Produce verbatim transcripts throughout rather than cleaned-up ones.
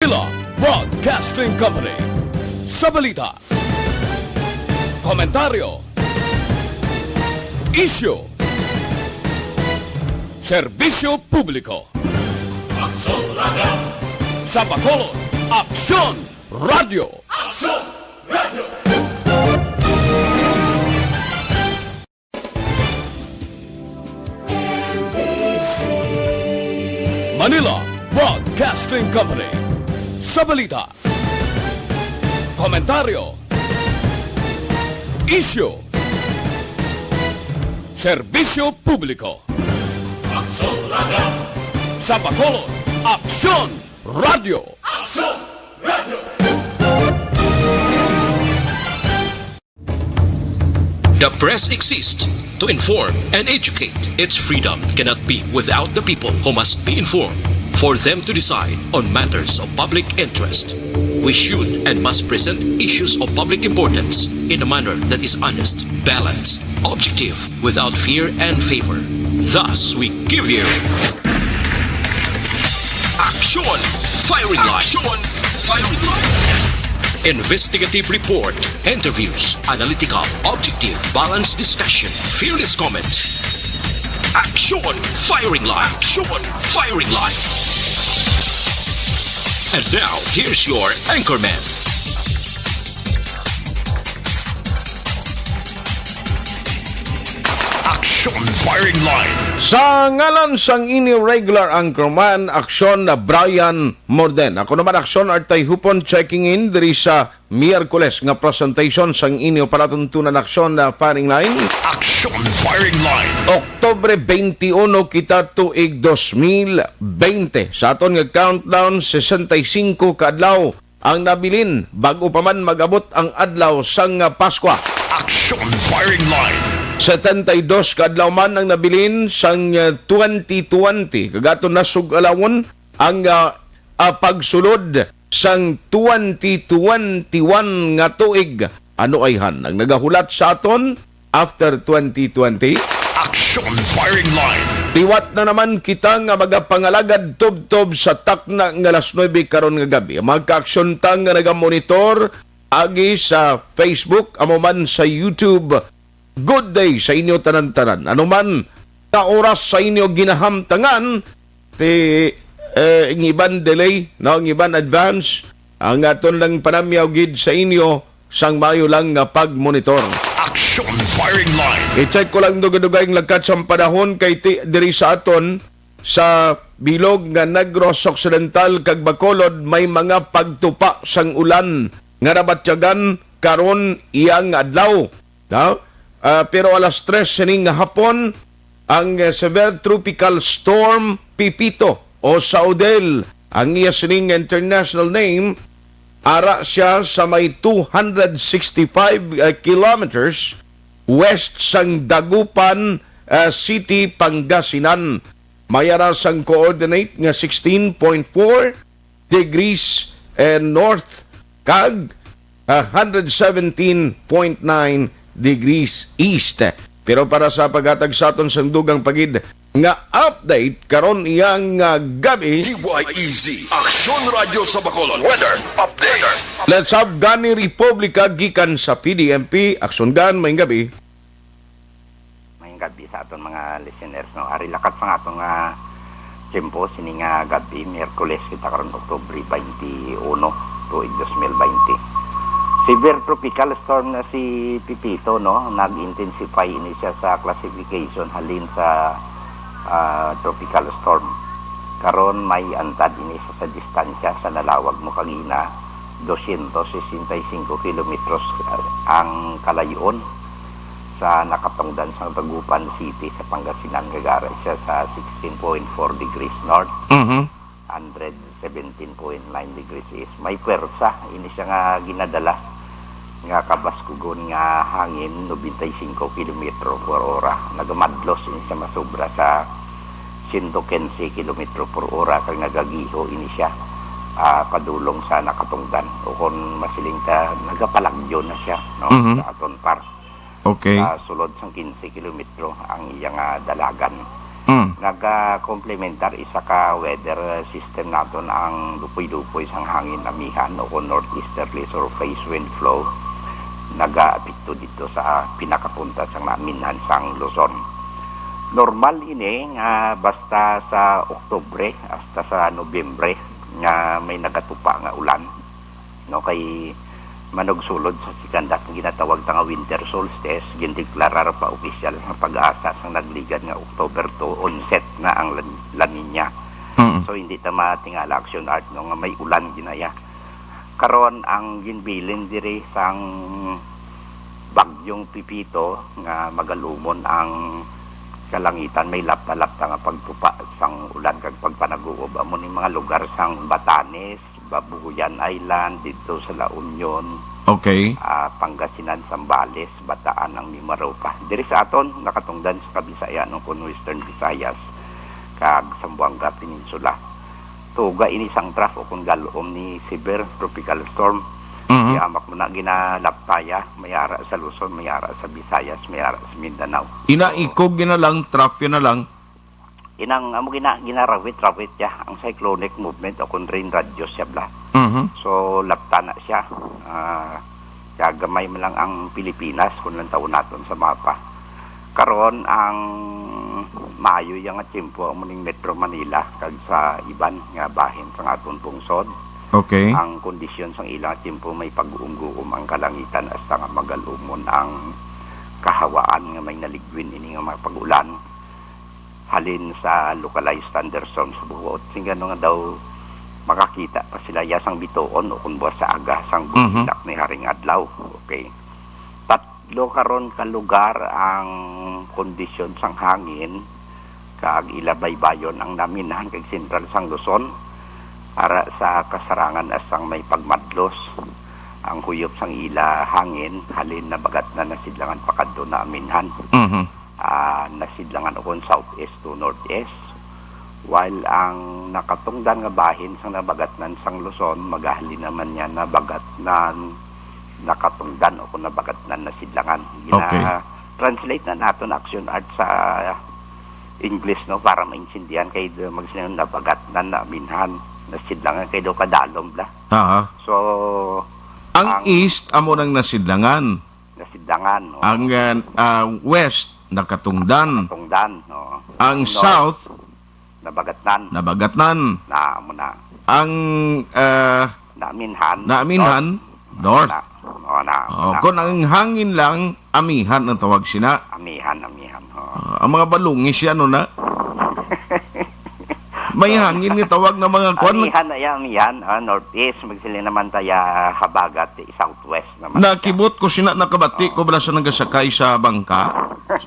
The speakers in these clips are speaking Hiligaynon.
Manila Broadcasting Company. Sa balita, komentaryo, isyu, serbisyo publiko. Aksyon Radio! Sa Bacolod, Aksyon Radio! Aksyon Radio! Manila Broadcasting Company. Sa balita, komentaryo, isyu, serbisyo publiko. Aksyon Radio! Sa Bacolod, Aksyon Radio! Aksyon Radio! The press exists to inform and educate. Its freedom cannot be without the people, who must be informed for them to decide on matters of public interest. We should and must present issues of public importance in a manner that is honest, balanced, objective, without fear and favor. Thus, we give you Action Firing Line. Action Firing Line. Investigative report, interviews, analytical, objective, balanced discussion, fearless comments. Action Firing Line. Action Firing Line. And now, here's your anchorman. Action Firing Line. Sa ngalan sang inyo regular anchorman, Aksyon na Brian Morden. Ako naman, Aksyon Artay Hupon, checking in diri sa Miyerkules nga presentation sang inyo palatuntunan, Aksyon na Firing Line. Action Firing Line. Oktubre twenty-one kita, tuig dos mil bente. Sa aton nga countdown, sesenta y cinco ka adlaw ang nabilin bag-o pa man mag-abot ang adlaw sang Paskwa. Action Firing Line. Setenta y dos ka adlaw man ang nabilin sang, ah, twenty twenty. Kag aton na sug-alawon ang, ah, ah, pagsulod sang twenty twenty-one nga tuig. Ano ayhan ang nagahulat sa aton after twenty twenty? Action Firing Line. Liwat na naman kita nga magapangalagad tubtob sa takna nga alas nuebe karon nga gab-i. Ang mga kaaksyon ta nga nagamonitor agi sa Facebook, amo man sa YouTube, good day sa inyo tanan-tanan. Ano man ka oras sa inyo ginahamtangan, ti, eh, ang iban delay, no? Ang iban advance, ang aton lang panamyaw gid sa inyo sang maayo lang nga pagmonitor. Action Firing Line. I-check ko lang dugay-dugay ang lakat sang panahon kay ti, diri sa aton sa bilog nga Negros Occidental kag Bacolod may mga pagtupa sang ulan nga nabatyagan karon iyang adlaw. No? Ah, pero alas tres sining hapon, ang, eh, Severe Tropical Storm Pepito o Saudel, ang iya sining international name, ara siya sa may two hundred sixty-five, eh, kilometers west sang Dagupan, eh, City, Pangasinan. May ara sang coordinate nga sixteen point four degrees, eh, north kag, ah, hundred seventeen point nine degrees east. Pero para sa paghatag sa aton sang dugang pa gid nga update karon iyang, ah, gab-i, D Y E Z, Aksyon Radio sa Bacolod. Weather update. Let's have Gani Republica gikan sa P D M P. Aksyon Gan, maayong gab-i. Maayong gab-i sa aton mga listeners, no. Ari lakat sa aton nga tiyempo sini nga gab-i, Miyerkules kita karon, Oktubre twenty-one, tuig dos mil baynte. Severe tropical storm na si Pepito, no. Nag-intensify ini siya sa classification halin sa, ah, tropical storm. Karon may antad ini sa, sa distansya sa nalawag mo kagina, dosyentos sesenta y cinco kilometros ang kalayo-on sa nakatungdan sang Dagupan City sa Pangasinan, kag ara siya sa sixteen point four degrees north, Mhm. hundred seventeen point nine degrees east. May pwersa ini siya nga ginadala nga kabaskugon nga hangin, noventa y cinco kilometro por ora. Nagamadlos ini siya masobra sa sento quince kilometro por ora, kag nagagiho ini siya, ah, padulong sa nakatungdan, o kon masiling ta, nagapalagyo na siya, no, Mhm. sa aton par. Okay. Ah, sulod sang quince kilometro ang iya nga dalagan. Mm. Nagakomplementar isa ka weather system naton ang dupoy-dupoy sang hangin amihan o kon northeasterlies or face wind flow. Nagaapekto dito sa pinakapunta sang naminhan sang Luzon. Normal ini nga basta sa Oktubre hasta sa Nobyembre nga may nagatupa nga ulan, no, kay manugsulod sa second half nga ginatawag ta nga winter solstice, gindeklarar pa opisyal nga PAGASA sang nagligad nga October two, onset na ang La, La Niña. Mm. So, hindi ta matingala, Action Art, no, nga may ulan ginaya. Karon, ang ginbilin diri sang Bagyong Pepito nga magalumon ang kalangitan, may lapta-lapta nga pagtupa sang ulan kag pagpanaguob amo ni mga lugar sang Batanes, Babuyan Island, dito sa La Union, Okay. ah, Pangasinan, Zambales, Bataan, ang Mimaropa. Diri sa aton, nakatungdan sa Kabisayan o kon Western Visayas, kag Zamboanga Peninsula. Tuga ini sang trough o kon galom ni severe tropical storm. Mhm. Di amak mo na ginalaptaya, may ara sa Luzon, may ara sa Visayas, may ara sa Mindanao. Ina So, ikog gina lang, trough yun na lang. Inang amo gina-, ginarawit-rawit ya ang cyclonic movement o kon rain radius ya bla. Mhm. So, lapta na siya. Ah, kaya gamay man lang ang Pilipinas kung lantawon naton sa mapa. Karon, ang maayo ya nga tiyempo amo ning Metro Manila kag sa iban nga bahin sang aton pungsod. Okay. Ang kondisyon sang ilang tiyempo may pag-uumguom ang kalangitan hasta nga magalumon ang kahawaan nga may naligwin ini nga mga pag-ulan. Halin sa localized thunderstorms buot. Sing ano nga daw makakita pa sila ya sang bituon o kung buwas sa aga sang Mhm. bulak ni haring adlaw. Okay. Tatlo karon ka lugar ang kondisyon sang hangin kag ila baybayon ang naminhan kag sentral sang Luzon. Ara sa kasarangan asang may pagmadlos ang huyop sang ila hangin, halin nabagatnan na sidlangan pakadto na aminhan. Mhm. Ah, nasidlangan ukon southeast to northeast. While ang nakatungdan nga bahin sang nabagatnan sang Luzon, magahalin naman niya nabagatnan, nakatungdan ukon nabagatnan nasidlangan. Okay. Gina-translate na naton Action Art sa English, no, para maintindihan kay do-, magsiling nabagatnan, naminhan, nasidlangan kay do kadalom bla. Aha. So, Ang ang east amo nang nasidlangan. Nasidlangan, no? Ang, ah, ah, west nakatungdan. Tungdan, no? Ang Ang north, south nabagatnan. Nabagatnan. Na, amo na. Ang, ah, Naaminhan. Naaminhan, north. Na, oh, na, Oh, na. Kung ang hangin lang, amihan ang tawag sina. Amihan, amihan, oh. Ah, ang mga balungis yan, no, na? May hangin nga tawag na mga kwan. Amihan na yan, amihan. Ah, northeast, magsiling naman taya habagat, eh, southwest naman. Nakibot ko sina, nakabati ko bala sa nagasakay sa bangka,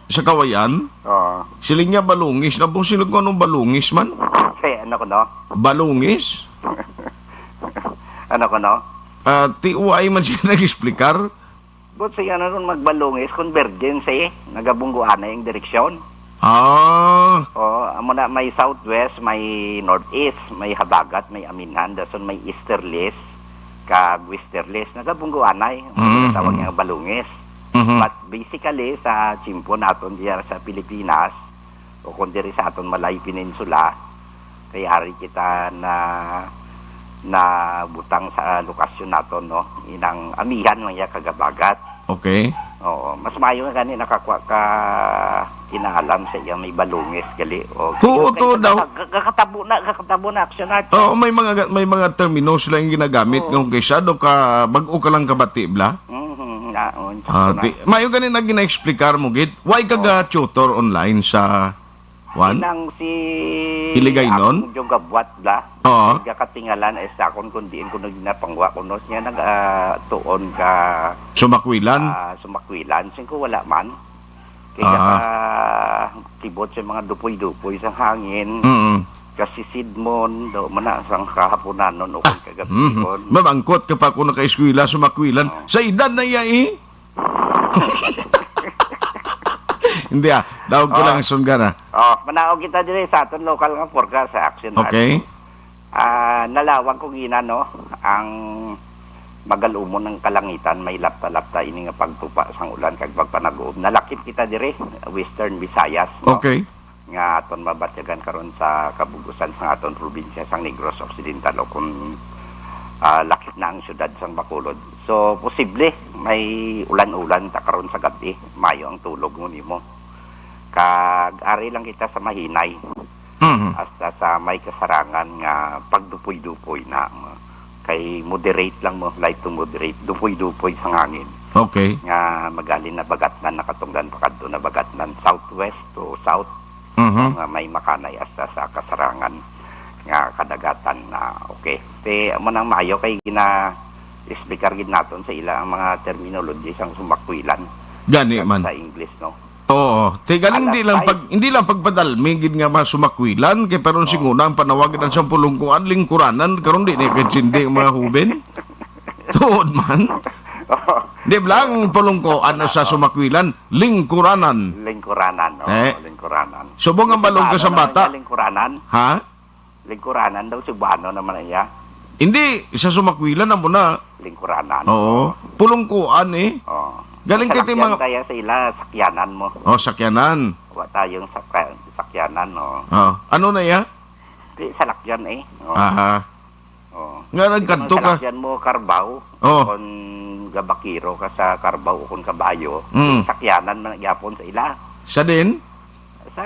sa Kawayan. Oo. Siling niya balungis. Na po sila kung anong balungis man. Kaya ano ko, no? Balungis? Ano ko, no? Ah, T O I man siya nag-explicar. But siya na ron magbalungis, convergence eh. Nagabungguan na yung direksyon. Ah. Oh, amo na may southwest, may northeast, may habagat, may aminhan, dason may easterlies, kag westerlies. Nagabungguan na eh. Ang Mhm. tawag niya balungis. Mhm. But basically, sa tiyempo naton diya sa Pilipinas, o kung diri sa aton Malay Peninsula, kay ari kita na, na butang sa lokasyon naton, no? Inang amihan lang iya kagabagat. Okay. Oo, mas maayo nga gani nakakuha ka kinaalam sa iya may balungis gali. O, Oo, kay to daw. Kaka-, kakatabo na, kakatabo na, Action Art. Oo, may mga ga-, may mga termino sila yung ginagamit Oo. nga kung kay siya daw ka, bag-o ka lang kabati, bla? Mhm, naon, Ah, sakto na. ti-, maayo gani na gina-explicar mo, gid. Why ka Oo. ga-tutor online sa Kwan? Inang si Hiligaynon? Akong Jogabwat bla. Oo. Nagakatingalan ay sa akon kung diin ko nagnapanggwa kuno siya nag, ah, tuon ka, Sumakwilan? ah, Sumakwilan. Sing ko wala man. Kaya Ah. ka kibot sa mga dupoy-dupoy sa hangin. Mm. Kasi sidmon, daw man na sang kahaponanon o Ah. kagabihon. Mhm. Mamangkot ka pa kung nakaeskwela, Sumakwilan. Oo. Sa edad na iya, eh. Hindi, ah. Daog ko Oh. lang ang sunggan, ah. Oh, manaog kita diri sa aton local nga forecast sa Action Okay. Art. Ah, nalawag ko gina, no, ang magalumon ng kalangitan, may lapta-lapta ini nga pagtupa sang ulan kag pagpanaguob. Nalakip kita diri, Western Visayas, no? Okay. nga aton mabatyagan karon sa kabug-usan sang aton probinsya sang Negros Occidental, o kung, ah, lakip na ang siyudad sang Bacolod. So, posible may ulan-ulan ta karon sa gab-i. Mayo ang tulog mo nimo. Kag ari lang kita sa mahinay. Mhm. Hasta sa may kasarangan nga pagdupoy-dupoy na, kay moderate lang mo, light to moderate, dupoy-dupoy sang hangin. Okay. Nga magali na bagatnan, nakatungdan pa kadto na bagatnan, southwest to south, Mhm. nga may makanay hasta sa kasarangan nga kadagatan na, okay. Ti, amo nang maayo kay gina-explicar gid naton sa ila ang mga terminology sang sumakwilan Gani sa, man. sa English, no? Oo. Ti galing Alas di lang sais. pag, hindi lang pagpadalmi gid nga masumakwilan, kay pero Oo. singuna ang panawagan sa pulungkuan, lingkuranan, karon di na kay sindi ang mga huben. Tuod man. Oo. Di ba lang pulungkuan na sa sumakwilan, lingkuranan. Lingkuranan, oo, Eh? lingkuranan. Subong ang balog ka Ano sa naman bata. niya, lingkuranan? Ha? Lingkuranan daw, Cebuano naman na iya. Hindi, sa sumakwilan na muna. Lingkuranan. Oo. Pulungkuan eh. Oo. Galing Sa kiti lakyan mga kaya sa ila, sakyanan mo. Oh, sakyanan. Wa tayong sakya-, sakyanan, no. Oh, ano na iya? Di, sa lakyan eh. Oh. Aha. Oh. Nga Di nagkadto ka. Sa lakyan mo, Carabao. Oh. Kung gabakiro ka sa Carabao o kung kabayo, Mm. sakyanan man gyapon sa ila. Sa din? Sa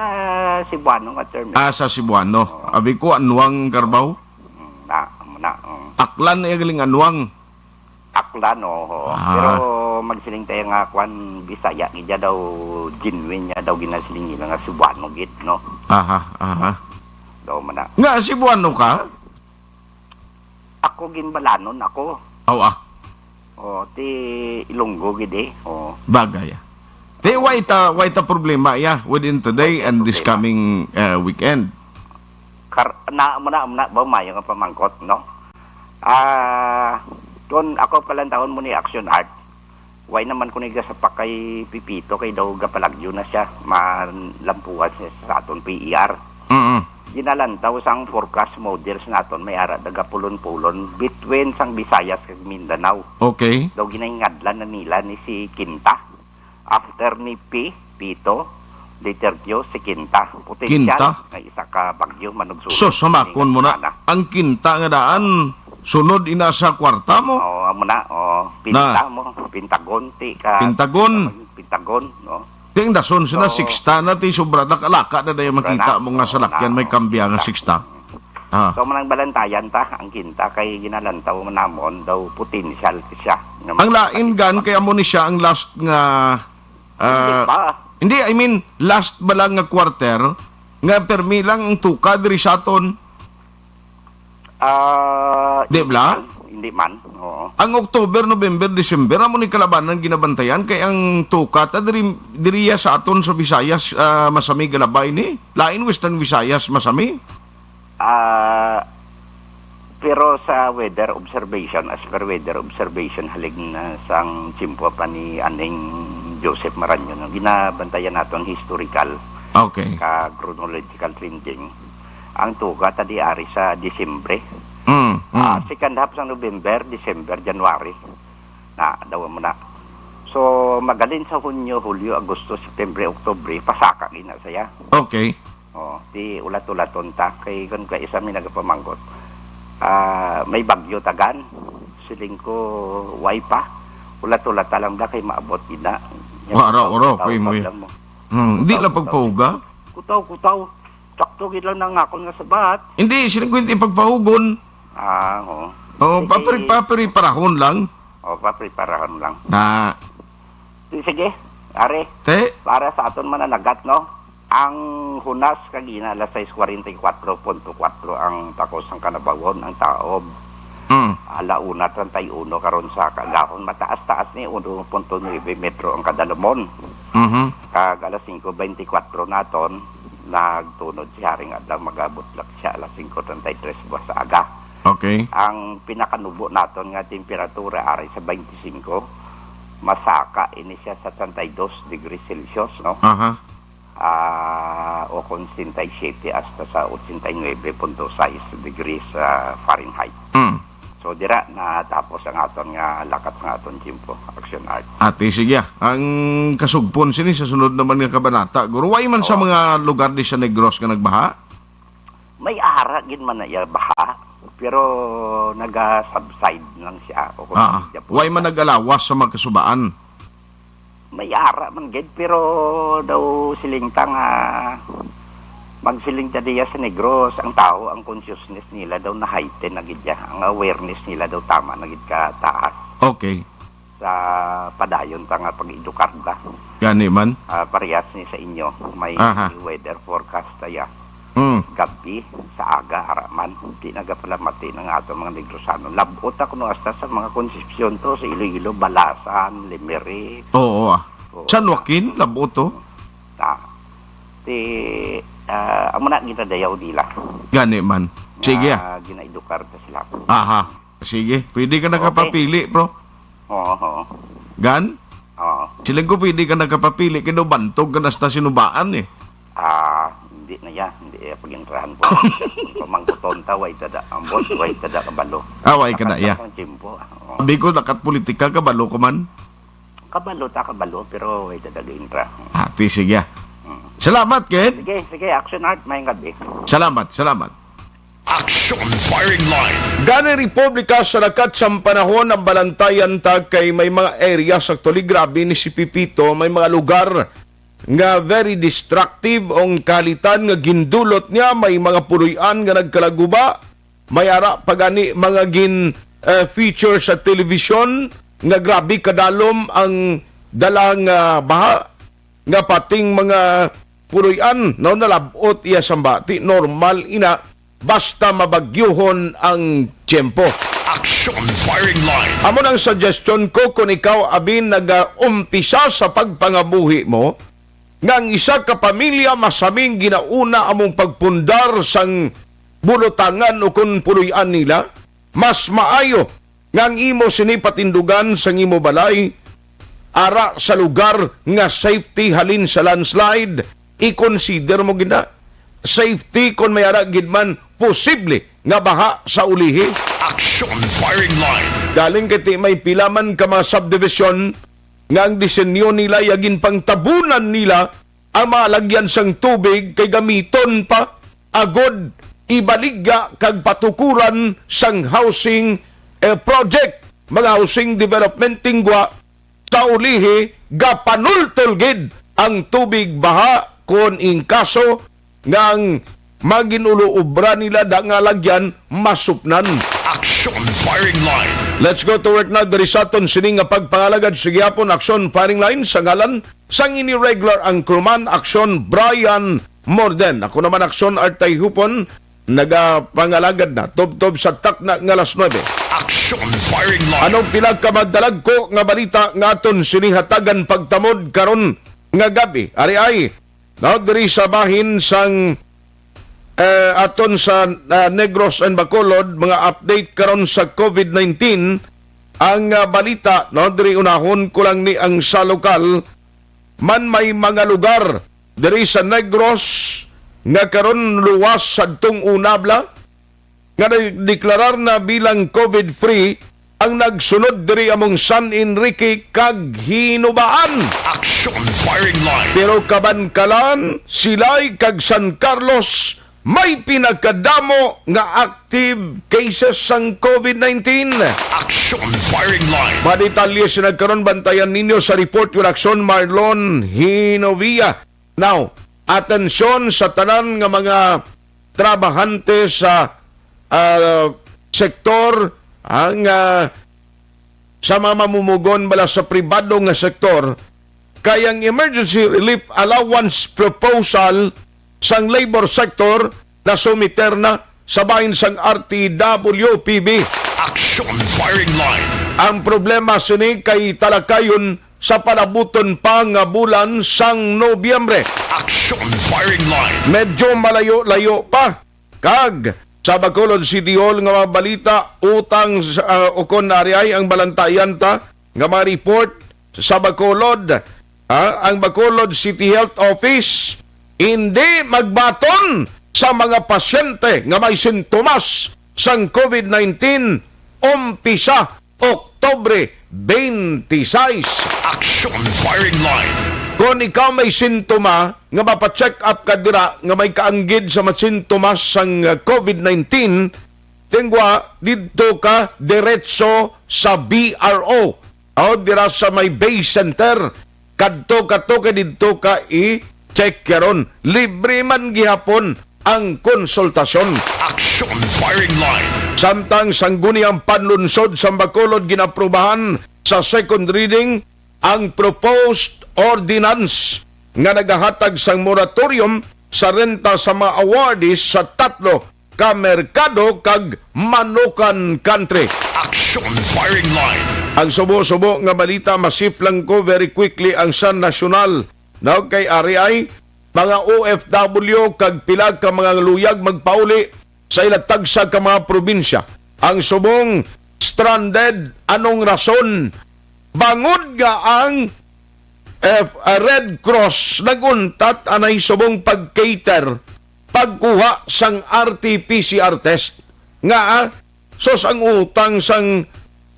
Cebuano nga term, eh. Ah, sa Cebuano. Oo. Abi ko, anwang Carabao? Mm, na, na, mm. Aklan na galing anwang. Aklan, oo. Ah. Pero magsiling tayo nga, kwan, Bisaya, iya daw, genuine niya daw, ginasiling nila nga Cebuano gid, no? Aha, aha. Daw man na. Nga, Cebuano ka? Ako, Ginbalanon ako. Aw, ah. Oh, ti Ilonggo gid eh. Oh. Bagay, ah. Ti, why ta, why ta problema, yeah, within today Why ta and this problema? coming, uh, weekend? Kar-, na, muna, muna, ba, mayo nga pamangkot, no? Ah, kung ako palantawon mo ni Action Art, why naman ko ni gasapak kay Pipito, kay daw gapalagyo na siya, malampuan siya sa aton P E R. Mm. Ginalantaw sang forecast models naton, may ara nagapulon-pulon between sang Visayas kag Mindanao. Okay. Daw ginaingadlan na nila ni si Quinta. After ni P, Pito, letter Q, si Quinta. Potensyal Quinta? nga isa ka bagyo manugsulod Sus, hamakon mo na. Ana. Ang Quinta nga daan, sunod ina sa kwarta mo? Oo, amo na. Oo. Pinta Na. mo, Pentagon, ti ka Pentagon. Pentagon, no? Ting dason sila, So, sixta na, ti sobra na, kalaka na na yung sobra makita na. mo nga Oo salakyan, na, may oo, kambya nga sixta. sixta. Ah. So, manang balantayan ta, ang Quinta, kay ginalantaw man namon, daw potensyal siya. Nga Ang lain, gan, makapagpapag- kay amo ni siya ang last nga, Hindi ah, pa. hindi, I mean, last ba lang nga quarter, nga permi lang ang tuka diri sa aton? Ah, Di hindi bla? man. Hindi man. Oo. Ang October, November, December, amo ni kalabanan ginabantayan, kay ang tuka ta diri, diriya sa aton sa Visayas, ah, masami galabay ni. Lain Western Visayas, masami. Ah, pero sa weather observation, as per weather observation, halig na sang tiyempo pa ni Aning Joseph Marañon, no, ginabantayan naton historical Okay. ka chronological trending. Ang tuga ta di ari sa Disyembre. Mm, Ah, mm. second half sa November, December, January. Na, daw mo na. So, magalin sa Hunyo, Hulyo, Agosto, September, Oktubre, pasaka gina saya. Okay. Oh, di ulat-ulaton ta. Kay kun ka isa may nagapamangkot, ah, may bagyo tagan. Siling ko, way pa. Ulat-ulat ta lang da kay maabot gina. Wara, wara, Kutaw-kutaw kay mo pa y-, lang mo. Hmm, di lang Kutaw-kutaw. pagpauga? Kutaw-kutaw. Sakto gid lang nang akon nga sabat. Hindi, siling ko hindi pagpaugon. Ah, oo. Oh, Sige. papri-, papri-parahon lang. Oh, papreparahan lang. Na. Di, sige, are. Te? Para sa aton mananagat, no? Ang hunas kagina, alas sais kuwarenta y kuwatro punto kuwatro ang takos sang Canabawon, ang taob. Mm. Ala una treinta y uno karon sa kaagahon, mataas-taas ni uno punto nuebe metro ang kadalumon. Mhm. Kag alas singko beintikwatro naton, nagtunod si Haring Adlaw, mag-abot lang siya alas singko treinta y tres buwas sa aga. Okay. Ang pinakanubo naton nga temperatura ari sa beintisinko, masaka ini siya sa treinta y dos degrees Celsius, no? Aha. Ah, o kon setenta y siete hasta sa ochenta y nuebe punto sais degrees, ah, Fahrenheit. Mm. So, dira natapos ang aton nga lakat nga aton tiyempo, Action Art. Ati, sige, ah. Ang kasugpon sini sa sunod naman nga kabanata, guro, way man sa Oo. mga lugar di sa Negros nga nagbaha? May ara gid man na iya baha, pero naga-subside lang siya. O kung Ah, ah. siya po Way man nagalawas sa mga kasubaan? May ara man gid, pero daw siling ta nga magsiling ta diya sa Negros, ang tao, ang consciousness nila daw na-heighten na gid ya, ang awareness nila daw tama na gid ka taas Okay. sa padayon ta nga pag-edukar ba. Gani man. Ah, parehas ni sa inyo, may Aha. weather forecast ta ya. Mm. Gabi sa aga, ara man, di nagapalamati na nga ato mga Negrosano. Labot ako no hasta sa mga Concepcion to, sa Iloilo, Balasan, Lemery. Oo, ah. Oo. San Joaquin, labot to. Ta. Ti, ah, amo na ginadayaw nila. Gani man. Sige, Nga ah. ginaedukar ta sila. Aha. Sige, pwede ka Okay. nakapapili, bro. Oo, oo. Gan? Oo. Siling ko pwede ka nakapapili, kay daw bantog ka na sa sinubaan eh. Ah, hindi na ya. Hindi ya pag-intrahan po. Kung pamangkuton ta, way tada, ang boss, way tada kabalo. Ah, way ka na, Tapat ya. lang ang tiyempo. Oo. Sabi ko, lakat politika, kabalo ko man. Kabalo ta, kabalo, pero way tada ga-intra. Ah, ti, sige. Mm. Salamat, Ken. Sige, sige, Action Art, may gabi. Salamat, salamat. Action Firing Line. Gani Republika sa lakat sang panahon ang balantayan ta kay may mga area sa actually grabe ni si Pipito, may mga lugar nga very destructive ang kalitan nga gindulot niya, may mga puloy-an nga nagkalaguba, may ara pa gani mga gin eh, feature sa television nga grabe kadalom ang dala nga baha, nga pating mga puloy-an, no, nalab-ot iya sambati, normal ina basta mabagyuhon ang tiyempo. Action Firing Line. Amo nang suggestion ko, kung ikaw, abi, nagaumpisa sa pagpangabuhi mo, nga ang isa ka pamilya masaming ginauna among pagpundar sang bulutangan o kon puloy-an nila, mas maayo nga ang imo sini patindugan sang imo balay, ara sa lugar nga safety halin sa landslide, i-consider mo gid na. Safety kon may ara gid man posible nga baha sa ulihi. Action Firing Line. Galing kay ti may pila man ka mga subdivision nga ang disenyo nila ya ginpangtabunan nila ang mga lagyan sang tubig kay gamiton pa agod ibaligya kag patukuran sang housing, eh, project, mga housing development tingwa sa ulihi gapanultol gid ang tubig baha kon in kaso nga ang maginulo obra nila da nga lagyan masupnan. Action Firing Line. Let's go to work na diri sa aton sini nga pagpangalagad sa gihapon Action Firing Line sa ngalan sang ini regular anchorman, Action Brian Morden. Ako naman, Action Artay Hupon, nagapangalagad na tubtob sa takna nga alas nuebe. Action Firing Line. Anong pila ka madalagko nga balita nga aton sini hatagan pagtamod karon nga gabi? Ari ay, no, diri sa bahin sang, eh, aton sa, ah, Negros and Bacolod, mga update karon sa covid nineteen. Ang, ah, balita, no, diri unahon ko lang ni ang sa lokal, man may mga lugar diri sa Negros nga karon luwas sadtong una bala nga nagdeklarar na bilang covid-free ang nagsunod diri among San Enrique kag Hinubaan. Action Firing Line. Pero Kabankalan, Silay kag San Carlos may pinakadamo nga active cases sang covid nineteen. Action Firing Line. Mga detalye sa nagkaron, bantayan ninyo sa report with Action Marlon Hinovia. Now, atensyon sa tanan nga mga trabahante sa, ah, sektor, ang, ah, sa mga mamumugon bala sa pribado nga sektor, kay ang emergency relief allowance proposal sang labor sector nasumiter na sa bahin sang R T W P B. Action Firing Line. Ang problema sini kay talakayon sa palabuton pa nga bulan sang Nobyembre. Action Firing Line. Medyo malayo-layo pa. Kag sa Bacolod City Hall nga mga balita, utang sa, ah, ukon ari ay ang balantayan ta nga mga report sa Bacolod, ah, ang Bacolod City Health Office hindi magbaton sa mga pasyente nga may sintomas sang covid nineteen umpisa Oktubre twenty-six. Action Firing Line. Kon ikaw may sintoma nga mapa-check up ka dira nga may kaanggid sa mga sintomas sang, uh, COVID nineteen, tingwa didto ka diretso sa B R O. O dira sa may Bay Center, kadto ka to kay didto ka i-check karon. Libre man gihapon ang konsultasyon. Action Firing Line. Samtang sangguni ang panlunsod sa Bacolod, ginaprubahan sa second reading ang proposed ordinance nga nagahatag sang moratorium sa renta sa mga awardees sa tatlo ka merkado kag Manukan Country. Action Firing Line. Ang subo-subo nga balita, masif lang ko very quickly ang sa nasyonal. Now, kay ari ay mga O F W kag pila ka mga luyag magpauli sa ila tagsa ka mga probinsya. Ang subong stranded, anong rason? Bangod nga ang, eh, Red Cross nag-untat anay subong pag-cater, pagkuha sang R T P C R test. Nga, ah, sos ang utang sang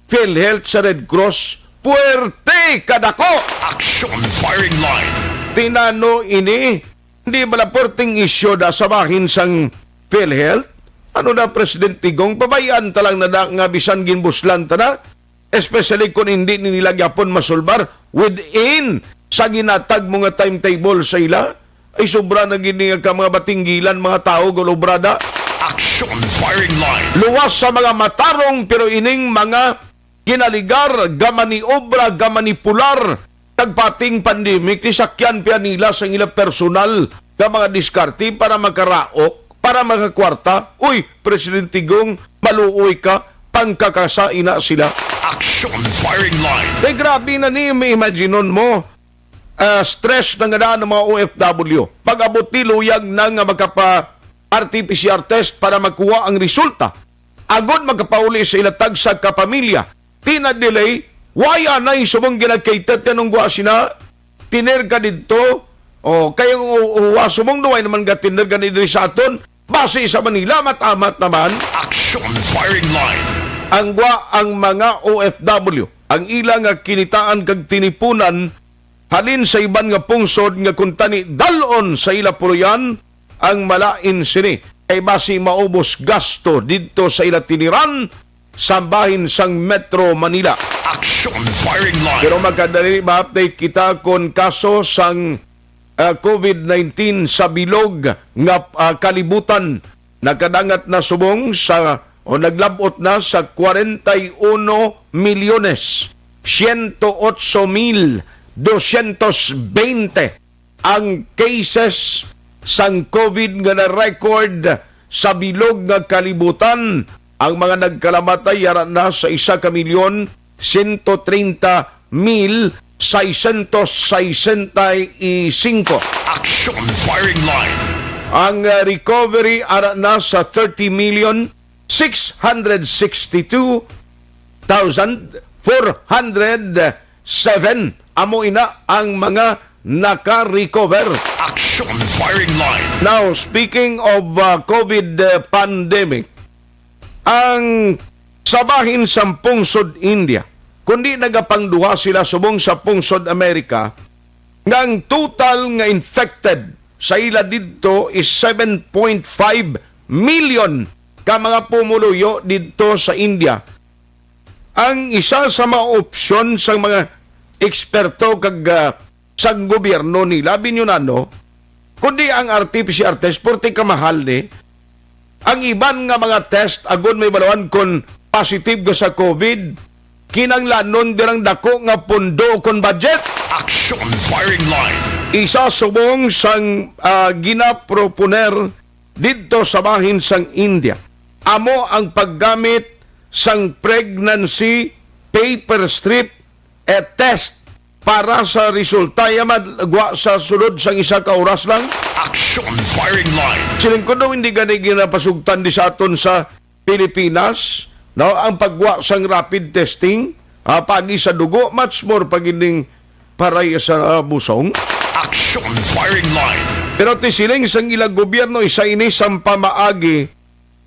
PhilHealth sa Red Cross, puwerte kadako. Action Firing Line. Tinano ini, hindi bala perting isyu da sa bahin sang PhilHealth? Ano na, President Tigong, pabayaan ta lang na da nga bisan ginbuslan ta na, especially kung hindi ni nila gyapon masulbar within sa ginatag mo nga timetable sa ila? Ay, sobra na gid ni ka mga batinggilan, mga tawo, gulobra da. Action Firing Line. Luwas sa mga matarong, pero ining mga ginaligar, gamaniobra, gamanipular, nagpating pandemic, nisakyan pa nila sa ila personal nga mga diskarte para makaraok, para makakwarta. Uy, Presidente Gong, maluoy ka, pangkakasa ina sila. Action Firing Line. Kay grabe na ni, may imaginon mo, ah, stress na nga daan ang mga O F W. Pag-abot ni, luyag na nga makapa-R T P C R test para makuha ang resulta. Agod makapauli sa ila tagsa ka pamilya. Tina delay, waya na yung subong ginag-cater, tinunggwa sina, tiner ka didto, o kayong u-, uwa, subong duway naman ga tiner ka ni diri sa aton, basi sa Manila, matamat naman. Action Firing Line. Ang gwa ang mga O F W, ang ila nga kinitaan kag tinipunan halin sa iban nga pungsod nga kuntani dal-on sa ila puloy-an ang malain sini, kay basi maubos gasto didto sa ila tiniran sa bahin sang Metro Manila. Action Firing Line. Pero magkadali, ma-update kita kon kaso sang, ah, COVID nineteen sa bilog nga, ah, kalibutan nakadangat na subong sa, o naglab-ot na sa kwarenta y uno milyones, siyento otso mil dosyentos bente ang cases sang COVID nga na-record sa bilog nga kalibutan. Ang mga nagkalamatay yara na sa isa ka milyon sento treinta mil seiscientos sesenta y cinco. Action Firing Line. Ang, uh, recovery ara na sa thirty million six hundred sixty-two thousand four hundred seven. Amo ina ang mga naka-recover. Action Firing Line. Now, speaking of, uh, COVID, uh, pandemic, ang sa bahin sang pungsod India, kundi nagapangduha sila subong sa pungsod Amerika, nga ang total nga infected sa ila didto is seven point five million ka mga pumuluyo didto sa India. Ang isa sa mga opsyon sang mga eksperto kag, ah, sang gobyerno nila, binyo na, no? Kundi ang R T P C R test, purti ka mahal ni. Ang iban nga mga test, agod may balawan kon positive ka sa COVID, kinanglanon dirang dako nga pondo kon budget. Action Firing Line. Isa subong sang, ah, ginaproponer didto sa bahin sang India, amo ang paggamit sang pregnancy paper strip, eh, test para sa resulta. Iya magwa sa sulod sang isa ka oras lang. Action Firing Line. Siling ko daw, hindi gani ginapasugtan di sa aton sa Pilipinas, no, ang pagwa sang rapid testing, ah, pagi sa dugo, much more pag ining paray sa, ah, busong. Action Firing Line. Pero ti siling sang ilang gobyerno, isa ini sang pamaagi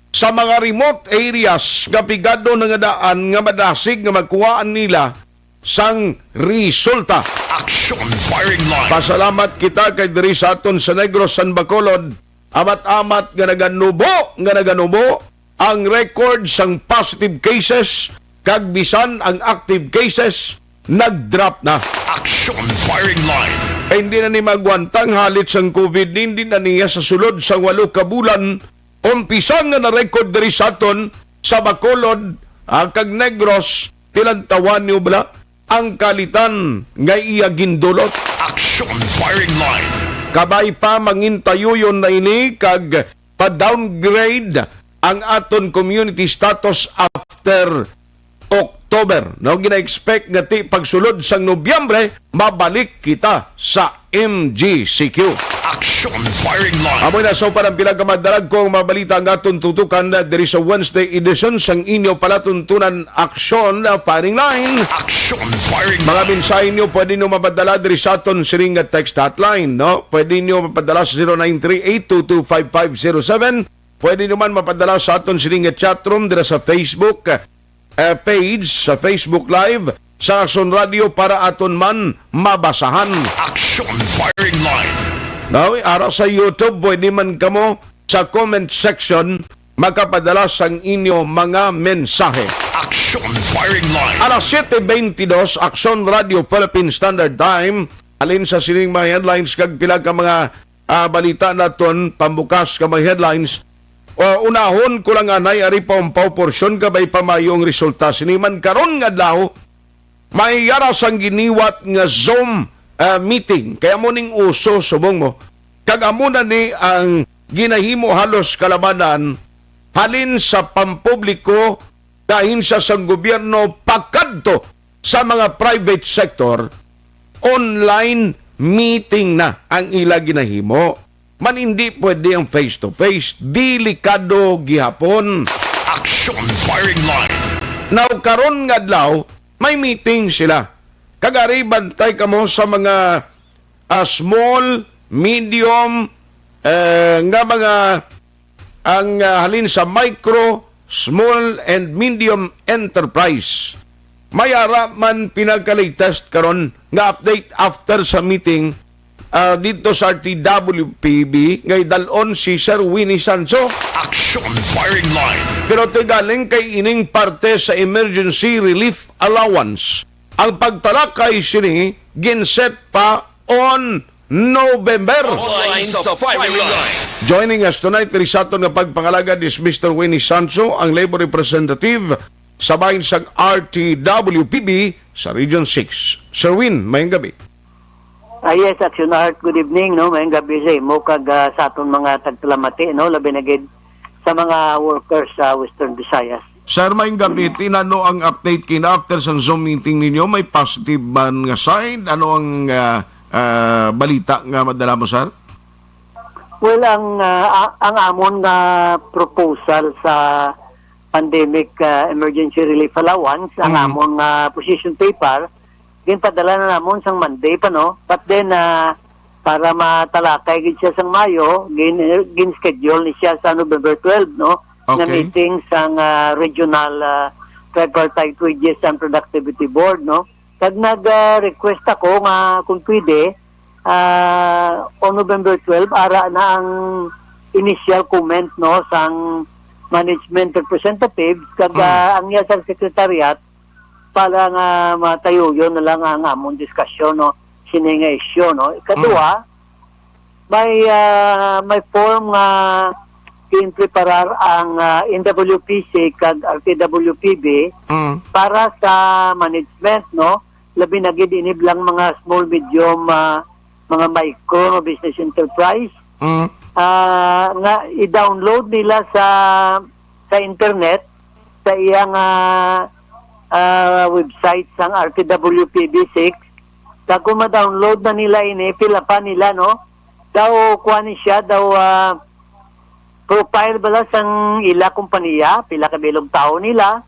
sa mga remote areas nga pigado na nga daan nga madasig nga magkuhaan nila sang resulta. Action Firing Line. Pasalamat kita kay diri sa aton sa Negros, San Bacolod, amat-amat nga naganubo, nga naganubo ang record sang positive cases, kag bisan ang active cases nag-drop na. Action Firing Line. Kay hindi na ni magwantang halit sang covid, hindi na niya sa sulod sang walo ka bulan, umpisa nga na-record diri sa aton sa Bacolod, ah, kag Negros, tilantawan niyo bala ang kalitan nga iya gindulot. Action Firing Line. Kabay pa, mangintayuyon na ini kag pa-downgrade ang aton community status after October. No, gina-expect nga ti pagsulod sang Nobyembre, mabalik kita sa M G C Q. Action Firing Line. Amoy na sa upan ang pila ka madalagkong mga balita ang aton tutukan diri sa Wednesday edition sang inyo palatuntunan Action Firing Line. Action Firing Mga Line. Mensahe niyo pwede niyo mapadala diri sa aton sining nga text hotline, no? Pwede niyo mapadala sa zero nine three eight two two five five zero seven. Pwede niyo man mapadala sa aton sining nga chat room dira sa Facebook, eh, page, sa Facebook Live sa Action Radio para aton man mabasahan. Action Firing Line. Now, ara sa YouTube, pwede man kamo sa comment section makapadala sang inyo mga mensahe. Action Firing Line. Alas siyete bentidus, Action Radio Philippine Standard Time. Halin sa sining mga headlines kag pila ka mga, ah, balita naton, pambukas ka mga headlines. O, unahon ko lang anay, ari pa umpaw porsyon, kabay pa maayo ang resulta sini man karon nga adlaw. May yara sang giniwat nga Zoom, ah, meeting. Kaya mo ning uso, subong mo. Kag amo na ni ang ginahimo halos kalamanan halin sa pampubliko, dahin sa sang gobyerno pakadto sa mga private sector, online meeting na ang ila ginahimo. Man, hindi pwede ang face-to-face. Delikado gihapon. Action Firing Line. Now, karon nga adlaw, may meeting sila. Kag ari, bantay kamo sa mga, ah, small, medium, eh, nga mga, ang, ah, halin sa micro, small, and medium enterprise. May ara man pinaka-latest karon nga update after sa meeting, ah, dito sa R T W P B, nga idalon si Sir Winnie Sancho. Action Firing Line. Pero tigaling kay ining parte sa emergency relief allowance. Ang pagtalakay sini ginset pa on November. Online sa Firing Line. Joining us tonight, diri sa aton nga pagpangalagad, is Mister Winnie Sancho, ang labor representative sa bahin sang R T W P B sa Region six. Sir Win, mayong gabi. Ah, yes, Action Art, good evening, no? Mayong gabi sa imo kag, ah, sa aton mga tagpalamati, no? Labi na gid sa mga workers sa Western Visayas. Sir, mayong gabi. Ti, ano ang update kina after sang Zoom meeting ninyo? May positive man nga side? Ano ang, ah, ah, balita nga madala mo, sir? Well, ang, ah, a-, ang amon nga proposal sa pandemic, ah, emergency relief allowance, ang Mm. amon nga position paper, ginpadala na namon sang Monday pa, no? But then, ah, para matalakay gid siya sang maayo, gin-, gin-schedule ni siya sa November twelve, no? Nga Okay. meeting sang, ah, regional, ah, tripartite wages and productivity board, no? Kag nag, ah, request ako nga kung pwede, ah, on November twelve, ara na ang initial comment, no, sang management representatives, kag, Mm. ah, ang iya sa secretariat, para nga matayuyon na lang ang among diskusyon, no, sini nga issue, no. Ikaduha, Mm. may, ah, may form nga ginpreparar ang, ah, N W P C kag R T W P B Mm. para sa management, no? Labi na gid ini bilang mga small, medium, ah, mga micro, no, business enterprise. Mm. Ah, nga i-download nila sa, sa internet, sa iyang, ah, ah, website sang R T W P B six. Kag kung ma-download na nila ini, pila pa nila, no? Daw, kuha ni siya, daw, ah, profile bala sang ila kompanya, pila ka bilog tawo nila,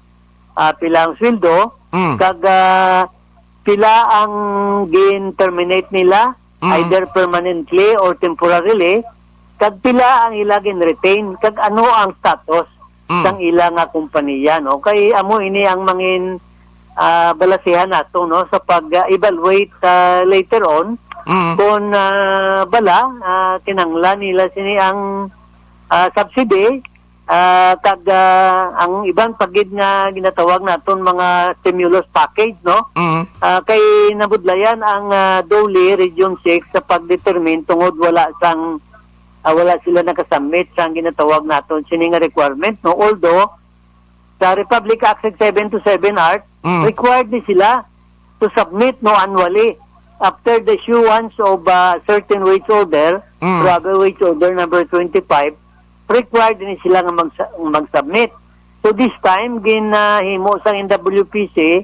ah, pila ang sweldo, Mm. kag, ah, pila ang gin-terminate nila, Mm. either permanently or temporarily, kag pila ang ila gin-retain, kag ano ang status. Mm. sang ila nga kompanya, no? Kay amo ini ang mangin, ah, balasihan nato, no, sa pag-evaluate, ah, later on Mm. kung, ah, bala, ah, kinahanglan nila sini ang, ah, subsidy, ah, kag, ah, ang iban pa gid nga ginatawag naton mga stimulus package, no? Mm. Ah, kay nabudlayan ang, ah, DOLE Region six sa pag-determine tungod wala sang, ah, wala sila nakasubmit sang ginatawag naton sini nga requirement, no? Although, sa Republic Act six seven two seven, Art, Mm. required ni sila to submit, no, annually after the issuance of, ah, certain wage order, Mm. Travel Wage Order number twenty-five, required ni sila nga mag-, mag-submit. So this time, ginahimo sang N W P C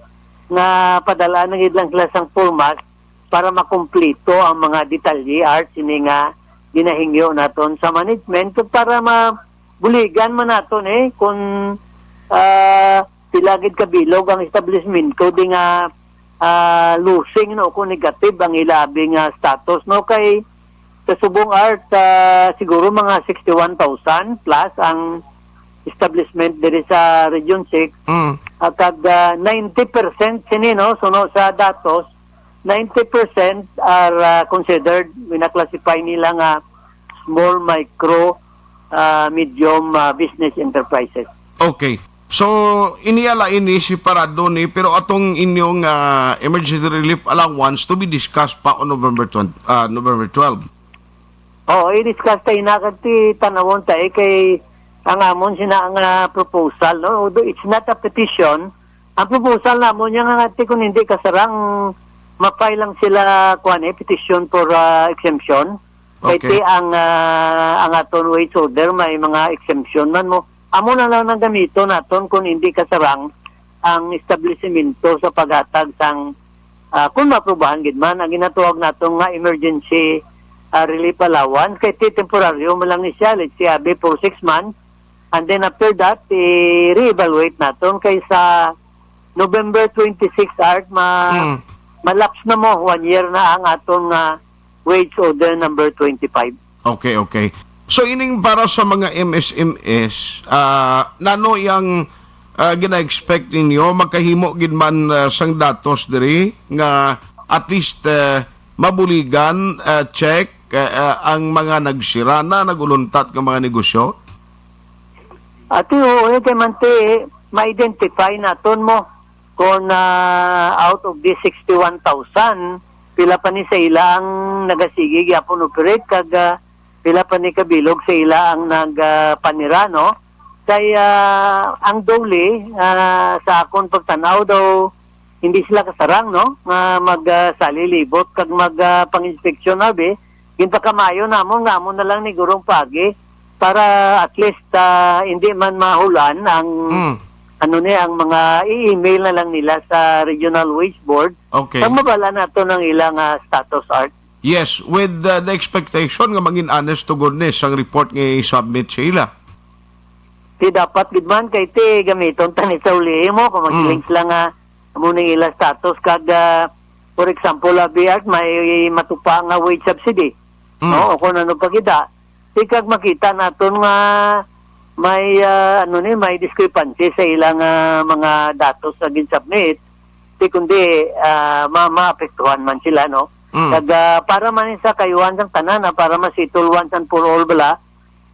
nga padalaan na gid lang sila sang format para makumpleto ang mga detalye, Art, sini nga ginahingyo naton sa management para mabuligan man naton, eh, kung, ah, pila gid kabilog ang establishment ko di nga, ah, losing, no, kung negative ang ila abi nga status, no, kay sa subong, Art, ah, siguro mga sixty-one thousand plus ang establishment diri sa Region six. Mm. Ah, kag, ah, ninety percent sini, no, suno sa datos, ninety percent are, ah, considered, gina-classify nila nga small, micro, ah, medium, ah, business enterprises. Okay. So, iniala ini si Parado ni, pero atong inyong, ah, emergency relief allowance to be discussed pa on November twenty, ah, November twelve. Oo, i-discuss ta ina kag ti tanawon ta, eh, kay ang amon sina nga proposal, no? Although it's not a petition, ang proposal namon niya nga ti kung hindi kasarang, ma-file lang sila, kuwan, eh, petition for, ah, exemption. Kay Okay. ti ang, ah, ang aton wage order may mga exemption man mo. Amo na lang nang gamiton naton kung hindi kasarang ang establisimento sa paghatag sang, ah, kung maaprubahan gid man ang ginatawag naton nga emergency, ah, relief allowance. Kay ti temporaryo man lang ni siya, let's say, abi for six months. And then after that, i-reevaluate naton kay sa November twenty-six, Art, ma-, Mm. malapse na mo, one year na ang aton nga wage order number twenty-five. Okay, okay. So, ining para sa mga M S M Es, ah, nano yang, ah, gina-expect ninyo? Makahimo gid man, ah, sang datos diri nga at least, ah, mabuligan, ah, check, ah, ah, ang mga nagsira na, nag-uluntat nga mga negosyo? Ati, oo, eh, kay man ti, ma-identify naton mo kung, ah, out of the sixty-one thousand, pila pa ni sa ila ang nagasigi gyapon operate, kag, ah, pila pa ni kabilog sa ila ang nag, ah, panira, no? Kay, ah, ang DOLE, ah, sa akon pagtan-aw daw, hindi sila kasarang, no? Nga mag, ah, sali libot kag mag, ah, pang-inspeksyon, abi. Ginpakamayo namon nga amo na lang ni gurong pagi para at least, ah, hindi man mahulan ang, Mm. ano ni, ang mga i-email na lang nila sa Regional Wage Board. Okay. Kag mabala nato ng ilang, ah, status, Art. Yes, with, uh, the expectation nga mangin honest to goodness ang report nga i-submit sa ila. Di dapat gid man kay ti gamiton ta ni sa ulihi mo kung Mm. magsiling sila nga amo ning ila status kag, ah, for example, abi, Art, may matupa nga wage subsidy. Mm. No? O kung ano pa gid, ah. Di kag makita naton nga may, ah, ano ni, may discrepancy sa ilang, ah, mga datos nga gin-submit. Di kundi, ah, ma-, maapektuhan man sila, no? Mm. Kag, ah, para man sa kayuhan sang tanan, ah, para ma-settle once and for all bala,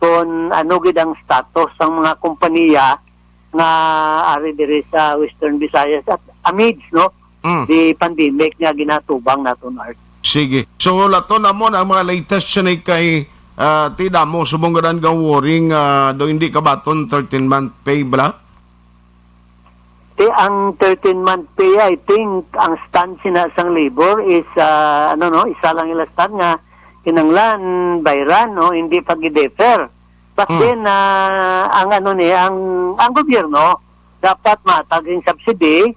kung ano gid ang status sang mga kompanya nga ari diri sa Western Visayas at amidst, no, Mm. the pandemic nga ginatubang naton, Art. Sige. So, laton namon ang mga latest siya ni kay, ah, ti damo subong nga worrying, ah, do hindi kabaton thirteen month pay bala? Ti ang thirteen month pay, I think, ang stand sina sang labor is, ah, ano, no, isa lang ila stand nga kinanglan bayran, no, hindi pag-defer. But Mm. then, ah, ang ano ni, ang, ang gobyerno dapat matag ang subsidy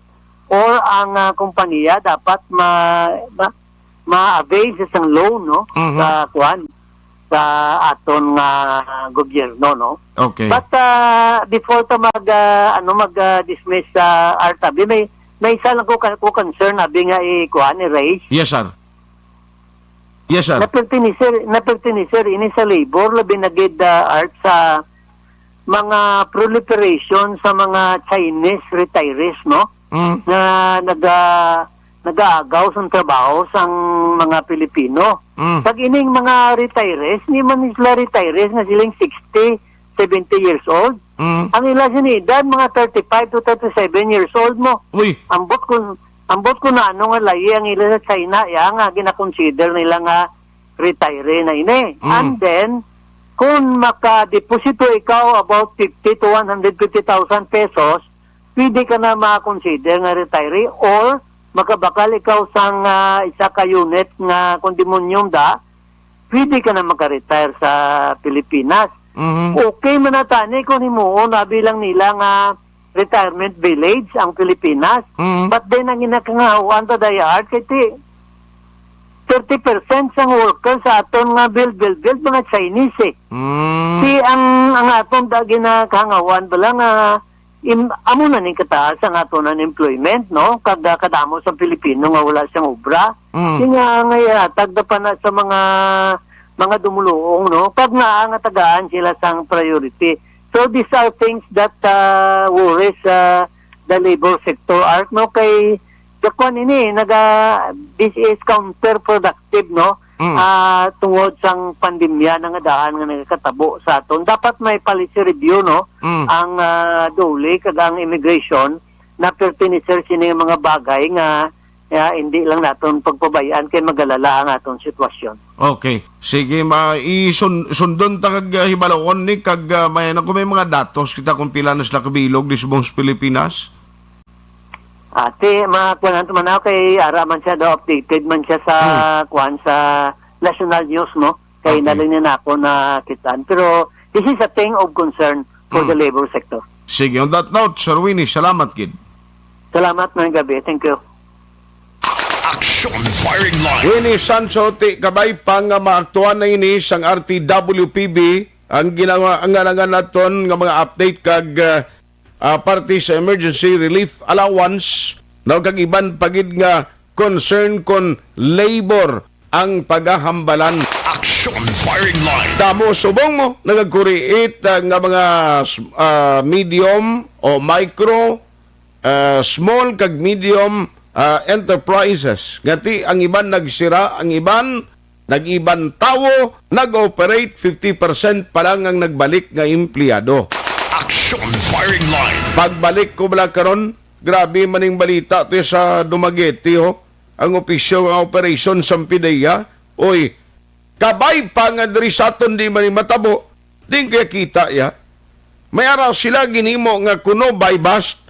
or ang, ah, kompanya dapat ma-, ma-, ma-avail sa isang loan, no, Mhm. sa kuan, sa aton nga gobyerno, no. Okay. But, ah, before ta mag, ah, ano, mag, ah, dismiss sa Artabi, may, may isa lang ko ka-, ko concern, abi nga i-, kuan, i-raise. Yes, sir. Yes, sir. Napertenece, napertenece ini sa labor, labi na gid, ah, Art, sa mga proliferation sa mga Chinese retirees, no? Mm. Na naga-, nagaagaw sang trabaho sang mga Pilipino. Mm. Kag ining mga retirees, di man sila retirees nga siling sixty, seventy years old. Mm. Ang ila sini edad, mga thirty-five to thirty-seven years old mo. Uy. Ambot kun, ambot kun ano nga layi ang ila sa China, ya nga ginakonsider nila nga retiree na ini. Mm. And then, kung makadeposito ikaw about fifty to one hundred fifty thousand pesos, pwede ka na ma-consider nga retiree or makabakal ikaw sang, ah, isa ka unit nga condominium da, pwede ka na maka-retire sa Pilipinas. Mhm. Okay man na tani kung himuon na bilang nila nga retirement village ang Pilipinas. Mhm. But then, ang ginakangahuan ta dayard, kay ti-, thirty percent sang workers sa aton nga build, build, build, mga Chinese eh. Mm. Si ang, ang aton da ginakangahuan bala nga im-, amo na ning kataas ang aton unemployment, no? Kag, ah, kadamo sa Pilipino nga wala siyang obra. Mm. Kaya nga, nga ihatag na pa na sa mga, mga dumuluong, no? Kag nga, nga tagaan sila sang priority. So, these are things that, ah, worries, ah, the labor sector, Art, no? Kay, the kwan ini, naga, this is counterproductive, no? Mm. Ah, tungod sang pandemya na nga daan nga nagakatabo sa aton. Dapat may policy review, no? Mm. Ang, ah, DOLE kag ang immigration na pertenecer sini nga mga bagay nga, nga hindi lang naton pagpabayaan kay magalala ang aton sitwasyon. Okay. Sige, ma-, isun-, sundon ta kag, ah, hibaluon ni kag, ah, may, ano, kung may mga datos kita kung pila na sila kabilog di subong sa Pilipinas? Ate, ma-, kuwan nato man ako kay ara man siya daw, updated man siya sa, Hmm. kuwan, sa national news, no? Kay Okay. nalang niya na ako nakitaan. Pero this is a thing of concern for Hmm. the labor sector. Sige, on that note, Sir Winnie, salamat gid. Salamat, maayong gabi. Thank you. Action Firing Line. Winnie Sancho, ti kabay pa nga maaktuhan na ini sang R T W P B, ang ginawa, ang ngalangan naton nga mga update kag, ah, ah, parte sa emergency relief allowance, no, kag iban pa gid nga concern kon labor ang pagahambalan. Action Firing Line. Damo subong mo nagagkuriit, ah, nga mga s-, ah, medium o micro, ah, small kag medium, ah, enterprises. Nga ti ang iban nagsira, ang iban nag-iban tawo, nag-operate, fifty percent pa lang ang nagbalik nga empleyado. Action Firing Line. Pagbalik ko bala karon, grabe man ning balita to sa Dumaguete, ho. Ang opisyo nga operasyon sa PDEA, oy, kabay pa nga diri sa aton di man ni matabo, di kaya kita, ya. May araw sila ginhimo nga kuno buy bust.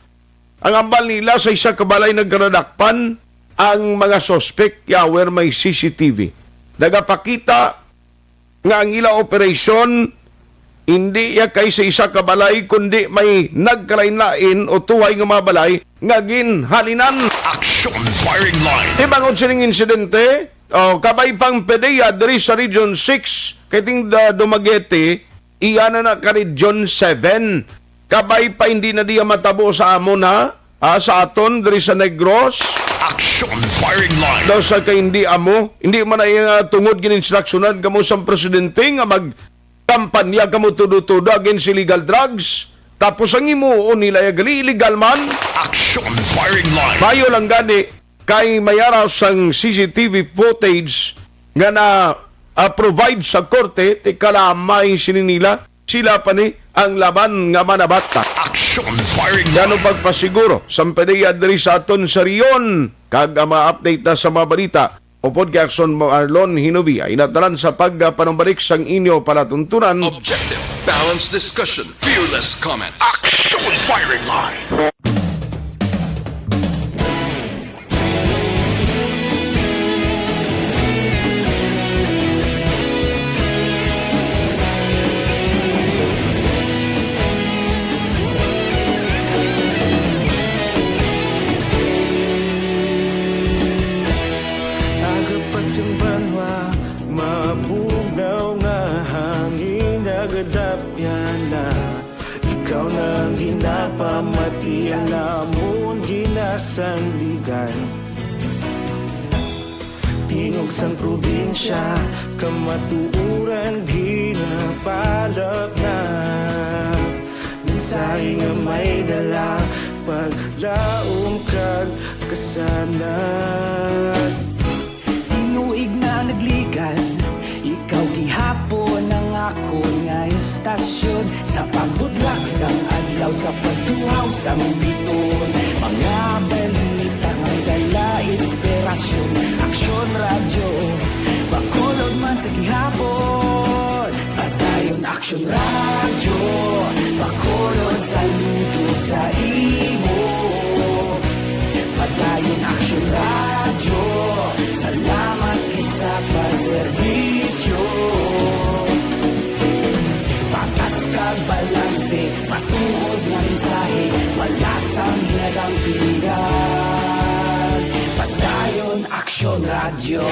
Ang hambal nila, sa isa ka balay nagkaradakpan ang mga suspek, yawer may C C T V. Nagapakita nga ang ila operasyon hindi ya kay sa isa ka balay, kundi may nagkalain-lain o tuway nga mga balay nga ginhalinan. Action Firing Line. Tibangon sining insidente, o, kabay pang PDEA diri sa Region six, kay ting da-, Dumaguete, iya na na ka Region seven. Kabay pa hindi na diya matabo sa amon, ha? Ah, sa aton diri sa Negros. Action Firing Line. Daw sa kay hindi amo, hindi man na iya nga tungod gin-instruksyonan kamo sang presidente nga magkampanya kamo tudo-tudo against illegal drugs. Tapos ang himuon nila ya gali illegal man. Action Firing Line. Mayo lang gani kay may ara sang C C T V footage nga na, ah, provide sa korte, ti kalamay sini nila. Sila pa ni ang laban nga manabata. Action Firing Line. Gano pagpasiguro sang PDEA diri sa aton sa rehiyon, kag ang mga update na sa mga balita. Upod kay Action Marlon Hinubia, inatanan sa pagpanumbalik sang inyo palatuntunan. Objective, balanced discussion, fearless comment. Action Firing Line. Aga pa sa banwa, mabugnaw nga hangin, nagadapyan na. Ikaw na ang ginapamati, ang amon ginasandigan. Tingog sang probinsya, kamatuoran ginapalapnap. Sahi nga may dala, paglaom kag kasanag. Tinuig na nagligan, ikaw gihapon ang akon nga istasyon. Sa pagbudlak sang adlaw, sa pagtuhaw sang biton, mga balita nga may dala inspirasyon. Aksyon Radyo, Bacolod man sa gihapon. Padayon Aksyon Radyo, Bacolod, saludo sa imo. Padayon Aksyon Radyo, salamat gid sa pagserbisyo. Patas kag balanse, matuod nga mensahe, wala sang ginadampigan. Padayon Aksyon Radyo.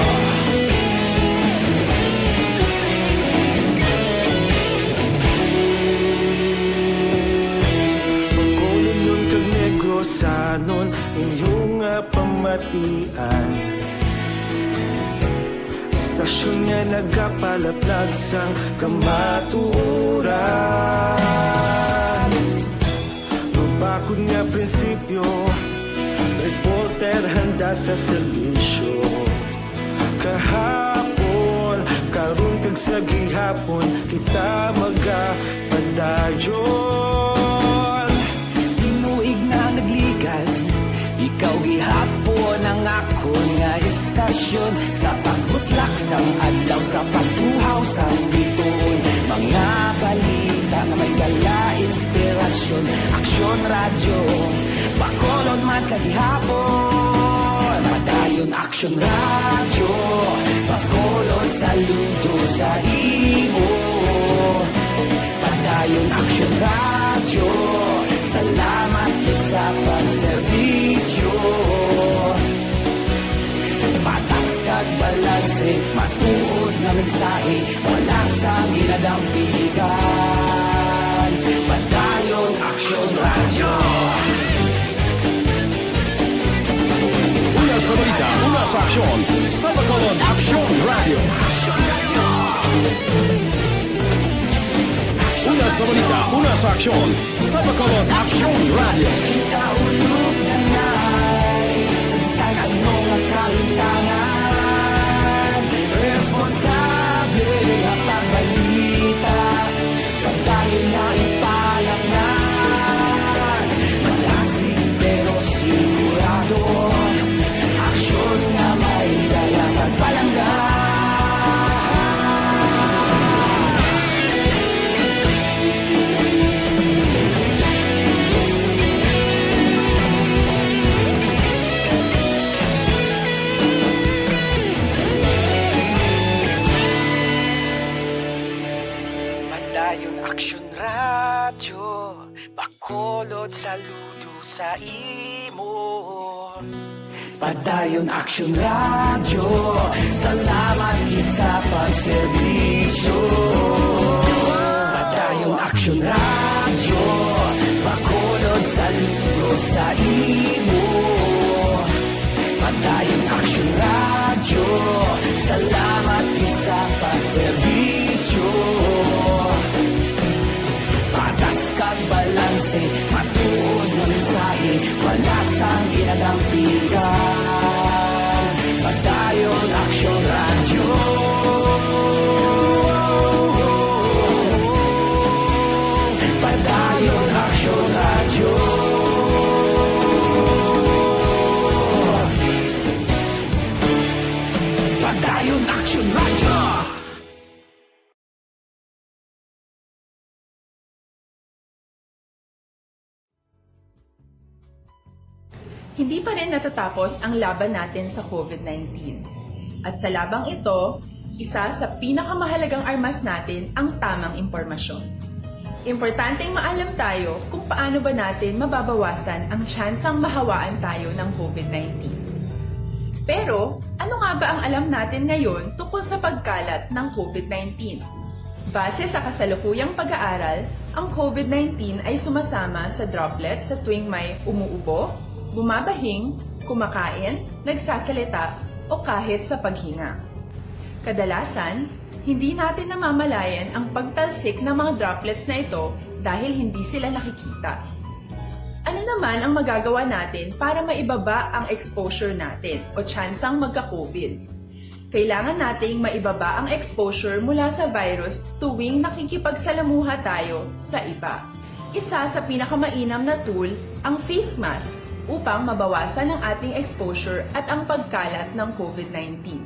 Bacolodnon kag Negrosanon, inyo nga pamatian. Istasyon nga nagapalaplag sang kamatuoran. Mabakod nga prinsipyo, reporter handa sa serbisyo. Kahapon, karon kag sa gihapon, kita magapadayon. Tinuig na nagligan, ikaw gihapon ang akon nga istasyon. Sa pagbutlak sang adlaw, sa pagtuhaw sang biton, mga balita nga may dala inspirasyon. Aksyon Radyo, Bacolod man sa gihapon. Padayon Aksyon Radyo, Bacolod, saludo sa imo. Padayon Aksyon Radyo, salamat gid sa pagserbisyo. Patas kag balanse, matuod nga mensahe, wala sang ginadampigan. Padayon Aksyon Radyo. Una sa balita, una sa aksyon, sa Bacolod Aksyon Radyo. Una sa balita, una sa aksyon, sa Bacolod Aksyon Radyo. Kita ulog na ngay, sa bisan ano nga kahimtangan, responsable nga pagbalita, pagdahil na ipalangnan. Malasig pero sigurado, aksyon nga may dala pagpalangga. Padayon Aksyon Radyo, Bacolod, saludo sa imo. Padayon Aksyon Radyo, salamat gid sa pagserbisyo. Padayon Aksyon Radyo, Bacolod, saludo sa imo. Padayon Aksyon Radyo, salamat gid sa pagserbisyo. Patas kag balanse, matuod nga mensahe, wala sang ginadampigan. Padayon Aksyon Radyo. Padayon Aksyon Radyo. Padayon Aksyon Radyo. Hindi pa rin natatapos ang laban natin sa COVID nineteen. At sa labang ito, isa sa pinakamahalagang armas natin ang tamang impormasyon. Importanteng maalam tayo kung paano ba natin mababawasan ang tsansang mahawaan tayo ng COVID nineteen. Pero, ano nga ba ang alam natin ngayon tungkol sa pagkalat ng COVID nineteen? Base sa kasalukuyang pag-aaral, ang COVID nineteen ay sumasama sa droplets sa tuwing may umuubo, bumabahing, kumakain, nagsasalita, o kahit sa paghinga. Kadalasan, hindi natin namamalayan ang pagtalsik ng mga droplets na ito dahil hindi sila nakikita. Ano naman ang magagawa natin para maibaba ang exposure natin o tsansang magka-COVID? Kailangan nating maibaba ang exposure mula sa virus tuwing nakikipagsalamuha tayo sa iba. Isa sa pinakamainam na tool ang face mask upang mabawasan ang ating exposure at ang pagkalat ng COVID nineteen.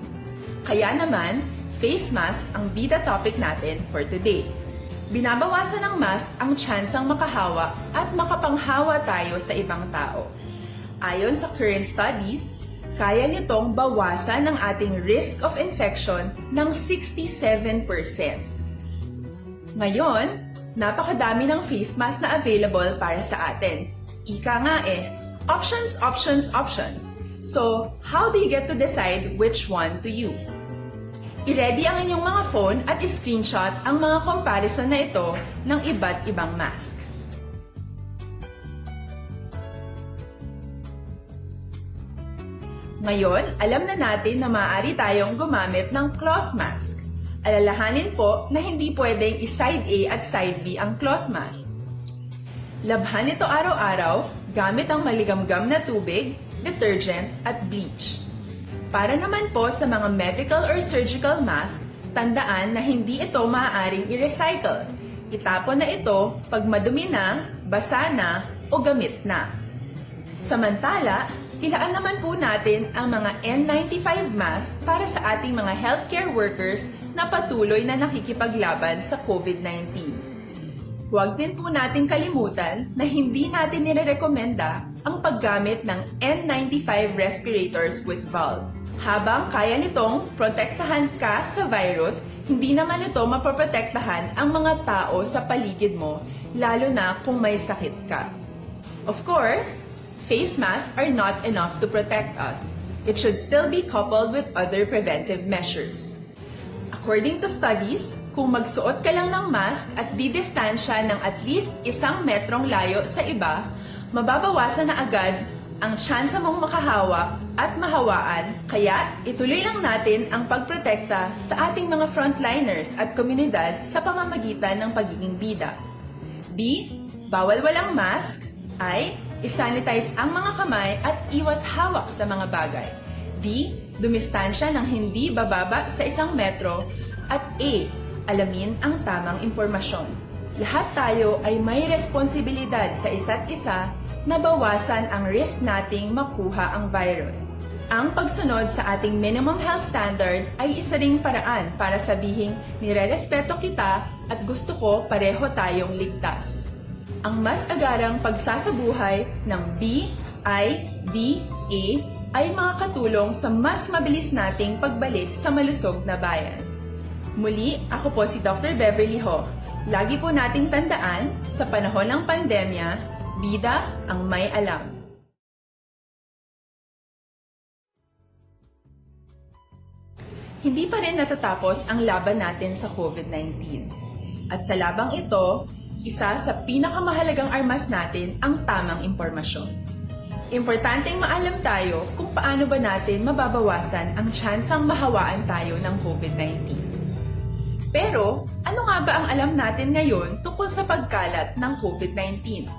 Kaya naman, face mask ang bida topic natin for today. Binabawasan ng mask ang tsansang makahawa at makapanghawa tayo sa ibang tao. Ayon sa current studies, kaya nitong bawasan ang ating risk of infection ng sixty-seven percent. Ngayon, napakadami ng face mask na available para sa atin. Ika nga eh, options, options, options. So, how do you get to decide which one to use? I-ready ang inyong mga phone at i-screenshot ang mga comparison na ito ng iba't ibang mask. Ngayon, alam na natin na maaari tayong gumamit ng cloth mask. Alalahanin po na hindi pwedeng i-side A at side B ang cloth mask. Labhan ito araw-araw gamit ang maligamgam na tubig, detergent, at bleach. Para naman po sa mga medical or surgical mask, tandaan na hindi ito maaaring i-recycle. Itapon na ito pag madumi na, basa na, o gamit na. Samantala, ilaan naman po natin ang mga N ninety-five mask para sa ating mga healthcare workers na patuloy na nakikipaglaban sa COVID nineteen. Huwag din po nating kalimutan na hindi natin nirerekomenda ang paggamit ng N ninety-five respirators with valve. Habang kaya nitong protektahan ka sa virus, hindi naman ito mapoprotektahan ang mga tao sa paligid mo, lalo na kung may sakit ka. Of course, face masks are not enough to protect us. It should still be coupled with other preventive measures. According to studies, kung magsuot ka lang ng mask at didistansya ng at least isang metrong layo sa iba, mababawasan na agad ang tsansa mong makahawa at mahawaan, kaya ituloy lang natin ang pagprotekta sa ating mga frontliners at komunidad sa pamamagitan ng pagiging bida. B, bawal walang mask. I, isanitize ang mga kamay at iwas hawak sa mga bagay. D, dumistansya ng hindi bababa sa isang metro. At A, alamin ang tamang impormasyon. Lahat tayo ay may responsibilidad sa isa't isa na bawasan ang risk nating makuha ang virus. Ang pagsunod sa ating minimum health standard ay isa ring paraan para sabihing nirerespeto kita at gusto ko pareho tayong ligtas. Ang mas agarang pagsasabuhay ng B I D A ay makakatulong sa mas mabilis nating pagbalik sa malusog na bayan. Muli, ako po si Doctor Beverly Ho. Lagi po nating tandaan, sa panahon ng pandemya, bida ang may alam. Hindi pa rin natatapos ang laban natin sa COVID nineteen. At sa labang ito, isa sa pinakamahalagang armas natin ang tamang impormasyon. Importanteng maalam tayo kung paano ba natin mababawasan ang tsansang mahawaan tayo ng COVID nineteen. Pero, ano nga ba ang alam natin ngayon tungkol sa pagkalat ng COVID nineteen?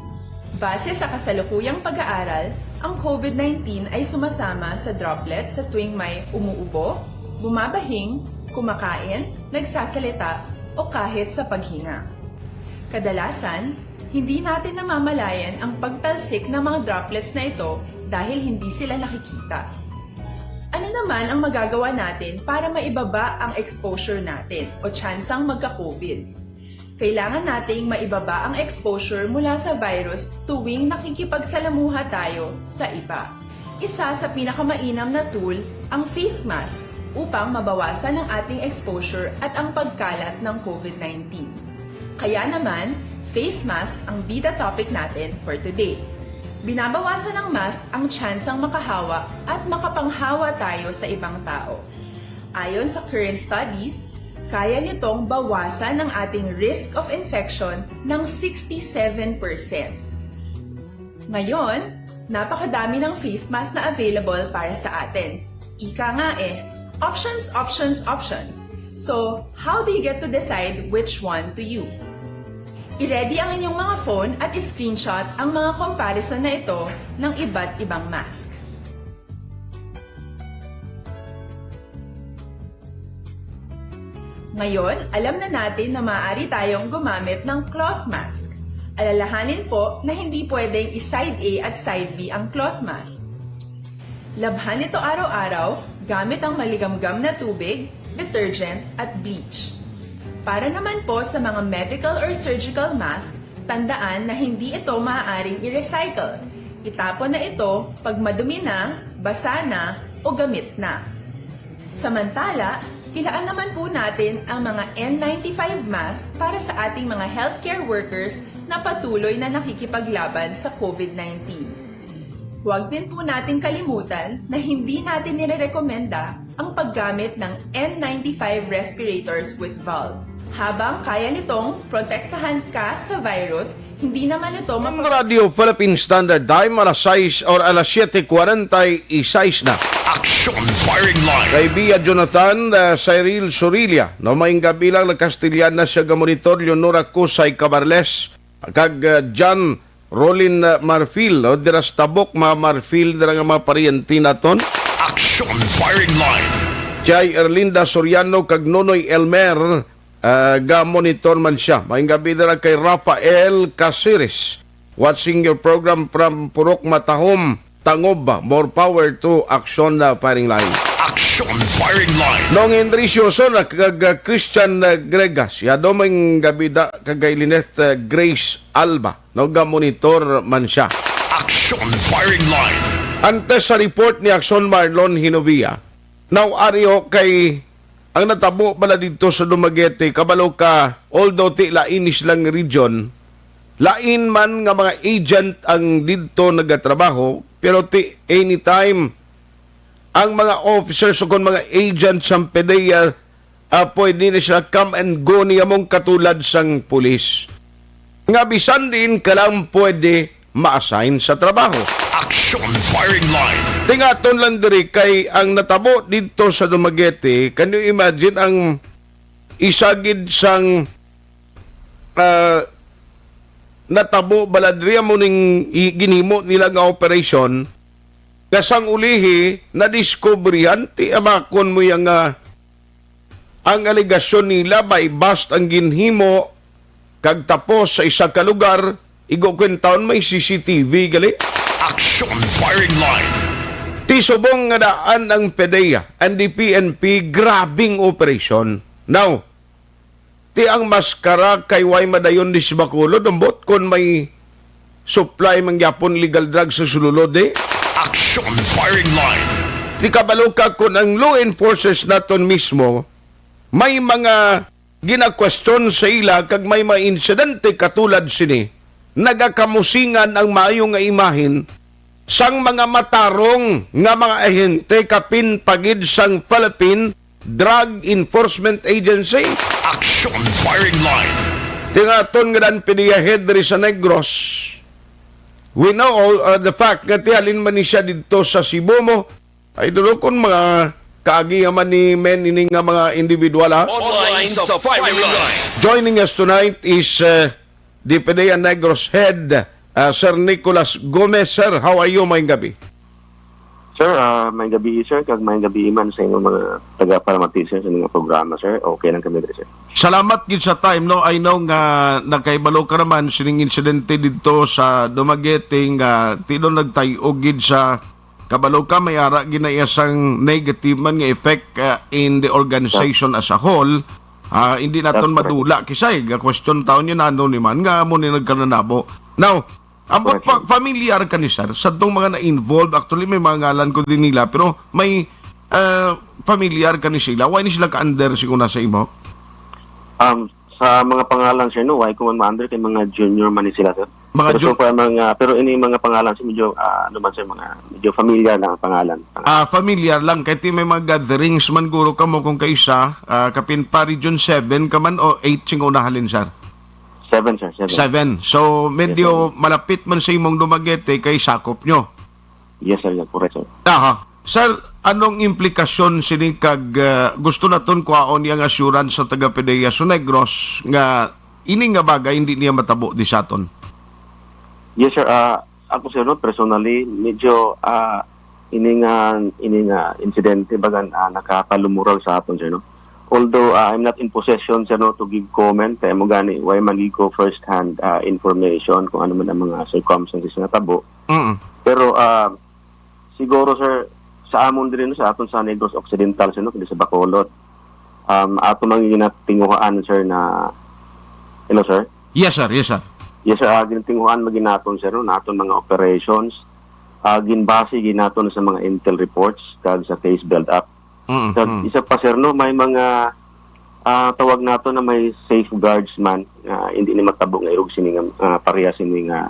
Base sa kasalukuyang pag-aaral, ang COVID nineteen ay sumasama sa droplet sa tuwing may umuubo, bumabahing, kumakain, nagsasalita, o kahit sa paghinga. Kadalasan, hindi natin namamalayan ang pagtalsik ng mga droplets na ito dahil hindi sila nakikita. Ano naman ang magagawa natin para maibaba ang exposure natin o tsansang magka-COVID? Kailangan nating maibaba ang exposure mula sa virus tuwing nakikipagsalamuha tayo sa iba. Isa sa pinakamainam na tool ang face mask upang mabawasan ang ating exposure at ang pagkalat ng COVID nineteen. Kaya naman, face mask ang bida topic natin for today. Binabawasan ng mask ang tsansang makahawa at makapanghawa tayo sa ibang tao. Ayon sa current studies, kaya nitong bawasan ang ating risk of infection ng sixty-seven percent. Ngayon, napakadami ng face mask na available para sa atin. Ika nga eh, options, options, options. So, how do you get to decide which one to use? I-ready ang inyong mga phone at i-screenshot ang mga comparison na ito ng iba't ibang mask. Ngayon, alam na natin na maaari tayong gumamit ng cloth mask. Alalahanin po na hindi pwedeng i-side A at side B ang cloth mask. Labhan ito araw-araw gamit ang maligamgam na tubig, detergent, at bleach. Para naman po sa mga medical or surgical mask, tandaan na hindi ito maaaring i-recycle. Itapon na ito pag madumi na, basa na, o gamit na. Samantala, ilaan naman po natin ang mga N ninety-five mask para sa ating mga healthcare workers na patuloy na nakikipaglaban sa COVID nineteen. Huwag din po nating kalimutan na hindi natin nirerekomenda ang paggamit ng N ninety-five respirators with valve. Habang kaya nitong protektahan ka sa virus, hindi naman ito Ang mapag- Radio Philippine Standard Time, alas sais or alas siyete kwarenta y seis na. Action Firing Line. Kay Bia Jonathan, uh, Cyril Surilla, no, maayong gabi lang, nagkastilyan na siya gamonitor, Leonora Kusay Cabarles, kag, uh, John Rolin, uh, Marfil, o diras Tabok, mga Marfil, dira nga mga paryente naton. Action Firing Line. Jai Erlinda Soriano kag Nonoy Elmer, ah, ga-monitor man siya. Maayong gabi dira kay Rafael Casiris. Watching your program from Purok Matahom, Tangob. More power to Action, ah, Firing Line. Action Firing Line. Nong Indricio Sola kag, ah, Christian, ah, Gregas. Yado, maayong gabi da kag kay Lynette, ah, Grace Alba. No, ga-monitor man siya. Action Firing Line. Antes sa report ni Action Marlon Hinovia, now, Ario, kay ang natabo bala didto sa Dumaguete, kabalo ka, although ti lain ni silang region, lain man nga mga agent ang didto nagatrabaho, pero ti anytime ang mga officers o kon mga agent sa PDEA, ah, pwede na sila come and go ni among katulad sang pulis. Nga bisan diin ka lang pwede ma-assign sa trabaho. Action Firing Line. Tingaton lang diri kay ang natabo didto sa Dumaguete, can you imagine ang isa gid sang, ah, natabo bala diri amo ning i-, ginhimo nila nga operasyon nga sang ulihi nadiskubrihan ti amakon mo yang, ah, ang alegasyon nila may bust ang ginhimo kag tapos sa isa ka lugar, igo kwentaon may C C T V gali. Action Firing Line. Ti subong nga daan ang PDEA and the P N P, grabing operasyon. Now, ti ang maskara kay way madayon di si Bacolod, ambot kon may supply man gyapon illegal drugs sa sulod, eh. Action Firing Line. Ti kabalo ka kon ang law enforcers naton mismo may mga ginakwestiyon sa ila kag may mga insidente katulad sini, nagakamusingan ang maayo nga imahen sang mga matarong nga mga ahente kapin pa gid sang Philippine Drug Enforcement Agency. Action Firing Line. Tingaton nga dan PDEA head diri sa Negros. We know all, uh, the fact nga ti halin man ni siya didto sa Cebu mo. Ay, dulo kon mga kaagi man ni men ini nga mga individual, ha? Online sa Firing Line. Joining us tonight is, uh, the PDEA Negros head, uh, Sir Nicholas Gomez. Sir, how are you? Maayong gabi. Sir, ah, maayong gabi, sir, kag maayong gabi man sa inyong mga taga-paramati, sir, sa mga programa, sir. Okay lang kami diri, sir. Salamat gid sa time, no? I know nga nakahibalo ka naman sining insidente didto sa Dumaguete nga ti daw nagtay-og gid sa, kabalo ka, may ara gid na iya sang negative man nga effect, ah, in the organization as a whole. Ah, hindi naton madula kisay ga question taon yun, ano ni man nga amo ni nagkananabo. Now, ambot, correct, pa-, familiar ka ni sir sa tong mga na-involve? Actually, may mga ngalan ko din nila, pero may, ah, familiar ka ni sila? Why ni sila ka-under siguro na sa imo? Um, sa mga pangalan, sir, no, why ko man ma-under kay mga junior man ni sila, sir. Mga pero ju- so far, mga, pero ini mga pangalan, sir, medyo, ah, ano man, sir, mga medyo familiar lang ang pangalan. Ah, familiar lang. Kay ti may mga gatherings man guro kamo kung kaisa, ah, kapin pa Region seven ka man o eight sing una halin, sir? Seven, sir, seven. Seven. So, medyo, yes, sir, malapit man sa imong Dumaguete kay sakop nyo. Yes, sir. Yeah, correct, sir. Aha. Sir, anong implikasyon sini kag, ah, gusto naton kuhaon yang assurance sa taga PDEA sa Negros nga Ini nga bagay hindi niya matabo di sa aton. Yes, sir. Ah, ako, sir, no, personally, medyo ah, ini nga ini nga insidente, bagan, ah, nakakalumurag sa aton, sir, no. Although ah, I'm not in possession, sir, no, to give comment, kaya mo gani, why man gid ko first hand ah, information kung ano man ang mga circumstances nga tabo. Mm. Pero ah, siguro, sir, sa amon diri, no, sa aton sa Negros Occidental, sir, no, kundi sa Bacolod, um, ato man ginatinguhaan, sir, na hello, sir. Yes, sir. Yes, sir. Yes, sir. Ah, ginatinguhaan man gid naton, sir, no, naton mga operations. Ah, ginbase gid naton sa mga intel reports kag sa case build up. Mm, Kag mm. isa pa, sir, no, may mga ah, tawag nato na may safeguards man nga hindi ni matabo nga irog sini nga ah, pareha sini nga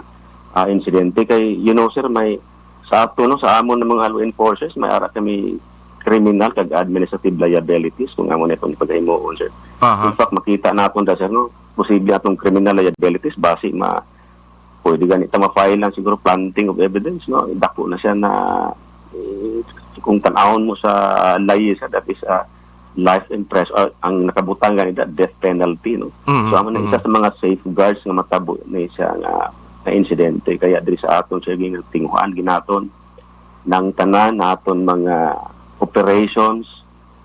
ah, insidente. Kay, you know, sir, may sa ato, no, sa amon nga mga law enforcers, may ara kami criminal kag administrative liabilities kung amo na itong paghimuon, sir. Aha. In fact, makita naton da, sir, no, posible atong criminal liabilities basi ma pwede gani ta ma-file lang siguro planting of evidence, no. Dako na siya na eh, kung tan-awon mo sa layi, sa that is a life imprisonment, ang nakabutang gani da death penalty, no. Mhm, So amo na isa mhm. sa mga safeguards nga matabo ni siya nga na insidente. Kaya diri sa aton, sir, gintinguhaan gid naton nang tanan naton mga operations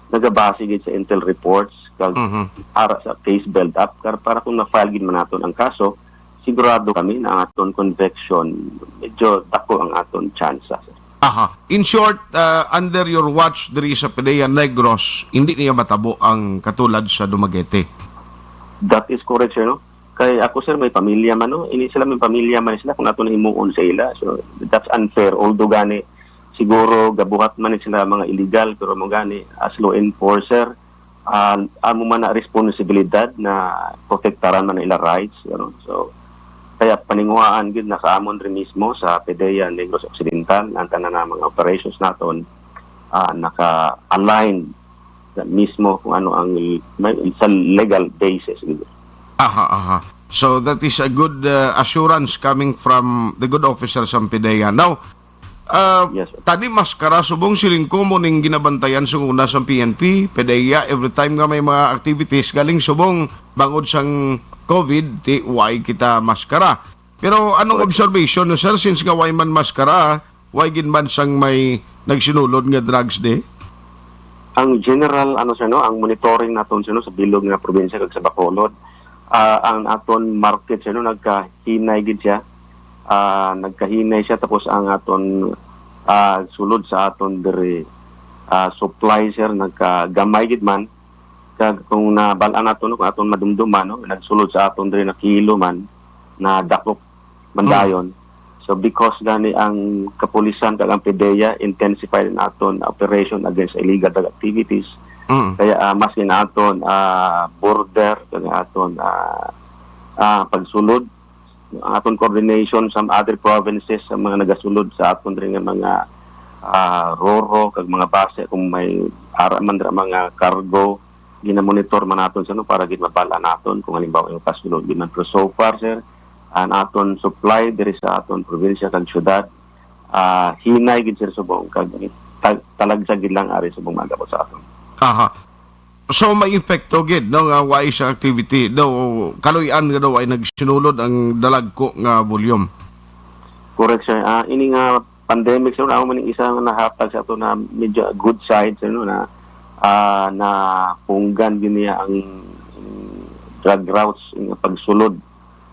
nagabase gid sa intel reports kag Mhm. ara sa case build up kar para kung na-file gid man naton ang kaso, sigurado kami na ang aton conviction medyo dako ang aton tsansa, sir. Aha. In short, uh, under your watch diri sa PDEA Negros, hindi niya matabo ang katulad sa Dumaguete. That is correct, sir, no? Kay ako, sir, may pamilya man, no? Ini sila may pamilya man sila kung ato na himuon sa ila. So that's unfair. Although gani siguro gabuhat man ni sila mga illegal, pero mo gani as law enforcer, ah, amo man na responsibilidad na protektaran man ang ila rights, you know? So kaya paninguhaan gid na sa amon rin mismo sa PDEA Negros Occidental ang tanan nga mga operations naton ah, naka-align na mismo kung ano ang may, sa legal basis. Aha, aha. So that is a good uh, assurance coming from the good officers sa PDEA. Now, uh, Yes, sir. Tani maskara subong siling ko mo ning ginabantayan sa una sa P N P, PDEA, every time nga may mga activities, galing subong bangod sang COVID, ti, why kita maskara? Pero anong Correct. Observation no, sir, since nga why man maskara, why gid man sang may nagsinulod nga drugs di? Ang general, ano, sir, no, ang monitoring naton, sir, no, sa bilog nga probinsya kag sa Bacolod, ah, ang aton market, sir, no, nagkahinay gid siya. Ah, nagkahinay siya, tapos ang aton ah, sulod sa aton diri ah, supply, sir, nagkagamay gid man. Kag kung nabal-an nato, no, kung aton madumduman, no, nagsulod sa aton diri na kilo man, na dakop man Mm. dayon. So because gani ang kapulisan kag ang PDEA intensified ang aton operation against illegal drug activities. Mm. Kaya ah, mas ginaton ah, border kag aton ah, ah, pagsulod, ang aton coordination sa other provinces sa mga nagasulod sa aton rin nga mga ah, roro kag mga base kung may ara man ra mga cargo, ginamonitor man naton sa, no, para gid mabal-an naton kung halimbawa yung pasulod gid man. Pero so far, sir, ang aton supply diri sa aton probinsya kag syudad ah, hinay gid, sir, subong kag tag- talagsa gid lang ari subong magabot sa aton. Aha. So may epekto gid no nga why sa activity daw kaluy-an nga daw ay nagsinulod ang dalagko nga volume. Correct, sir. Ah, ini nga pandemic, sir, amo man ang isa nga nahatag sa ato na medyo good side, sir, no, na ah, na punggan gid niya ang, ang drug routes nga pagsulod,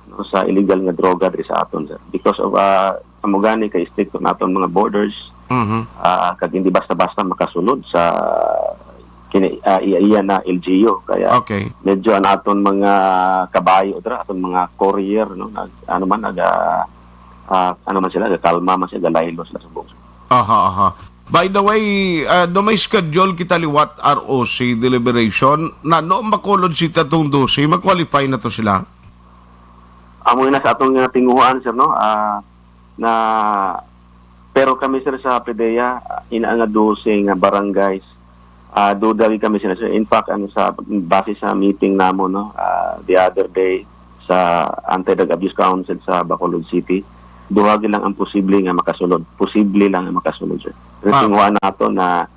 no, sa illegal nga droga diri sa aton, sir. Because of ah, amo gani kay stricto naton mga borders, Mhm. ah, kag hindi basta-basta makasulod sa kini ah, iya, iya na L G U. Kaya Okay. medyo ang aton mga kabayo dira, aton mga courier, no, nag, ano man, nag ah, ah, ano man sila, nagkalma man sila, galaylo sila subong. Aha, aha. By the way, uh, do may schedule kita liwat R O C deliberation. Nano makulod si tatong dose, ma-qualify na to sila? Amo na sa atong nga tinguhaan, sir, no? Ah, na pero kami, sir, sa PDEA, ah, ina nga dose nga barangays, ah, duda gid kami, sir. In fact, ano, sa base sa meeting namo, no, ah, the other day sa Anti-Drug Abuse Council sa Bacolod City, duha gid lang ang posible nga makasulod. Posible lang ang makasulod, sir. Pero Ah. Tinguhaan nato na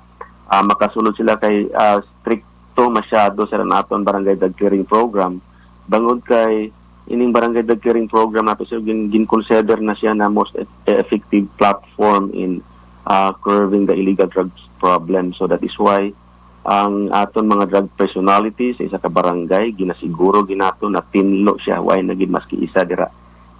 ah, makasulod sila kay ah, stricto masyado, sir, ang aton barangay drug clearing program. bangod kay ining barangay drug clearing program nato, sir, gin, gin-consider na siya na most e-, effective platform in, ah, curbing the illegal drugs problem. So that is why ang aton mga drug personalities sa isa ka barangay, ginasiguro gid nato na tinlo siya, way na gid maski isa dira.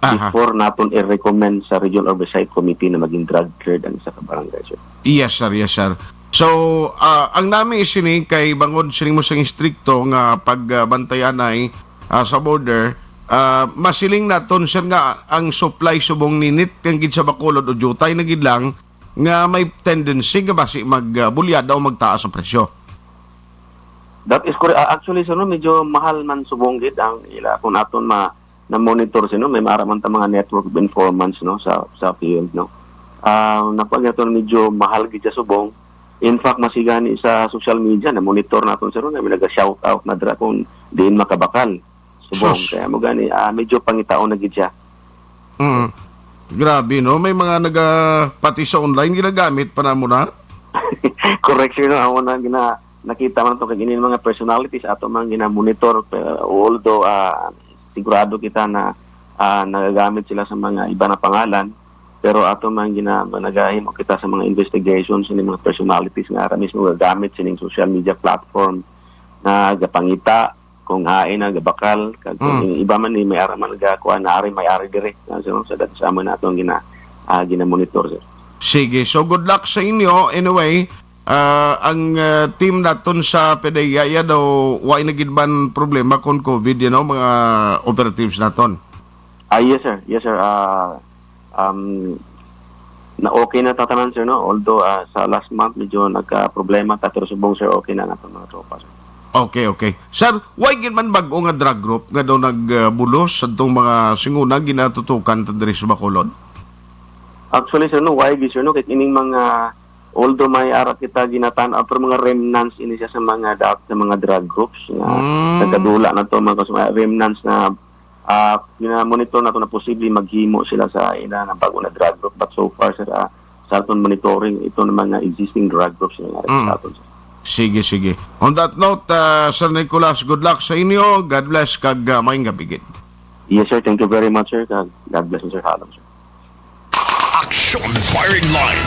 Aha. Before naton i-recommend sa Regional Oversight Committee na maging drug cleared ang isa ka barangay, sir. Yes, sir. Yes, sir. So, ah, ang nami sini kay bangod sini mo sang istrikto nga pagbantayanay, ah, sa border, ah, masiling naton, sir, nga ang supply subong ninit kang gid sa Bacolod o jutay na gid lang nga may tendency nga basi magbulyada o magtaas ang presyo. That is correct. Ah, actually, sir, no, medyo mahal man subong gid ang ila kung aton ma-, na-monitor, sir, no, may mara man ta mga network of informants, no, sa, sa field, no. Ah, nakuha naton medyo mahal gid siya subong. In fact, masigani sa social media, na-monitor naton, sir, no, na may naga-shout out na dira kung diin makabakal. Subong. Sus. Kaya mo gani, ah, medyo pangitaon na gid siya. Mm. Grabe, no? May mga naga-, pati sa online, ginagamit pa namo na. Correct, sir, no? Amo na gina-, nakita man to kag inin mga personalities ato man gina-monitor, pero although, ah, sigurado kita na, ah, nagagamit sila sa mga iba na pangalan, pero ato man gina-, nagahimo kita sa mga investigations sa mga personalities nga ara mismo gagamit sining social media platform na gapangita kung hain ang gabakal, kag kung Mm. yung iba man ni may ara man gakuha na ari, may ari dire. Ah, so, so that's amo na atong gina-, ah, gina-monitor, sir. Sige, so good luck sa inyo. Anyway, ah, ang, ah, team naton sa PDEA, ya daw, wa na gid man problema kon COVID, you know, mga operatives naton. Ah, yes, sir. Yes, sir. Ah, um, na okay na tatanan, sir, no? Although, ah, sa last month, medyo nagka-problema ta, pero subong, sir, okay na ang atong mga tropa, sir. Okay, okay. Sir, why gid man bag-o nga drug group nga daw nagbulos sa itong mga singuna ginatutukan ta diri sa Bacolod? Actually, sir, no, why gid, sir, no? Kahit ining mga, although may ara kita ginatan-aw, pero mga remnants ini siya sa mga dat-, sa mga drug groups nga Mm. nagkadula na to, mga kus-, mga remnants na, ah, gina-monitor nato na posible maghimo sila sa ila na bago na drug group. But so far, sir, ah, sa aton monitoring, ito na mga existing drug groups na nga Mm. sa aton, sir. Sige, sige. On that note, ah, Sir Nicolas, good luck sa inyo. God bless kag, ah, maayong gabi gid. Yes, sir. Thank you very much, sir. God, God bless you, sir. Halom, sir. Action Firing Line.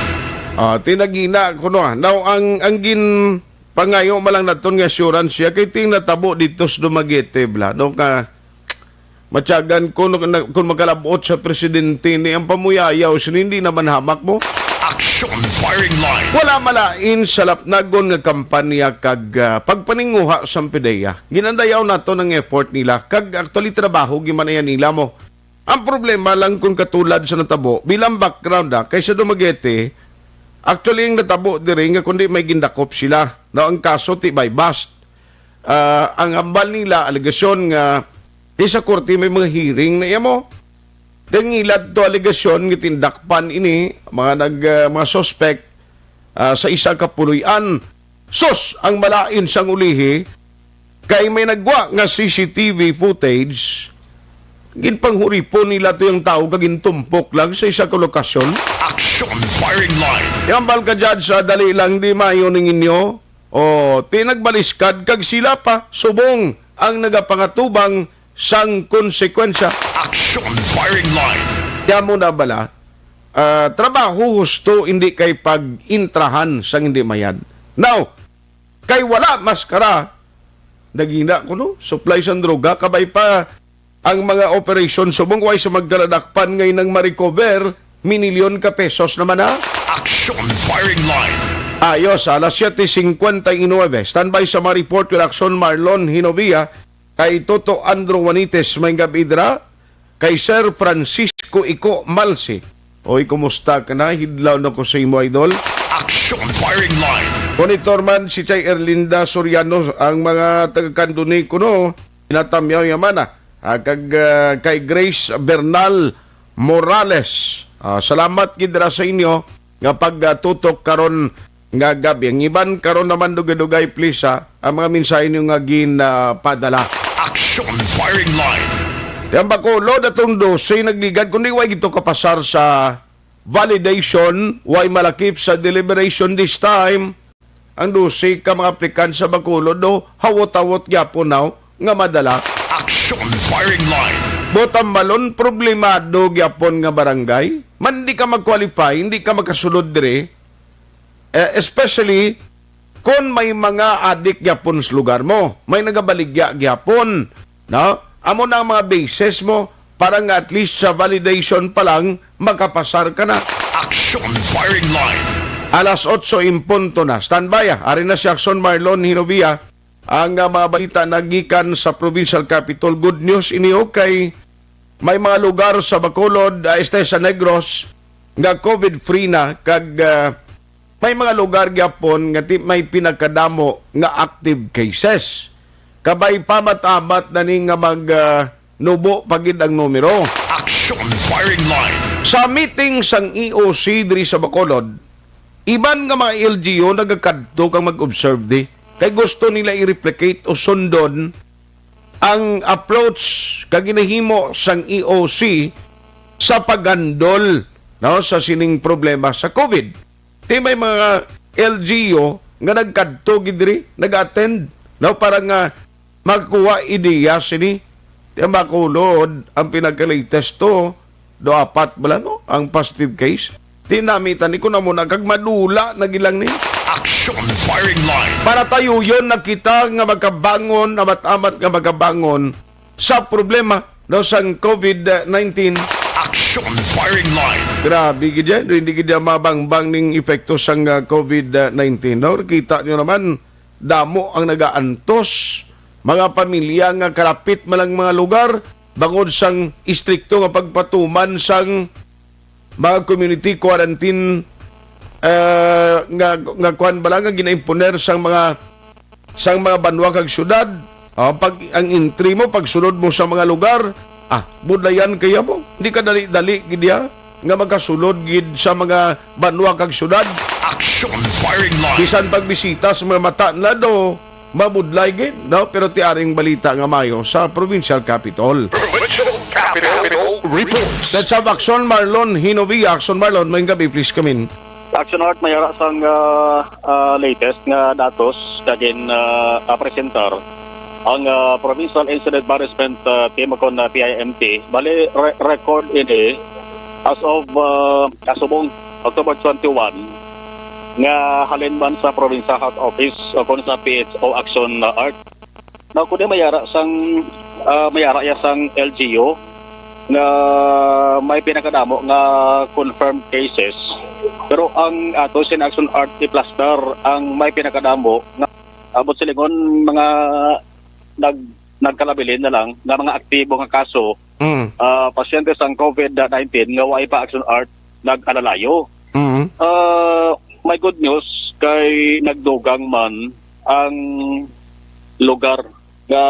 Ah, tinagina ko, no, ah. Now, ang, ang gin-, pangayo man lang naton nga assurance siya kay ting natabo dito sa Dumaguete, bla. No, ka, matyagan ko, no, na, kung makalabot sa presidente ni ang pamuyayaw, sin hindi naman hamak mo. Action Firing Line. Wala malain sa lapnagon nga kampanya kag, ah, pagpaninguha sa PDEA. Ginandayaw nato ang effort nila, kag actually trabaho gimanayan nila mo. Ang problema lang kung katulad sa natabo, bilang background, ah, kay sa Dumaguete, actually, ang natabo diri nga kundi may gindakop sila. Now, ang kaso, ti by bust. Ah, ang hambal nila, alegasyon nga, ti sa korte may mga hearing na iya mo. Tangilad to alegasyon nga tindakpan ini, mga nag-, ah, mga suspect, ah, sa isa ka puloy-an. Sus, ang malain sang ulihi, kay may nagwa nga C C T V footage, ginpanghuripon nila to yung tao kag gintumpok lang sa isa ka lokasyon. Action Firing Line. Yambal ka, Judge, sa dali lang, di maayo ning inyo. O, ti nagbaliskad kag sila pa, subong ang nagapangatubang sang konsekwensya. Action Firing Line. Kaya mo na bala, ah, trabaho husto, hindi kay pag-intrahan sang hindi mayad. Now, kay wala maskara, nagina ko, no? Supply sang droga, kabay pa ang mga operation subong way sa magkaladakpan ngay nang ma-recover, minilyon ka pesos naman, ha? Action Firing Line. Ayos, alas siete cincuenta y nueve. Standby sa mga report with Action Marlon Hinovia, kay Toto Andrew Juanites, may gabi dira, kay Sir Francisco Ico Malsi. Oy, kumusta ka na? Hidlaw na ko sa imo, idol. Action Firing Line. Monitor man si Chay Erlinda Soriano, ang mga taga-Kanduni kuno, pinatamyaw yaman, ah. Ah, kag, ah, kay Grace Bernal Morales. Ah, salamat gid ra sa inyo nga pagtutok karon nga gabi. Ang iban karon naman dugay-dugay, please, ha, ang mga mensahe niyo nga gin, ah, padala. Action Firing Line. Ang Bacolod atong dose nagligad, kundi way gito kapasar sa validation, way malakip sa deliberation this time. Ang dose ka mga aplikant sa Bacolod, do, hawot-hawot gyapon now nga madala. Action Action Firing Line. Botambalon, problemado gyapon nga barangay. Man, di ka mag-qualify, hindi ka makasulod diri. Eh, especially kung may mga adik gyapon sa lugar mo, may nagabaligya gyapon, no? Amo na ang mga basis mo para nga at least sa validation pa lang makapasar ka na. Action Firing Line. Alas otso en punto na. Standby, ah. Ari na si Action Marlon Hinovia. Ang, ah, mga balita nagikan sa provincial capital. Good news ini, okay. May mga lugar sa Bacolod, ah, este sa Negros, nga COVID-free na, kag, ah, may mga lugar gyapon nga ti-, may pinakadamo nga active cases. Kabay, pamat-amat na ni nga mag, ah, nubo pa gid ang numero. Action Firing Line. Sa meeting sang E O C diri sa Bacolod, iban nga mga L G U nagakadto kag mag-observe di, kay gusto nila i-replicate o sundon ang approach kag ginahimo sang E O C sa paghandol, no, sa sining problema sa COVID. Ti may mga L G U nga nagkadto gid diri, nag-attend, no, para nga makakuha ideya sini. Ti ang Bacolod, ang pinaka-latest to, do apat bala, no, ang positive case. Ti namitan ni, kun amo na, kag madula na gid lang ni. Action Firing Line. Para tayuyon na kita nga makabangon, amat-amat nga makabangon sa problema, no, sang COVID nineteen. Action Firing Line. Grabe gid yan. Hindi gid yan mabangbang ning epekto sang, ah, COVID nineteen, no? Kita nyo naman, damo ang nagaantos. Mga pamilya nga kalapit man ang mga lugar, bangod sang istrikto nga pagpatuman sang mga community quarantine, ah, nga, nga kuwan bala nga ginaimponer sang mga, sang mga banwa kag syudad. Ah, pag ang entry mo, pagsulod mo sa mga lugar, ah, budlayan kaya mo. Hindi ka dali-dali gid ya nga makasulod gid sa mga banwa kag syudad. Action Firing Line. Bisan pagbisita sa mga mata na do, mabudlay gid, no? Pero ti aring balita nga mayo sa provincial capital. Provincial Capital Reports. Let's have Action Marlon Hinovia. Action Marlon, may gabi, please come in. Action Art, may ara sang, ah, ah, latest nga datos kagin, ah, ah, presentar ang, ah, Provincial Incident Management, ah, Team o kon, ah, P I M T. Bali, re-, record ini as of, ah, kasubong October twenty-one nga halin man sa Provincial Health Office o kon sa P H O Action, ah, Art. Now, kundi may ara sang, ah, may ara ya sang L G U nga may pinakadamo nga confirmed cases. Pero ang ato sin Action Art i-plaster ang may pinakadamo nga abot silingon mga nag-, nagkalabilin na lang nga mga aktibo nga kaso, Mm. ah, pasyente sang COVID nineteen nga way pa Action Art nag-alalayo. Mm. Ah, may good news kay nagdugang man ang lugar nga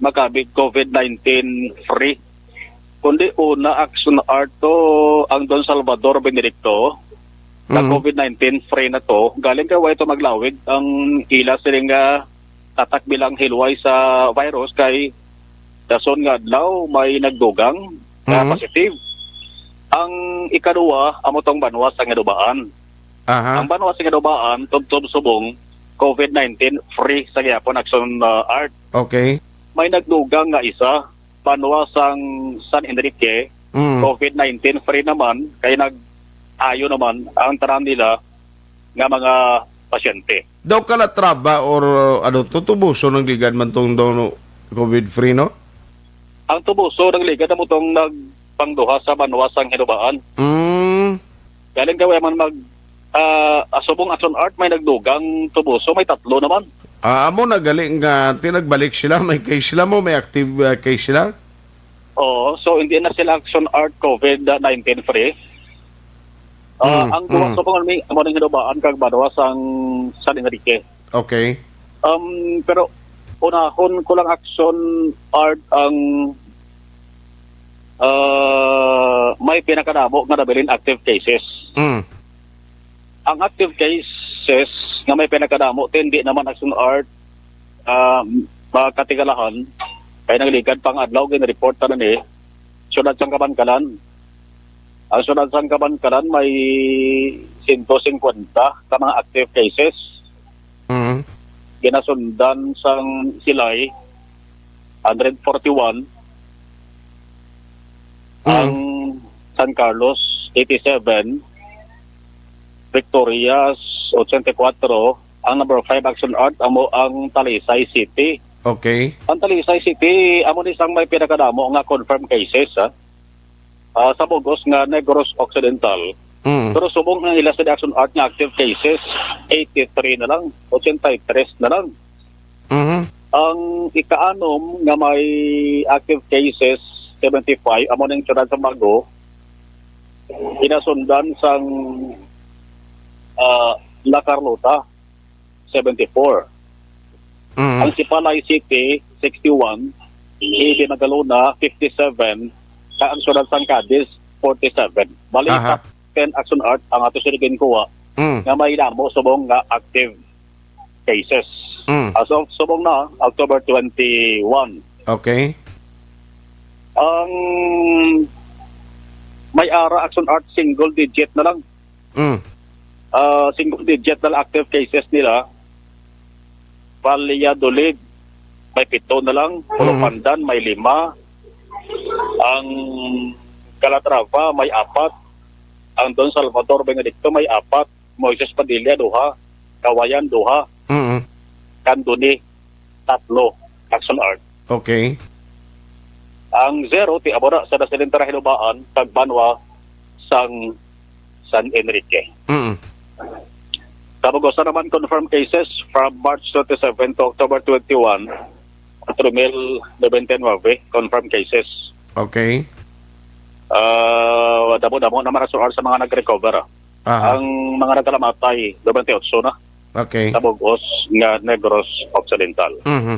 makabig COVID nineteen free. Kundi una, Action Art, to ang Don Salvador Benedicto, na Mm. COVID nineteen free na to. Galing kay way to maglawig ang ila siling nga tatak bilang hilway sa virus kay dason nga adlaw may nagdugang nga Mm. positive. Ang ikaduwa, amo tong banwa sa Ginubaan. Aha. Ang banwa sa Ginubaan, tubtob subong, COVID nineteen free sa gihapon, Action, uh, Art. Okay. May nagdugang nga isa, banwa sang San Enrique, Mm. COVID nineteen free naman, kay nag-ayo naman ang tanan nila nga mga pasyente. Daw Calatrava or, uh, ano to, Tubuso ng Ligad man tong daw, no, COVID free, no? Ang Tubuso ng Ligad amo tong nagpangduha sa banwa sang Ginubaan. Mm. Galing kay way man mag, ah, asubong Action Art may nagdugang Tubuso, may tatlo naman. Ah, amo na gali nga tinagbalik sila, may case sila mo, may active, ah, case sila? Oo, so hindi na sila Action Art COVID nineteen free. Ah, Mm, ang duha mm. sa mga ni, amo ning Ginubaan kag banwa sang San Enrique. Okay. Um, pero unahon ko lang, Action Art, ang, ah, may pinakadamo nga nabilin active cases. Mm. Ang active cases nga may pinakadamo, ti hindi naman, Action Art, ah, makatigalahan, kay nagligad pang adlaw, gin-report na ni siyudad sang Kabankalan. Ang siyudad sang Kabankalan may sento singkwenta ka mga active cases. Mm. Ginasundan sang Silay hundred forty-one, Mm. ang San Carlos, eighty-seven, Victorias, eighty-four, ang number five Action Art, amo ang Talisay City. Okay. Ang Talisay City, amo ni sang may pinakadamo nga confirmed cases, ha? Ah, sa bug-os nga Negros Occidental. Mm. Pero subong ang ila sa Action Art nga active cases, eighty-three na lang, eighty-three na lang. Mhm. Ang ikaanom nga may active cases, seventy-five, amo ning siyudad sa Bago, ginasundan sang, ah, La Carlota, seventy-four. Mhm. Ang Sipalay City, sixty-one, Ibi Magalona, fifty-seven, kag ang siyudad sang Cadiz, forty-seven. Bali, Aha. top ten Action Art ang ato sila ginkuha Mm. nga may damo subong nga active cases. Mm. As of subong na, October twenty-one. Okay. Ang may ara Action Art, single digit na lang. Mm. Ah, single digit na lang active cases nila. Valladolid, may pito na lang. Mm. Oropandan, may lima. Ang Calatrava, may apat. Ang Don Salvador Benedicto, may apat. Moises Padilla, duha. Kawayan, duha. Mm. Candoni, tatlo. Action Art. Okay. Ang zero, ti amo na sa Nasilintara Hinubaan, kag Banwa sang San Enrique. Mm. Sa bug-osan naman, confirmed cases from March twenty-seven to October twenty-one, four mil noventa y nueve confirmed cases. Okay. Ah, damo-damo naman ang suar sa mga nag-recover, ah. Aha. Ang mga nagkalamatay, noventa y ocho na. Okay. Sa bug-os nga Negros Occidental. Mhm.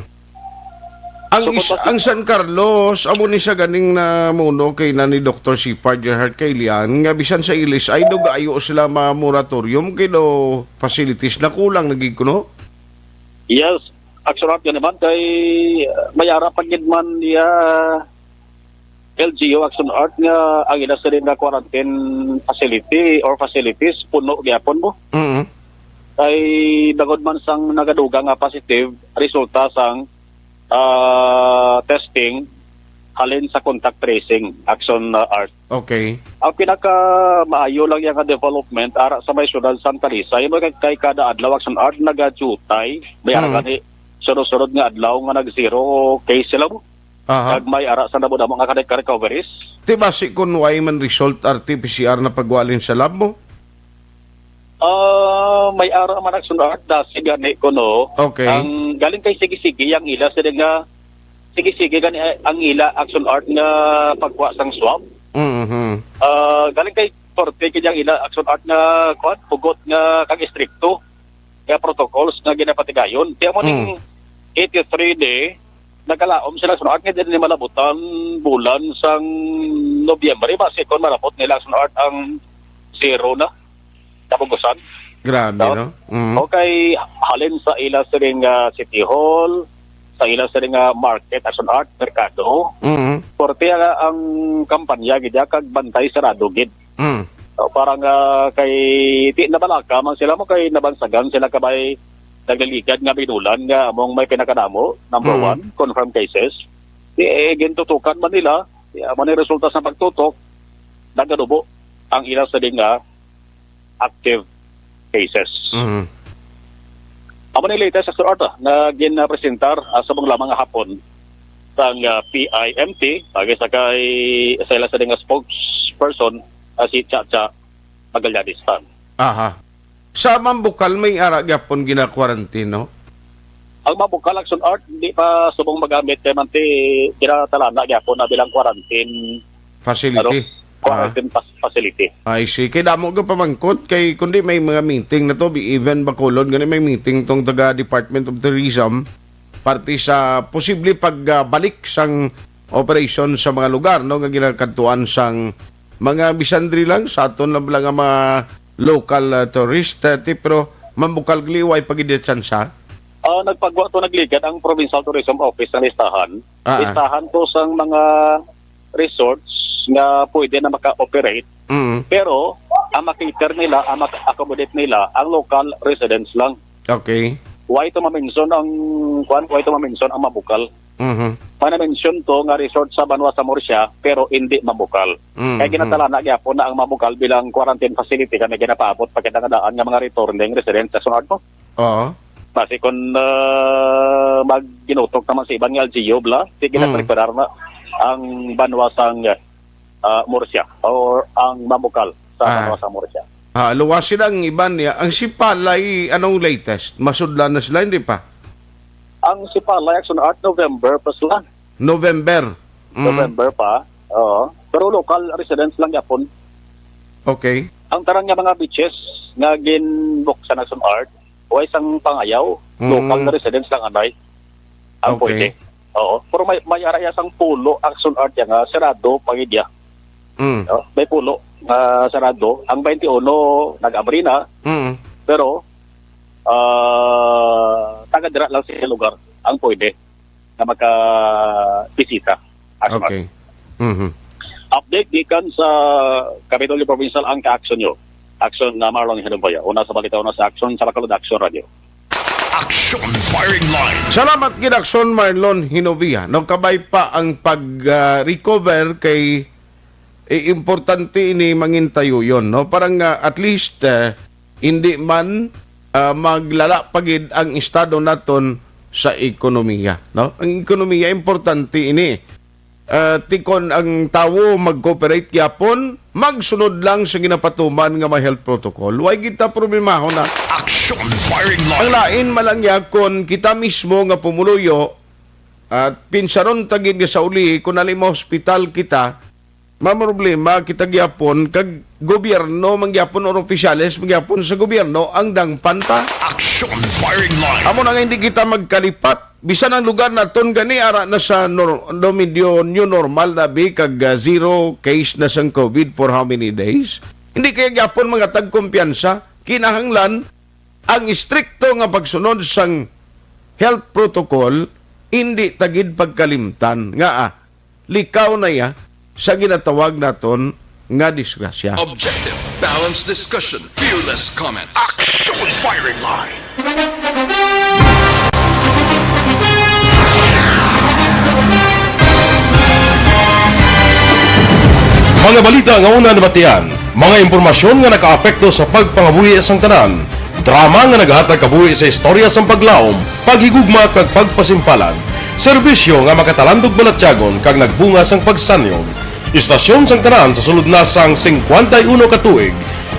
Ang So, is-, kung ang San Carlos, amo ni siya ganing namuno kay na ni Doktor Sipar Gerhard Kailian, nga bisan sa ilis ay do gaayo sila ma-moratorium kay do facilities na kulang na gid kuno? Yes, Action Art nga naman kay, uh, may ara pa gid man niya L G U Action Art nga ang ila sila nga quarantine facility or facilities puno gyapon mo. Mm. Kay bangod man sang nagadugang nga positive, resulta sang, ah, testing halin sa contact tracing, Action, ah, Art. Okay. Ang pinaka maayo lang yang development ara sa may siyudad sang Talisay, mo kay, kay kada adlaw, Action Art, nagadutay. May ara Mm. gani sunod-sunod nga adlaw nga nag-zero case sila mo. Aha. Kag may ara sa damo-damo nga ka-, ka-recoveries. Ti basi kun why man result R T P C R na pagwalin sa lab mo? Ah, may ara man Action Art, dasi gani kuno. Okay. Ang galing kay sige-sige ang ila sila nga, sige-sige gani ang ila Action Art nga pagkuha sang swab. Mhm. Ah, galing kay korte kini ang ila Action Art nga kuwan, pugot nga kag istrikto nga protocols nga ginapatigayon. Kaya mo ning Mm. eighty-three ni, nagkalaom sila Action Art nga din ni malabutan bulan sang Nobyembre, basi kon malabot nila Action Art ang zero na. Kapugusan. Grabe, No? no? Mm. Okay, halin sa ila sining, ah, City Hall, sa ila sining, ah, market, Action Art, merkado. Mm. Korte ang, ang kampanya gid, kag bantay sarado gid. Mm. So, parang, ah, kay di nabalaka man sila mo kay nabansagan sila kabay nagliligad nga binulan nga among may pinakadamo, number Mm. one, confirmed cases. Di, eh, gintutukan man nila, di, ah, man ang resulta sa pagtutok, nagadubo ang ila sa dinga active cases. Mhm. Amo ni latest sa suot, ah, nga ginapresentar, ah, sa mga lamang nga hapon sang, ah, P I M T, pagi sa kay, sa ila sa nga spokesperson, ah, si Chacha Magallanes Tan. Aha. Sa Mambukal may ara gyapon gina-quarantine, no? Ang Mambukal, Action Art, di pa subong magamit kay man ti ginatalana gyapon na bilang quarantine Facility. Ano? Quarantine Ah. fac-, facility. I see. Kay damo ka pamangkot kay kundi may mga meeting na to, even Bacolod, gani may meeting tong taga Department of Tourism, parte sa posible pagbalik sang operasyon sa mga lugar, no, nga ginakadtuan sang mga bisan diri lang sa aton lang, lang nga mga local, ah, tourist, ah, ti, pero Mambukal gali, way pa gid tsansa? Ah, nagpagwa to, nagligad ang Provincial Tourism Office ng listahan. Ah, ah. Listahan to sang mga resorts nga pwede na maka-operate, Mm. pero ang makater nila, ang maka-accommodate nila, ang local residents lang. Okay. Why to ma-mention ang, kuwan, why to ma-mention ang Mambukal? Mhm. Mana-mention to nga resort sa banwa sa Murcia, pero indi Mambukal. Mm, Kaya mm. ginatalana gyapon na ang Mambukal bilang quarantine facility kami ginapaabot pa kita nga daan nga mga returning residents sa sunod mo. Oo. Basi kung ah, magginutok naman sa iban nga L G U, bla, di Mm. ginapreparar na ang banwa sang ah, Murcia or ang Mambukal sa Ah. banwa sa Murcia. Ah, luwasin ang iban niya. Ang Sipalay, anong latest? Masudlan na sila, hindi pa? Ang Sipalay, action art, November pa sila. November. Mm. November pa. Oo. Pero local residents lang yapon. Okay. Ang tanan nga mga beaches nga ginbuksan na sun art, way sang pangayaw, Mm. local nga residents lang anay. Ang Okay. pwede. Oo. Pero may, may ara iya sang pulo, action art iya nga sarado pa gid iya. Mm. No? May pulo nga sarado. Ang twenty-one nag-abri na, Mm. pero ah, taga dira lang sa lugar ang pwede na makabisita. Action art. Okay. Mhm. Update gikan sa Kapitolyo Provincial ang ka-action nyo. Action na Marlon Hinuboya. Una sa balita, una sa action sa Bacolod Action Radio. Action Firing Line. Salamat gid, Action Marlon Hinovia. No, kabay pa ang pag-recover kay eh, importante ini mangin tayo yon, no? Parang ah, at least ah, hindi man ah, maglala pa gid ang estado naton sa ekonomiya, no? Ang ekonomiya importante ini. Ah, tikon ang tawo mag-cooperate gyapon, magsunod lang sa ginapatuman nga mga health protocol. Way kita problemahon na. Action Firing Ang Line. lain man lang ya kon kita mismo nga pumuluyo at pinsaron ta gid nga sa uli kung nali ma-hospital kita, mamroblema kita gyapon kag gobyerno man gyapon or opisyales man gyapon sa gobyerno ang dangpan ta. Action Firing Line. Amo na nga hindi kita magkalipat. Bisan ang lugar naton gani ara na sa nor-, no, medyo new normal na bi kag ah, zero case na sang COVID for how many days? Hindi kaya gyapon mga tagkumpiyansa. Kinahanglan ang istrikto nga pagsunod sang health protocol, hindi ta gid pagkalimtan nga ah, likaw na iya sa ginatawag naton nga disgrasya. Objective, balanced discussion, fearless comments. Action Firing Line. Mga balita nga una nabatian, mga impormasyon nga nakaapekto sa pagpangabuhi sang tanan, drama nga naghatag kabuhi sa istorya sang paglaom, paghigugma kag pagpasimpalan, serbisyo nga makatalandog balatyagon kag nagbunga sang pagsanyon. Istasyon sang tanan sa sulod na sang singkwenta y uno ka tuig.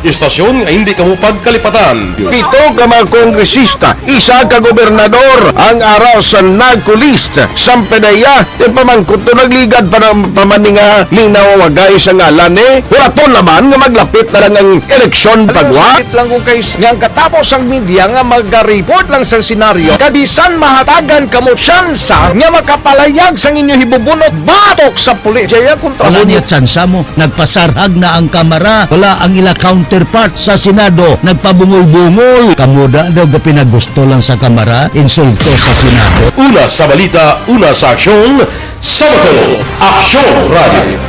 Istasyon nga hindi kamo pagkalipatan. Pito ka mga kongresista, isa ka gobernador ang ara sa NAGCO list. Sang PDEA, ipamangkot to, nagligad pa ng pamaninga, linaw wagay sa ngalan ni. Wala to naman nga maglapit na lang ang eleksyon. Alam mo, pagwa. Sakit lang kung kay nga ang katapos ang media nga mag-report lang sa senaryo, kabisan mahatagan kamo tsansa nga makapalayag sang inyo hibubunot batok sa pulis. Jaya kontra Wala mo niya tsansa mo. Nagpasarhag na ang Kamara. Wala ang ila counterpart sa Senado. Nagpabungol-bungol. Kamo da daw gapinagusto lang sa Kamara. Insulto sa Senado. Una sa balita, una sa aksyon, sa Bacolod, Aksyon Radio.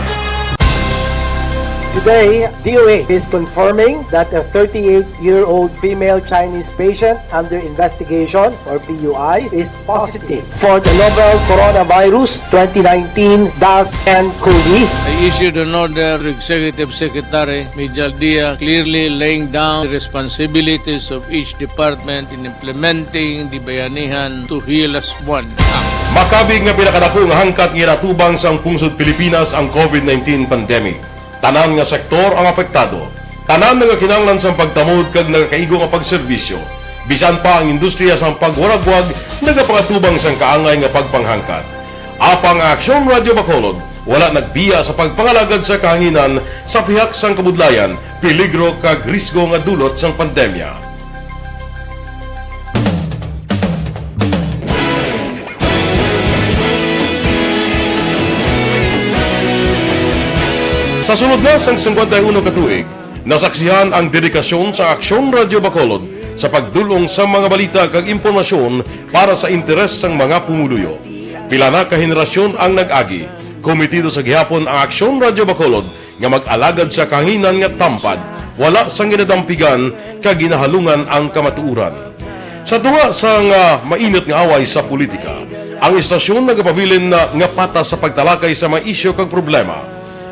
Today, D O A is confirming that a thirty-eight-year-old female Chinese patient under investigation, or P U I, is positive for the novel coronavirus twenty nineteen dash N COVID. I issued an order to Executive Secretary Mijal Dia, clearly laying down the responsibilities of each department in implementing the Bayanihan to Heal As One Act. Makabig nga pinakadako nga hangkat nga ginatubang sang pungsod Pilipinas ang COVID nineteen pandemic. Tanan nga sektor ang apektado. Tanan nga kinahanglan sang pagtamod kag nagakaigo nga pagserbisyo. Bisan pa ang industriya sang pagwaragwag nagapangatubang sang kaangay nga pagpanghangkat. Apang ang Aksyon Radio Bacolod wala nagbiya sa pagpangalagad sa kahanginan sa pihak sang kabudlayan, peligro kag risgo nga dulot sang pandemya. Sa sulod na sang singkwenta y uno ka tuig, nasaksihan ang dedikasyon sa Aksyon Radio Bacolod sa pagdul-ong sa mga balita kag impormasyon para sa interes sang mga pumuluyo. Pila na ka henerasyon ang nag-agi. Komitido sa gihapon ang Aksyon Radio Bacolod nga mag-alagad sa kahanginan nga tampad, wala sang ginadampigan kag ginahalungan ang kamatuoran. Sa tunga sang mainit nga away sa politika, Ang istasyon nagapabilin na nga patas sa pagtalakay sa mga isyu kag problema.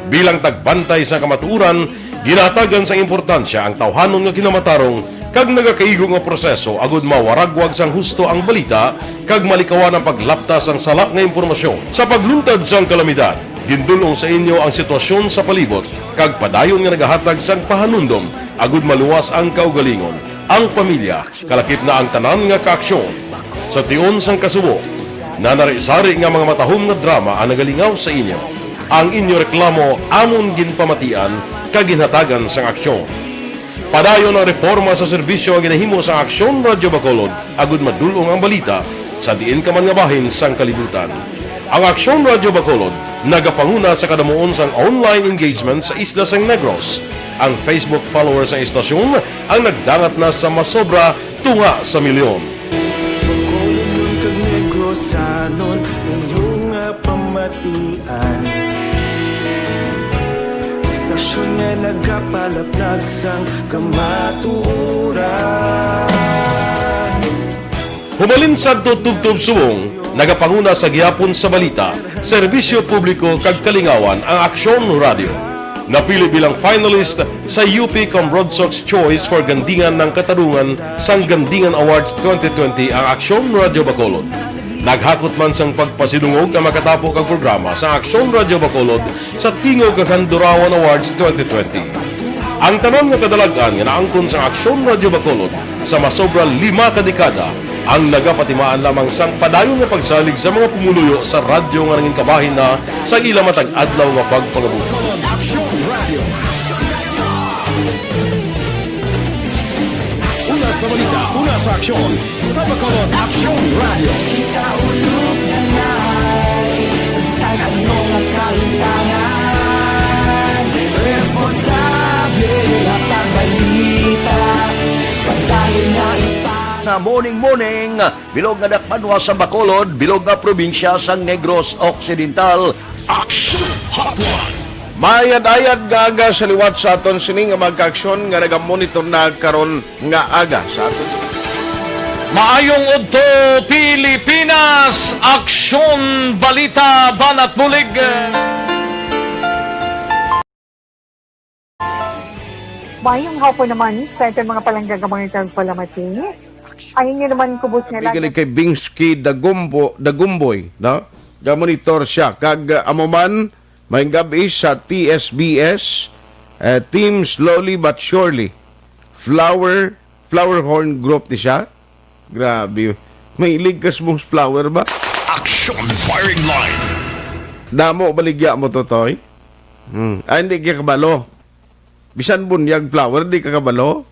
Bilang tagbantay sa kamatuoran, ginahatagan sang importansya ang tawhanon nga kinamatarong kag nagakaigo nga proseso agud mawaragwag sang husto ang balita kag malikawan ang paglapta sang sala nga impormasyon. Sa pagluntad sang kalamidad, gindul-ong sa inyo ang sitwasyon sa palibot kag padayon nga nagahatag sang pahanumdom agud maluwas ang kaugalingon, ang pamilya, kalakip na ang tanan nga kaaksyon. Sa tion sang kasubo, nanari-sari nga mga matahom nga drama ang nagalingaw sa inyo. Ang inyo reklamo amon ginpamatian kag ginhatagan sang aksyon. Padayon ang reporma sa serbisyo nga ginahimo sang Aksyon Radyo Bacolod agud madul-ong ang balita sa diin ka man nga bahin sang kalibutan. Ang Aksyon Radyo Bacolod nagapanguna sa kadamuon sang online engagement sa isla sang Negros. Ang Facebook followers sang istasyon ang nagdangat na sa masobra tunga sa milyon. Bacolod kag Negrosanon, inyo nga pamatian. Istasyon nga nagapalaplag sang kamatuoran. Humalin sadto tubtob subong, nagapanguna sa gihapon sa balita, serbisyo publiko kag kalingawan ang Aksyon Radyo. Napili bilang finalist sa U P Cambrodsoc's Choice for Gandingan ng Katarungan sang Gandingan Awards twenty twenty ang Aksyon Radyo Bacolod. Naghakot man sang pagpasidungog ang makatapo kag programa sa Aksyon Radyo Bacolod sa Tingog kag Handurawan Awards twenty twenty. Ang tanan nga kadalag-an nga naangkon sa Aksyon Radyo Bacolod sa masobra lima ka dekada ang nagapatimaan lamang sang padayon nga pagsalig sa mga pumuluyo sa radyo nga nangin kabahin na sa ila matag adlaw nga pagpangabuhi. Aksyon Radio. Una sa balita, una sa aksyon, sa Bacolod Aksyon Radio. Ikaulog na na'y sagsag ano nga kahimtangan. Responsable at ang balita, pagdayon nga ipa- Nga morning, morning. Bilog nga dakbanwa sa Bacolod, bilog nga probinsya sang Negros Occidental. Action Hotline. Mayad-ayad nga aga sa liwat sa aton sini nga mga kaaksyon nga nagamonitor na karon nga aga sa aton. Maayong udto, Pilipinas! Aksyon, balita, banat bulig. Maayong hapon naman sa aton mga palangga nga mga tagpalamati. Ang inyo naman kubos nga Bigalig kay Bingsky Dagumbo, Dagumboy, no? Gamonitor siya. Kag, uh, amo man, may gabi sa T S B S, uh, Team Slowly But Surely. Flower, Flower Horn Group ni siya. Grabe. May ligkas mong flower ba? Action Firing Line. Damo baligya mo, Totoy? Hmm. Ay, hindi ka kabalo. Bisan bunyag flower, di ka kabalo.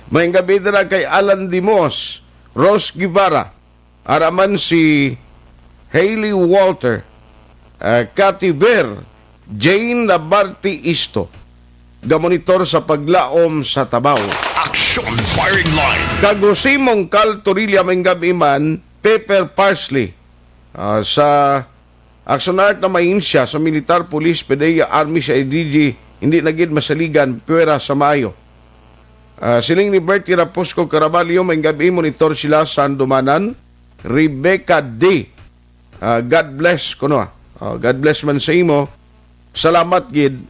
May gabi dira kay Alan Dimos, Rose Guevara, araman si Hailey Walter, ah, Cathy Ver, Jane Labarte Isto, gamonitor sa paglaom sa Tabaw. Action Firing Line. Kag Jose Mongcal Torilla, may gabi man, Pepper Parsley, ah, sa Action Art na mahinsya sa militar, pulis, P D E A, army, sa I D G, hindi na gid masaligan, pwera sa maayo. Ah, siling ni Bertie Raposco Caraballo, may gabi, monitor sila sa Handumanan. Rebecca D. Ah, God bless, kuno, ah. Ah, God bless man sa imo. Salamat gid,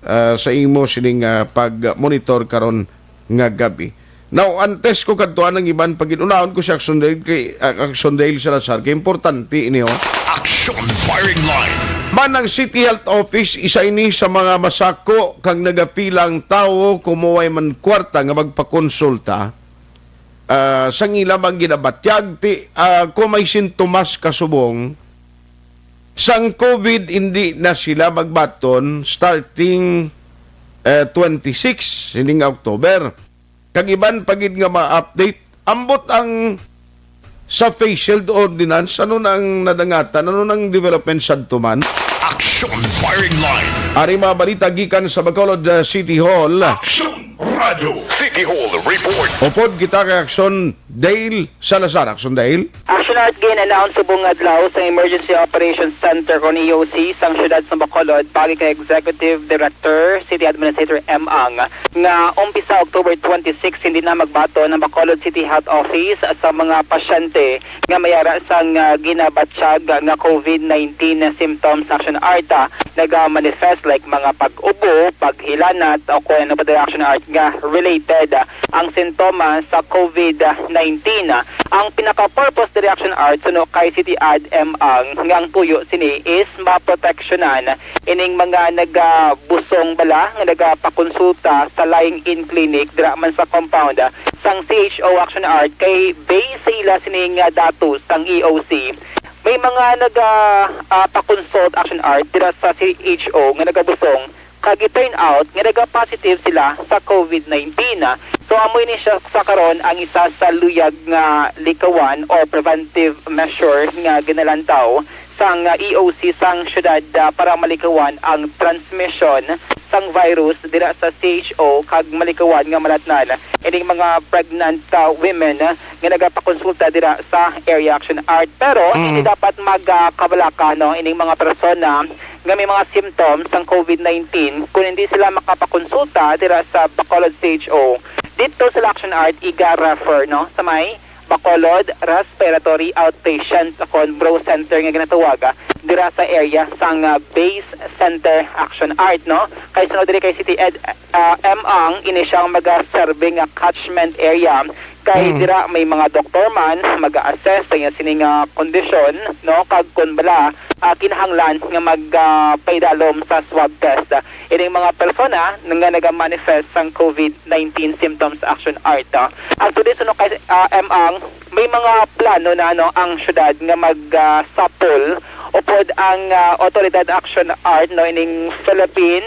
ah, sa imo sining, ah, pag-monitor karon nga gabi. Now, antes ko kadtuan ang iban pa gid, unahon ko si Action Dale kay, ah, Action Dale Salazar, kay importante ini, oh. Action Firing Line. Man ang City Health Office, isa ini sa mga masako kang nagapilang tawo kumuway man kwarta nga magpakonsulta, ah, sang ila man ginabatyag ti, ah, kung may sintomas kasubong sang COVID, hindi na sila magbaton starting, eh, twenty-six sining October. Kag iban pa gid nga mga update, ambot ang sa face shield ordinance, ano na ang nadangatan, ano nang development sadto man? Action Firing Line. Ari mga balita gikan sa Bacolod, uh, City Hall. Action Radyo City Hall Report. Upod kita kay Action Dale Salazar. Action Dale. Action Art gin-announce subong adlaw sa Emergency Operations Center kon E O C sang siyudad sa Bacolod, pagi kay Executive Director City Administrator M Ang, nga umpisa October twenty-six hindi na magbaton ang Bacolod City Health Office sa mga pasyente nga may ara sang ah, ginabatyag nga COVID nineteen symptoms. Action Art, ah, naga-manifest like mga pag-ubo, paghilanat, o kung ano pa diri, Action Art, nga related, ah, ang sintomas sa COVID nineteen. Ang pinaka-purpose diri, Action Art, suno kay City Ad M Ang, nga ang tuyo sini is maproteksyonan ining mga nagabusong bala nga nagapakonsulta sa lying-in clinic dira man sa compound sang C H O, Action Art, kay base sa ila sining ah, datos sang E O C, may mga naga ah, pa-consult, Action Art, dira sa C H O nga nagabusong kag i-turn out nga naga-positive sila sa COVID nineteen. So amo ini siya sa karon ang isa sa luyag nga likawan or preventive measure nga ginalantaw sang ah, E O C sang siyudad, ah, para malikawan ang transmission sang virus dira sa C H O kag malikawan nga malatnan ining mga pregnant ah, women nga nagapakonsulta dira sa Area Action Art. Pero hindi dapat magkabalaka, no, ining mga persona nga may mga symptoms sang COVID nineteen kung hindi sila makapakonsulta dira sa Bacolod C H O. Dito sa Action Art, iga-refer, no, sa may Bacolod Respiratory Outpatient o kon Bro Center nga ginatawag, ah, dira sa area sang ah, Base Center, Action Art, no? Kay sunod diri kay City Ed ah, M Ang, ini siya ang magaserbe nga catchment area. Kay dira may mga doktor man maga-assess sa iya sini nga kondisyon, no, kag kon bala ah, kinahanglan nga mag ah, paidalom sa swab test, ah, ining mga persona nga naga-manifest sang COVID nineteen symptoms. Action Art, ah. Actually, suno kay ah, M Ang, may mga plano na, no, ang syudad nga mag ah, sapol upod ang ah, Autoridad Action Art, no, ining Philippine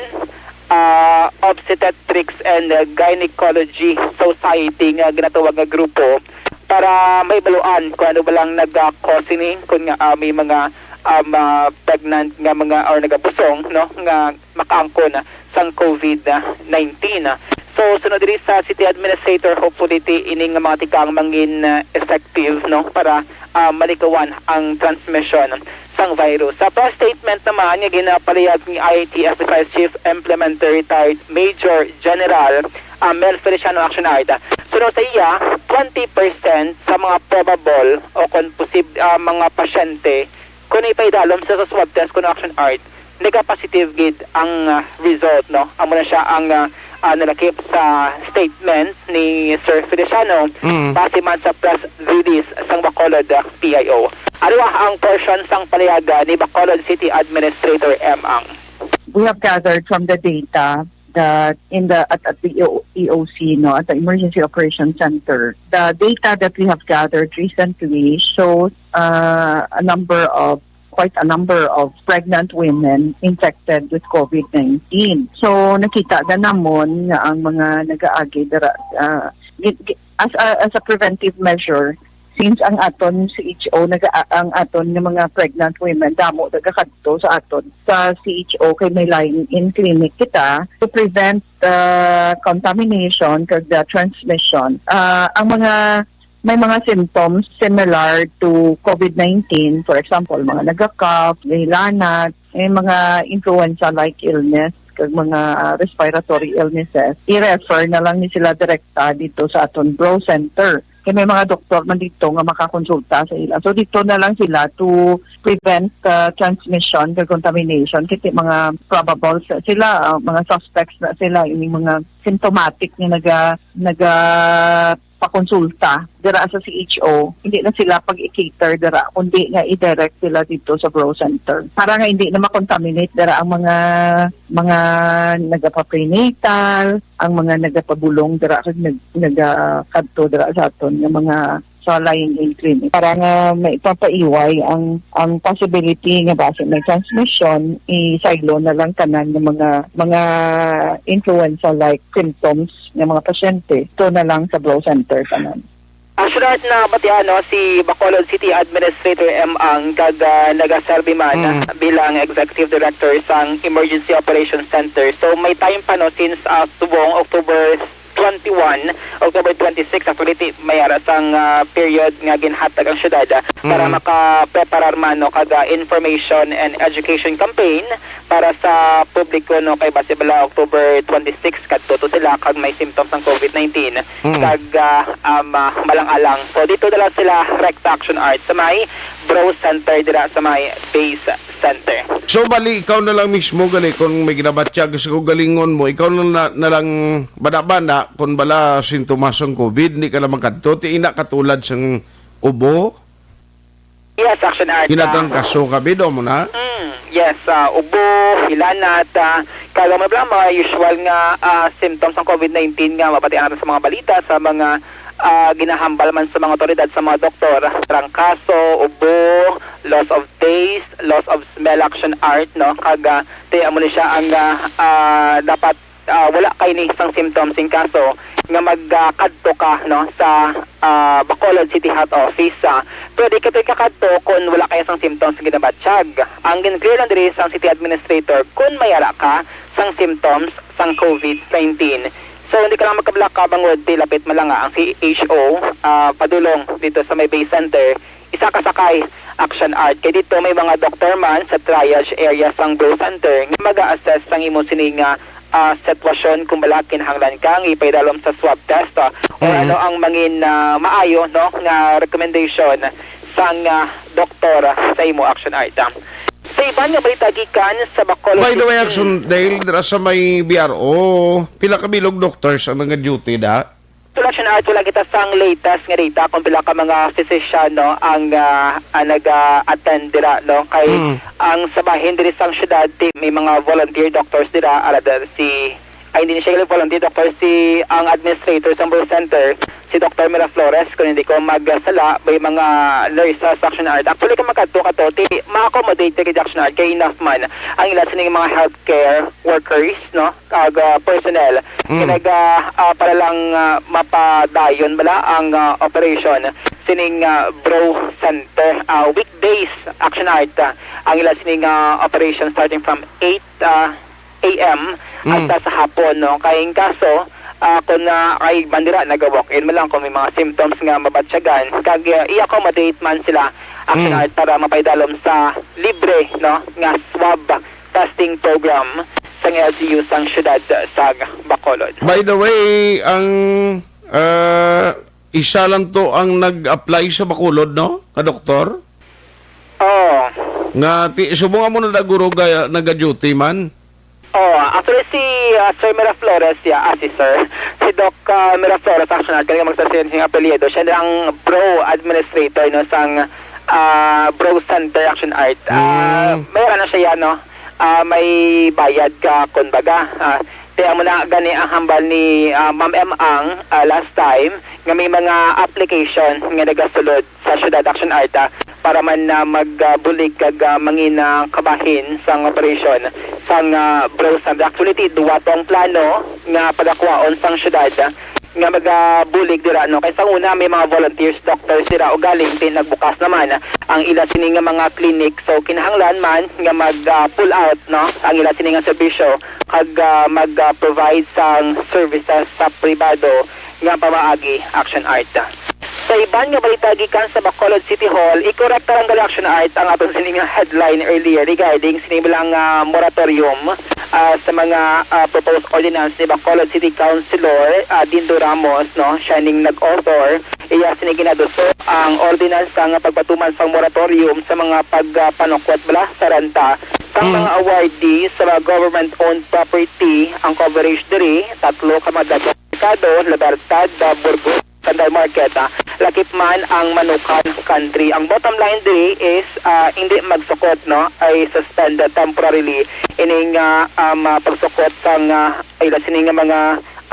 ah, Obstetrics and ah, Gynecology Society nga ginatawag nga grupo para mahibaluan kung ano ba lang naga-cause ini, kung nga ah, may mga um, ah, pregnant nga mga or nagabusong, no, nga makaangkon sang COVID nineteen. So sunod diri sa City Administrator, hopefully ti ini nga mga tikang mangin ah, effective, no, para ah, malikawan ang transmission sang virus. Sa press statement naman nga ginapalihag ni I A T F Vice Chief Implementer Retired Major General ah, Mel Feliciano, Action Art, suno sa iya, twenty percent sa mga probable o kon posib ah, mga pasyente kung ipaidalom sa, sa swab test kuno, Action Art, nega-positive gid ang ah, result, no? Amo na siya ang ah, ah, nalakip sa statement ni Sir Feliciano base man sa press release sang Bacolod ah, P I O. Ano ang portion sang palayaga ni Bacolod City Administrator M Ang? We have gathered from the data that in the at, at the E O C, no, at the Emergency Operations Center, the data that we have gathered recently shows uh, a number of quite a number of pregnant women infected with COVID nineteen. So nakita na namon nga ang mga nagaagi dira uh, as a, as a preventive measure, since ang aton C H O naga ang aton nga mga pregnant women damo nagakadto sa aton sa C H O kay may lying-in clinic kita to prevent the contamination kag the transmission. Uh, ang mga may mga symptoms similar to COVID nineteen, for example, mga nagakap, nahilanat, may mga influenza-like illness, kag mga respiratory illnesses, i-refer na lang ni sila direkta dito sa aton Bro Center. Kay may mga doktor man dito nga makakonsulta sa ila. So dito na lang sila to prevent uh, transmission kag contamination. Kay mga probable sa sila, uh, mga suspects na sila, ining mga symptomatic nga naga naga pakonsulta dira sa C H O, hindi na sila pag-i-cater dira, kundi nga i-direct sila dito sa Bro Center. Para nga hindi na makontaminate dira ang mga mga nagapaprenatal, ang mga nagapabulong dira kag nag, nagakadto dira sa aton nga mga sa lying-in clinic. Para nga maipapaiway ang ang possibility nga basi may transmission, isaylo na lang tanan ng mga mga influenza-like symptoms nga mga pasyente, to na lang sa Bro Center tanan. Actually, at nabatian, no, si Bacolod City Administrator M Ang kag ah, nagaserbi man bilang Executive Director sang Emergency Operations Center. So may time pa, no, since ah, subong October twenty-one, October twenty-six, actually, ti-, may ara sang, ah, period nga ginhatag ang syudad, ah, para Mm. makapreparar man, no, kag, ah, information and education campaign para sa publiko, no, kay base bala October twenty-six kadto to sila kag may symptoms sang covid nineteen, Mm. kag, ah, um, ah, malang-alang. So, dito na lang sila rekta, Action Art, sa may Bro Center dira sa may Base Center. So, bali, ikaw na lang mismo, gali, kung may ginabatyag sa kaugalingon mo, ikaw na, na, na lang bana-bana kung bala sintomas ang covid, hindi ka na magkadto. Ti ina katulad sang ubo, Yes, Action Art, ah. Ginatrangkaso ka, bido mo na? Mm, yes, ah, ubo, hilanat, ah, kag may mga usual nga, ah, symptoms sang covid nineteen nga mabatian natin sa mga balita, sa mga, ah, ginahambal man sa mga otoridad, sa mga doktor, trangkaso, ubo, loss of taste, loss of smell, Action Art, no? Kag, ah, ti amo ni siya ang, ah, ah, dapat, ah, wala kay ni sang symptoms in kaso nga mag, ah, kadto ka, no, sa, ah, Bacolod City Health Office. Ah, pwede ka, pwede ka kadto kung wala kay sang symptoms nga ginabatyag. Ang gin-clear lang diri sang City Administrator kung may ara ka sang symptoms sang covid nineteen. So, hindi ka lang magkabalaka bangod ti lapit man lang ang C H O, ah, padulong dito sa may Base Center, isa ka sakay, Action Art. Kay dito may mga doktor man sa triage area sang Bro Center nga mag-a-assess sang imo sini nga, ah, sitwasyon kung bala kinahanglan kang ipaidalom sa swab test, ah, or Mm. ano ang mangin, ah, maayo, no, nga recommendation sang, ah, doktor sa imo, Action Art. Sa iban nga balita gikan sa Bacolod By the way, City. Action Dale, dira sa may B R O, pila ka bilog doctors ang nag-duty da? Sa Action Art, wala kita sang latest nga data kung pila ka mga physician, no, ang, ah, ang nag-attend dira, no? Kay Mm. ang sa bahin diri sang syudad, ti-, may mga volunteer doctors dira, ara da si, ay, hindi siya volunteer doctor, si, ang administrator sa Bro Center, si Doctor Mira Flores, kung hindi ko magsala, may mga nurses sa Action Art. Actually, kung makadto ka to, ti, ma-accommodate ka sa Action Art, kay enough man ang ila sining mga healthcare workers, no? Kag, ah, personnel. Mm. Kay nag, ah, ah, para lang, ah, mapadayon bala ang, ah, operation sining, ah, Bro Center. Ah, weekdays, Action Art, ah, ang ila sining, ah, operation starting from eight, ah, A M Mm. hasta sa hapon, no? Kay in kaso, ah, kung, ah, ay bandira, naga-walk-in man lang kung may mga symptoms nga mabatyagan, kag, ah, i-accommodate man sila, Action Mm. Art, para mapaidalom sa libre, no, nga swab testing program sang L G U sang siyudad sa Bacolod. By the way, ang, ah, isa lang to ang nag-apply sa Bacolod, no? Nga doktor? Oo. Nga ti-, subong amo na da guro ga-, naga-duty man? Oo, actually si, ah, Sir Miraflores, ya, ah, si Sir, si Doc, ah, Miraflores, actually, kaya magsasin sing apelyido. Siya ang Bro Administrator, no, sang, ah, Bro Center Action Art. Ah, Mm. may ano siya, no? Ah, may bayad ka, kumbaga. Ah, kaya mo na gani ang hambal ni, ah, Ma'am M Ang, ah, last time, nga may mga application nga nagasulod sa Siyudad Action Art, ah, para man na magbulig kag, ah, mangin, ah, kabahin sang operasyon sang, ah, Bro Center. Actually, ti duwa to ang plano nga pagakwaon sang siyudad, ah, nga magabulig dira, no? Kay sa una, may mga volunteers, doctors dira, ugaling ti nagbukas naman ang ila sini nga mga clinic. So, kinahanglan man nga mag, ah, pull out, no, ang ila sini nga serbisyo kag, ah, mag, ah, provide sang services sa pribado nga pamaagi, Action Art. Sa iban nga balita gikan sa Bacolod City Hall, i-correct lang gali, Action Art, ang aton sini nga headline earlier regarding sini lang, ah, moratorium, ah, sa mga, ah, proposed ordinance ni Bacolod City Councilor, ah, Dindo Ramos, no, siya ning nag-author. Iya sini ginaduso ang ordinance nga pagpatuman sang moratorium sa mga pagpanukwat bala sa renta sang Mm. mga awardee sa mga government-owned property. Ang coverage diri, tatlo ka mga daghang merkado, Libertad, ah, Burgos, Candal Market, ah, lakip man ang Manukan Country. Ang bottom line diri is, ah, hindi magsukot, no, ay suspend temporarily ining, ah, um, ah, pagsukot sang, ah, ila sini nga mga,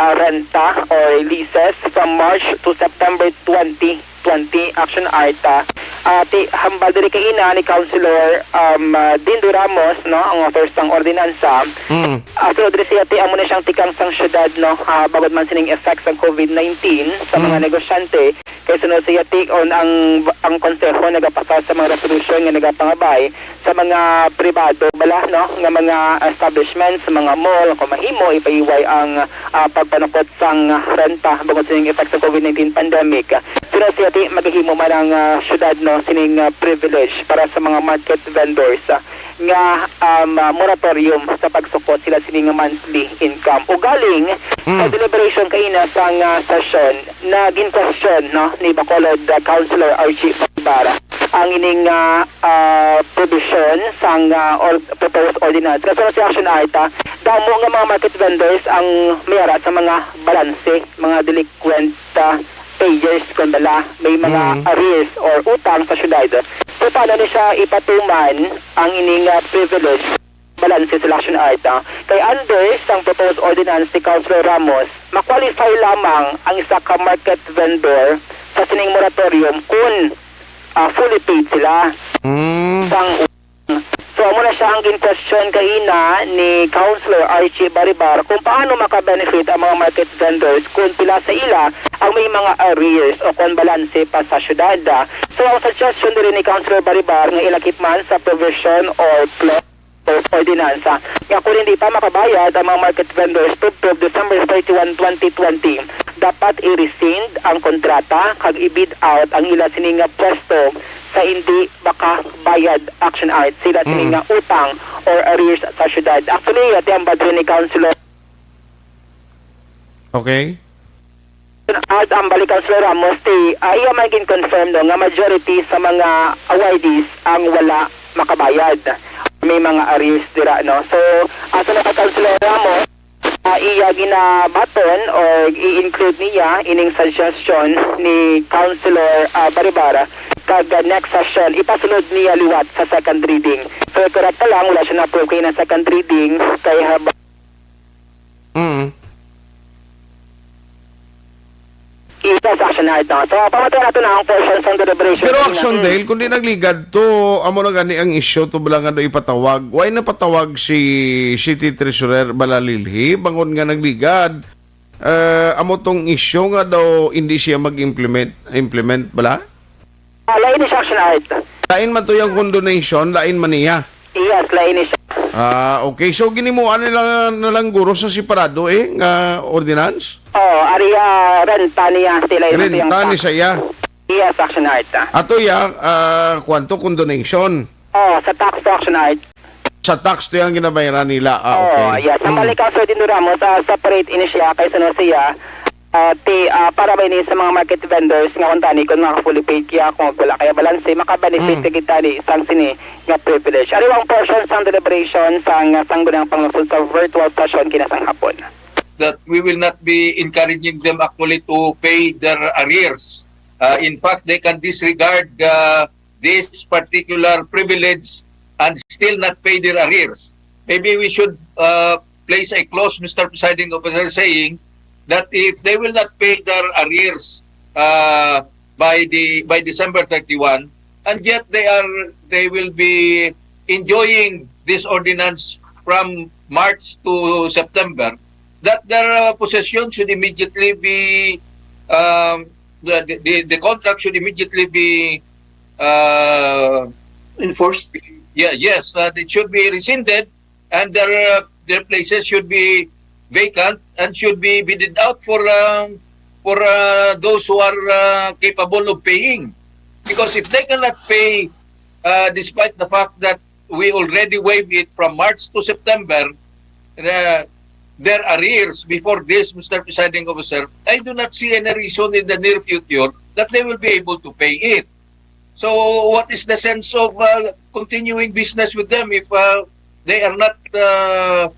ah, renta or leases from March to September twenty twenty, Action Art, ah, ah, ti hambal diri kay ina ni Councilor, um, ah, Dindo Ramos, no, ang author sang ordinansa. Mm. Ah, so, diri siya, ti amo na siyang tikang sang syudad, no, ah, bangod man sining effects sang covid nineteen sa mga Mm. negosyante, Kay sunod sa iya tion, ang, ang konseho nagapasar sa mga resolusyon nga nagapangabay sa mga pribado bala, no, nga mga establishments, mga mall, kung mahimo, ipahiway ang, ah, pagpanukot sang renta bangod sining effect sa COVID nineteen pandemic. Sunod sa iya ti, maghimo man ang, ah, syudad, no, sining, ah, privilege para sa mga market vendors, ah, nga, um, ah, moratorium sa pagsukot sila sining monthly income. Ugaling, sa Mm. deliberation kaina sang, ah, sesyon, na gin-question, no, ni Bacolod, ah, Councilor Archie Baribar ang ining, ah, ah, provision sang, ah, or proposed ordinance. Kasunod sa Action Art, ah, damo nga mga market vendors ang may ara sa mga balanse, mga delinquent, ah, payers, kon bala may mga Mm. arrears or utang sa syudad. So, paano ni siya ipatuman ang ining, ah, privilege? Balanse sa Action Art, ah. Kay under sang proposed ordinance ni Councilor Ramos, ma-qualify lamang ang isa ka market vendor sa sining moratorium kung, ah, fully paid sila Mm. sang utang. So, amo na siya ang gin-question kaina ni Councilor Archie Baribar kung paano maka-benefit ang mga market vendors kung pila sa ila ang may mga arrears o kon balanse pa sa syudad. So, ang suggestion diri ni Councilor Baribar nga ilakip man sa provision or clause of ordinansa nga kung hindi pa makabayad ang mga market vendors tubtob December thirty-one, twenty twenty, dapat i-rescind ang kontrata kag i-bid out ang ila sini nga pwesto sa hindi makabayad, Action Art, sila sini Mm. nga utang or arrears sa syudad. Actually, ati ang badri ni Councilor Okay. At ang balikan sa Ramos, ti, ah, iya man gin-confirm, no, nga majority sa mga awardees ang wala makabayad. May mga arrears dira, no? So, asa na kay Councilor Ramos, ah, iya ginabaton or i-include niya ining suggestion ni Councilor, ah, Baribara kag, ah, next session, ipasulod niya liwat sa second reading. So, correct ka lang, wala siya na-approve kay na second reading kay haba- Mm. Isa sa Action Art, no? So, pamatuan nato na ang portion sa deliberation. Pero Action Dale, kung di nagligad to, amo na gani ang issue to bala nga daw ipatawag. Why na patawag si City Treasurer Balalilhi? Bangon nga nagligad, eh, amo tong issue nga daw hindi siya mag-implement, implement bala? Ah, lain ni siya, Action Art. Lain man to yung condonation, lain man niya. Yes, lain ni siya. Ah, okay. So, ginimuan nila na lang guro sa separado eh, nga ordinance? Oh, ari, ah, renta niya sila yung Renta ni siya. Yes, Action Art, ah. Ato ya, ah, kwanto condonation? Oh, sa tax to, Action Art. Sa tax to yung ginabayaran nila. Ah, okay. Oh, yes. Ang Mm. balik kaso din, Ramos, ah, separate ini siya kay suno siya, ah, ti, ah, para ba ini sa mga market vendors nga kung tani, kung mga fully paid kaya, kung wala kaya balanse, makabenefit Mm. ka gid tani sang sini nga privilege. Ari ang portion sang deliberation sang, ah, Sangguniang Panglungsod sa virtual session kinasang hapon. That we will not be encouraging them actually to pay their arrears. Uh, in fact, they can disregard, uh, this particular privilege and still not pay their arrears. Maybe we should, uh, place a clause, Mister Presiding Officer, saying that if they will not pay their arrears, uh, by the, by December thirty-one, and yet they are, they will be enjoying this ordinance from March to September, that their, uh, possession should immediately be, um, the, the, the contract should immediately be, uh, Enforced? Yeah, yes, uh, it should be rescinded, and their, uh, their places should be vacant and should be bidded out for, um, for, uh, those who are, uh, capable of paying. Because if they cannot pay, uh, despite the fact that we already waived it from March to September, uh, their arrears before this, Mister Presiding Officer, I do not see any reason in the near future that they will be able to pay it. So, what is the sense of, uh, continuing business with them if, uh, they are not, uh,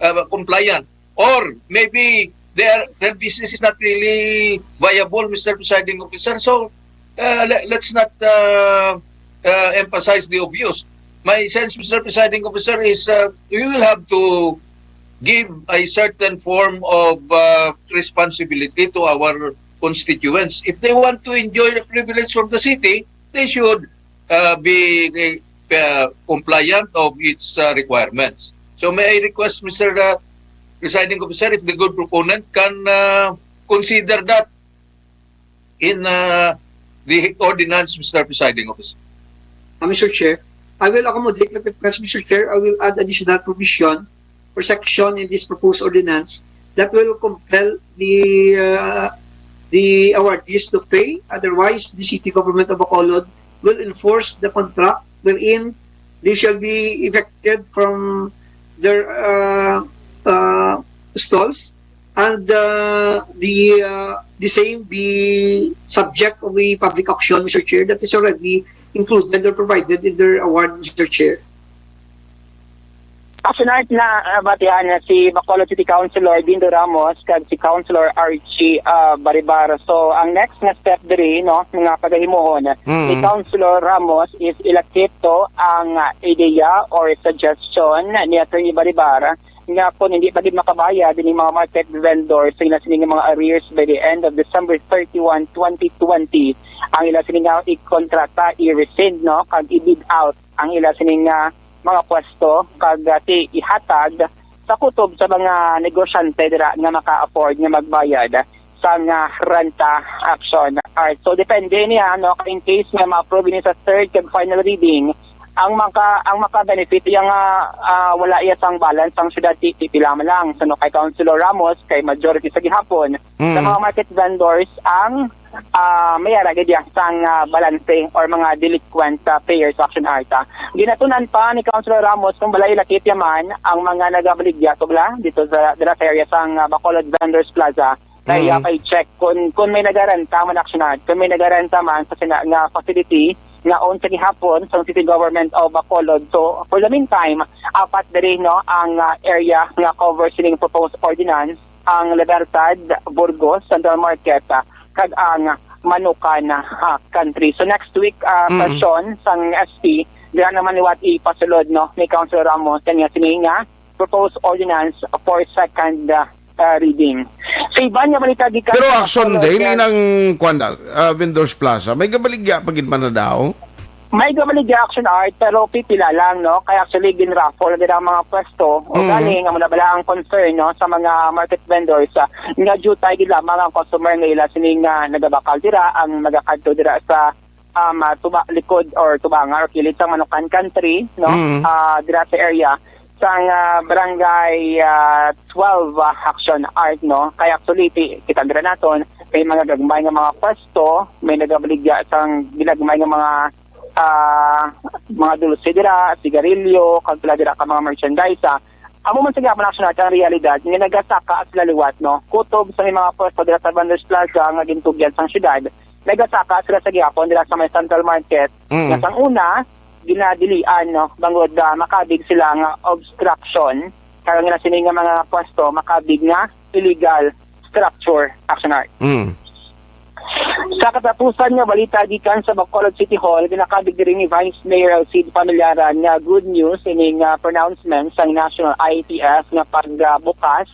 uh, compliant? Or maybe their, their business is not really viable, Mister Presiding Officer. So, uh, le-, let's not, uh, uh, emphasize the obvious. My sense, Mister Presiding Officer, is, uh, we will have to give a certain form of, uh, responsibility to our constituents. If they want to enjoy the privilege from the city, they should, uh, be, uh, compliant of its, uh, requirements. So may I request, Mister, uh, Presiding Officer, if the good proponent can, uh, consider that in uh, the ordinance, Mister Presiding Officer. Uh, Mister Chair, I will accommodate that request, Mister Chair. I will add additional provision or section in this proposed ordinance that will compel the uh, the awardees to pay. Otherwise, the city government of Bacolod will enforce the contract wherein they shall be evicted from their uh, uh, stalls, and uh, the uh, the same be subject of a public auction, Mister Chair, that is already included or provided in their award, Mister Chair. Action Art, na uh, batihan na si Bacolod City Councilor Dindo Ramos kag si Councilor Archie uh, Baribar. So ang next nga step diri, no, nga pagahimuhon ni Mm. Councilor Ramos is ilakip to ang uh, ideya or suggestion ni Attorney Baribar nga kung hindi pa gid makabayad ining mga market vendors sa ila sini nga mga arrears by the end of December thirty-one, twenty twenty, ang ila sini nga ikontrata, i-rescind, no, kag i-bid out ang ila sini nga mga pwesto kag uh, ti ihatag sa kutob sa mga negosyante dira nga maka-afford nga magbayad sang uh, renta, Action Art. So depende niya, no, in case nga ma-approve ini sa third kag final reading, ang maka ang maka-benefit iya nga ah, wala iya sang balance ang syudad, ti pila man lang. So no, kay Councilor Ramos, kay majority sa gihapon sa Mm. mga market vendors ang ah, may ara gid iya sang ah, balanse or mga delinquent ah, payers, Action Art. Ah, ginatunan pa ni Councilor Ramos kung balay lakit yaman ang mga nagabaligya, tubla dito sa dira sa area sang ah, Bacolod Vendors Plaza. Kaya Mm. kay check kung kung may nagarenta man, Action Art, kung may nagarenta man sa sina, nga facility nga own sa gihapon sa City Government of Bacolod. So for the meantime, apat diri, no, ang ah, area nga cover sining proposed ordinance, ang Libertad, Burgos, Central Market, ah, kag ang Manukan ah, Country. So next week, uh, Mm. session sang S P, dira naman liwat ipasulod, no, ni Councilor Ramos kanya sini nga proposed ordinance for second uh, uh, reading. Sa iban nga balita gikan Pero sa Action Bacolod, Day, yan. Ninang Kwandal, ah, Vendors Plaza, may gabaligya pa gid man na daw? May gabaligya, Action Art, pero pipila lang, no? Kaya actually, ginraffle na din ang mga pwesto. O Mhm. galing, amo na bala ang concern, no, sa mga market vendors, ah, nga jutay gid lamang ang customer nga ila sining nga nagabakal dira, ang nagakadto dira sa um, ah, tuba, likod or tubanga or kilid sa Manukan Country, no? Mhm. Ah, dira sa area sang ah, barangay ah, twelve, ah, Action Art, no? Kaya actually, ti- kita dira naton, may mga gagmay nga mga pwesto, may nagabaligya sang ginagmay nga mga ah, mga dulce dira, sigarilyo, kag pila dira ka mga merchandise. Ah. Amo man sa gihapon, Action Art, ang realidad nga nagasaka sila liwat, no? Kutob sa may mga pwesto dira sa Vendors Plaza nga gintugyan sang syudad, nagasaka sila sa gihapon dira sa may Central Market. Mm. Nga sang una, ginadilian, no, bangod ah, makabig sila nga obstruction, kag nga sini nga mga pwesto makabig nga illegal structure, Action Art. Mm. Sa katapusan nga balita gikan sa Bacolod City Hall, ginakabig diri ni Vice Mayor Alcide Familiaran nga good news ining ah, pronouncement sang National I A T F nga pagbukas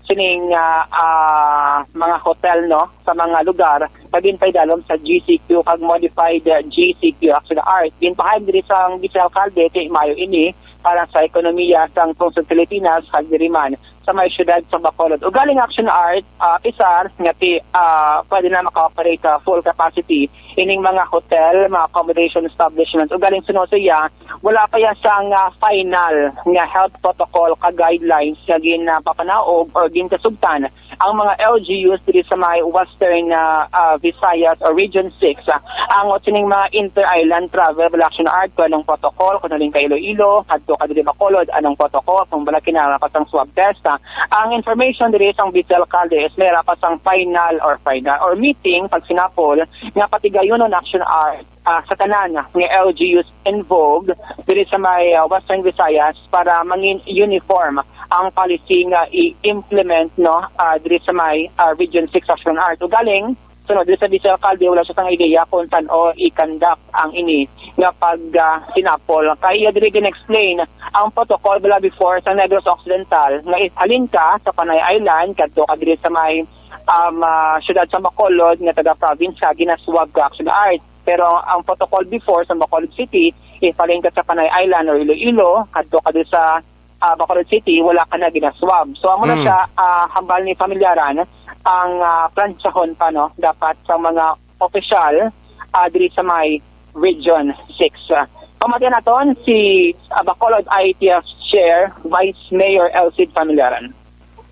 sining ah, ah, mga hotel, no, sa mga lugar nga ginpaidalom sa G C Q kag modified ah, G C Q, Action Art. Ginpahayag diri sang Vice Alcalde ti maayo ini para sa ekonomiya sang Pungsod Pilipinas kag diri man sa may siyudad sa Bacolod. Ugaling, Action Art, ah, pisar nga ti ah, pwede na maka-operate sa full capacity ining mga hotel, mga accommodation establishments. Ugaling, suno sa iya, wala pa iya sang ah, final nga health protocol ka guidelines nga ginpapanaog or ginkasugtan ang mga L G Us diri sa may Western ah, ah, Visayas or Region six. Ah, ang sining mga inter-island travel, wala, Action Art, kung anong protocol, kung halin ka Iloilo, kadto ka diri Bacolod, anong protocol, kung wala kinahanglan pa sang swab test. Ah, ang information diri sang Vice Alcalde is may ra pa sang final or final or meeting, pag sinapol, nga patigayunon, Action Art, ah, sa tanan nga L G Us involved diri sa may ah, Western Visayas para mangin uniform ang policy nga i-implement, no, ah, diri sa may ah, Region six, Action Art. Ugaling, sunod diri sa Vice Alcalde, wala siya sang ideya kung san-o i-conduct ang ini nga pag ah, sinapol. Kaya diri gin-explain ang protocol bala before sa Negros Occidental nga if halin ka sa Panay Island, kadto ka diri sa may um, ah, siyudad sa Bacolod nga taga-province ka, ginaswab ka, Action Art. Pero ang protocol before sa Bacolod City, if halin ka sa Panay Island or Iloilo, kadto ka diri sa ah, Bacolod City, wala ka na ginaswab. So amo na Mm. siya, ah, hambal ni Familiaran, ang ah, plansyahon pa, no, dapat sa mga opisyal, ah, diri sa may Region six. Ah, pamatian naton si, ah, Bacolod I A T F Chair, Vice Mayor Elcid Familiaran.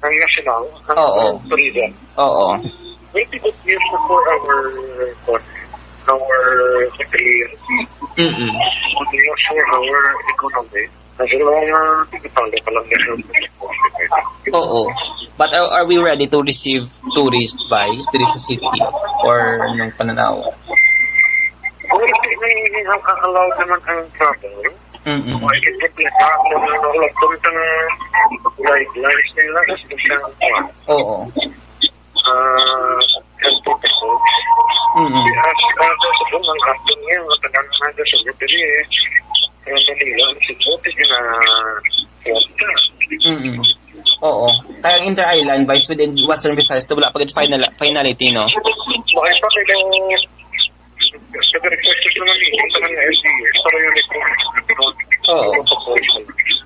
Ang national, ang Oo. tourism. Oo. Will be good news for our, our country. Mm-mm. Good news for our economy. Kasi mga tigpangga pa lang yan. Oo. But are, are we ready to receive tourist, Vice, diri sa city? Or nung pananaw? Kung hindi may allow naman ang travel, Mm-mm. Kung hindi kompleto ang mga ulagton ng guidelines nila, sa isang kuwan. Oo. Ah, health protocol. Mm-mm. As, ah, sa subong ang hapon niya, matagal na sa subong diri, eh. Ang Manila, ang subong, eh, na, Mm-mm. Oo. Kaya ang Inter-Island, Vice, within Western Visayas, to wala pa gid final, finality, no? Makita kayo, nag-request ko ng meeting sa mga L G U para yung report. Oo.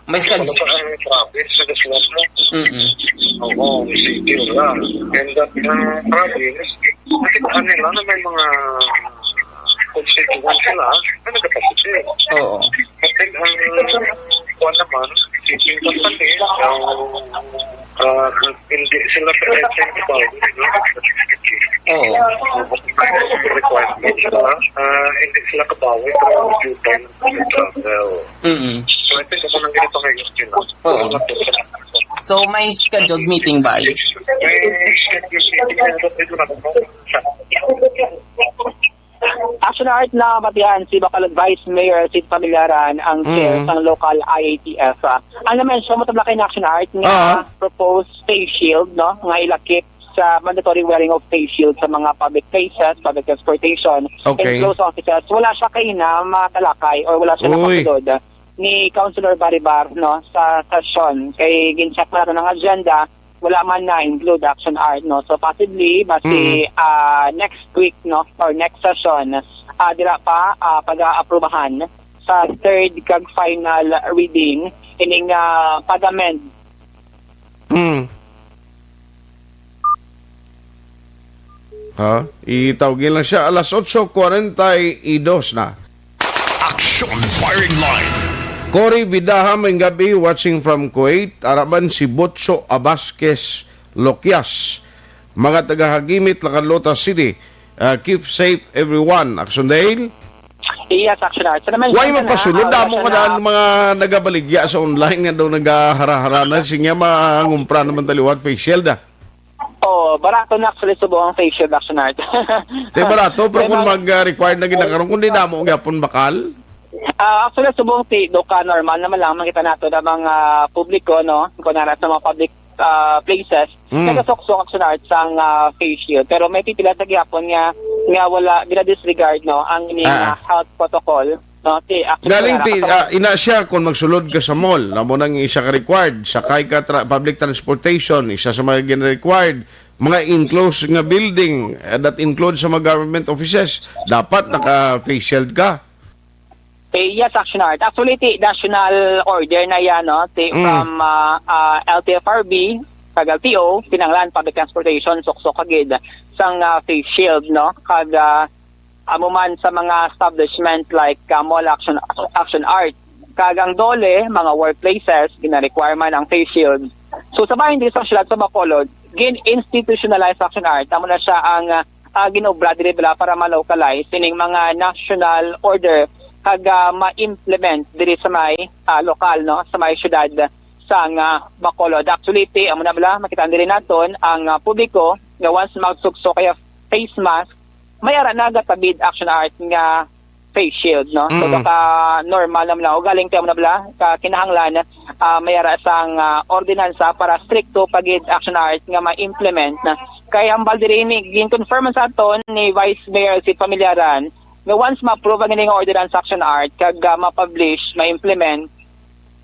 May schedule. Ano pa ang province na gusto mo? Mm-mm. Oo, city wala. And that, uh, province, nakita nila na may mga constituents sila na nagkapasipil. Oo. At then, ang kuwan naman, shipping company, ang, ah, hindi sila pwede sa ibabaw, no? Oo. Requirement sila, ah, hindi sila kabawi from July travel. Mm-mm. So, I think ako nang ganito ngayon sila. Oo. So, may scheduled meeting, Vice? May scheduled meeting na ito, ito na po. Action Art, na matian si Bacolod Vice Mayor Sid Familiaran ang chair Mm. sang local I A T F. Ah, ang na-mention mo, tabla kay na Action Art nga Ah. proposed face shield, no, nga ilakip sa mandatory wearing of face shield sa mga public places, public transportation, Okay. enclosed offices. Wala siya kaina matalakay or wala siya Uy. nakasulod ni Councilor Baribar, no, sa sesyon. Kay gin-check na nato ang agenda, wala man na-include, Action Art, no. So possibly basi, Mm. ah, next week, no, or next session, ah, dira pa, ah, pag-aaprubahan sa third kag final reading ining, ah, pag-amend. Mm. Ha? Itawgi lang siya alas otso kwarenta y dos na. Action Firing Line. Cory Vidaha, may gabi, watching from Kuwait. Araban si Botso Abasquez Loquias. Mga taga Hagimit, Lacanlota City. Uh, keep safe, everyone. Action Dale. Yes, Action Art. So, na-mention Why ko na, mapasulod? Ah, Damo ka na na ang mga nagabaligya sa online nga daw nagahara-hara na. Sinya, mangumpra naman taliwat face shield, ah. Oh, barato na actually subong ang face shield, Action Art. Te barato, pero kung mag-required na ginakaroon, kundi damo gyapon bakal. Ah, actually, subong ti, do ka normal naman lang, makita nato na mga publiko, no? Kung nara sa mga public, ah, places, Mm. nagasuksok, Action Art, sang, ah, face shield. Pero may pipila sa gihapon nga, nga wala, gina-disregard, no, ang ining, Ah. ah, health protocol, no? Ti, actually, Galing wala ti, nakasok- ah, ina siya kung magsulod ka sa mall, amo nang isa ka required, sakay ka tra-, public transportation, isa sa mga gina-required, mga enclosed nga building, eh, that includes sa mga government offices, dapat naka-face shield ka. Eh, yes, Action Art. Actually, ti national order na yan, no? Ti Mm. from, ah, ah, L T F R B, kag L T O, kinahanglan public transportation, suksok kagid sang, ah, face shield, no? Kag, ah, amo man sa mga establishment like, ah, mall, Action, Action Art. Kag ang DOLE, mga workplaces, gina-require man ang face shield. So, sa bahin diri sa siyudad sa Bacolod, gin-institutionalize, Action Art. Amo na siya ang, ah, ah, ginobra diri bala para ma-localize ining mga national order kag, ah, ma-implement diri sa may, ah, lokal, no, sa may siyudad sang, ah, Bacolod. Actually, ti, amo na bala, makita diri naton ang, ah, publiko nga once magsuksok kaya face mask, may ara na gatabid, Action Art, nga face shield, no? So, Mm. baka normal naman lang. O galing tayo na bala, ka kinahanglan, ah, may ara sang, ah, ordinansa para stricto pa gid, Action Art, nga ma-implement na. Kay hambal diri ni, gin-confirm man sa aton ni Vice Mayor si Familiaran nga once ma-approve ang ining ordinance, Action Art, kag, ah, ma-publish, ma-implement,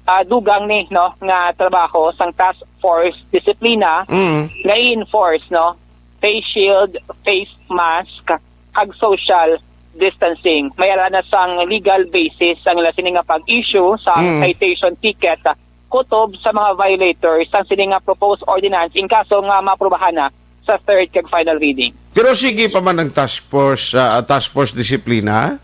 ah, dugang ni, no, nga trabaho sang Task Force Disiplina Mm. nga i-enforce, no, face shield, face mask, kag social distancing. May ara na sang legal basis ang ila sini nga pag-issue sa Mm. citation ticket, ah, kutob sa mga violators sang sini nga proposed ordinance in kaso nga maaprubahan na sa third kag final reading. Pero sige pa man ang task force, ah, task force disiplina?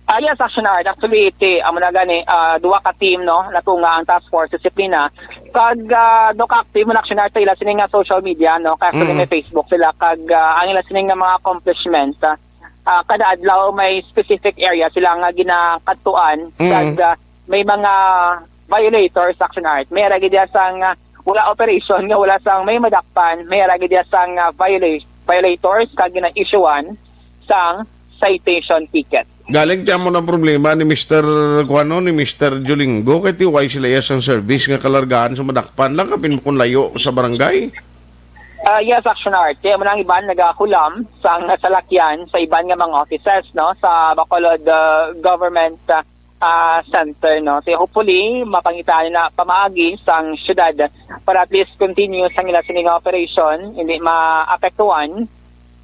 Ah, yes, Action Art. Actually, iti, amo na gani, ah, duha ka team, no, natunga ang task force disiplina. Kag, ah, duha ka active man, Action Art, sa ila sini nga social media, no, kay actually Mm. may Facebook sila. Kag, ah, ang ila sini nga mga accomplishment, ah, ah, kada adlaw may specific area sila nga ginakadtuan. Mm. Kag, ah, may mga violators, Action Art. May ara gid sang, ah, wala operation nga wala sang may madakpan. May ara gid sang, ah, viola-, violators kag gina-issuean sang citation ticket. Galing ti amo ang problema ni Mister Kuano, ni Mister Julingo, kay ti wala sila iya sang service nga kalargaan sa madakpan lang, kapin mo kung layo sa barangay. Ah, yes, Action Art. Kaya mo nang iban nagakulam sang salakyan sa iban nga mga offices, no, sa Bacolod, ah, Government, ah, ah, Center, no. So, hopefully, mapangitaan na pamaagi sang syudad para at least continue sang ila sini nga operation, hindi maapektuhan,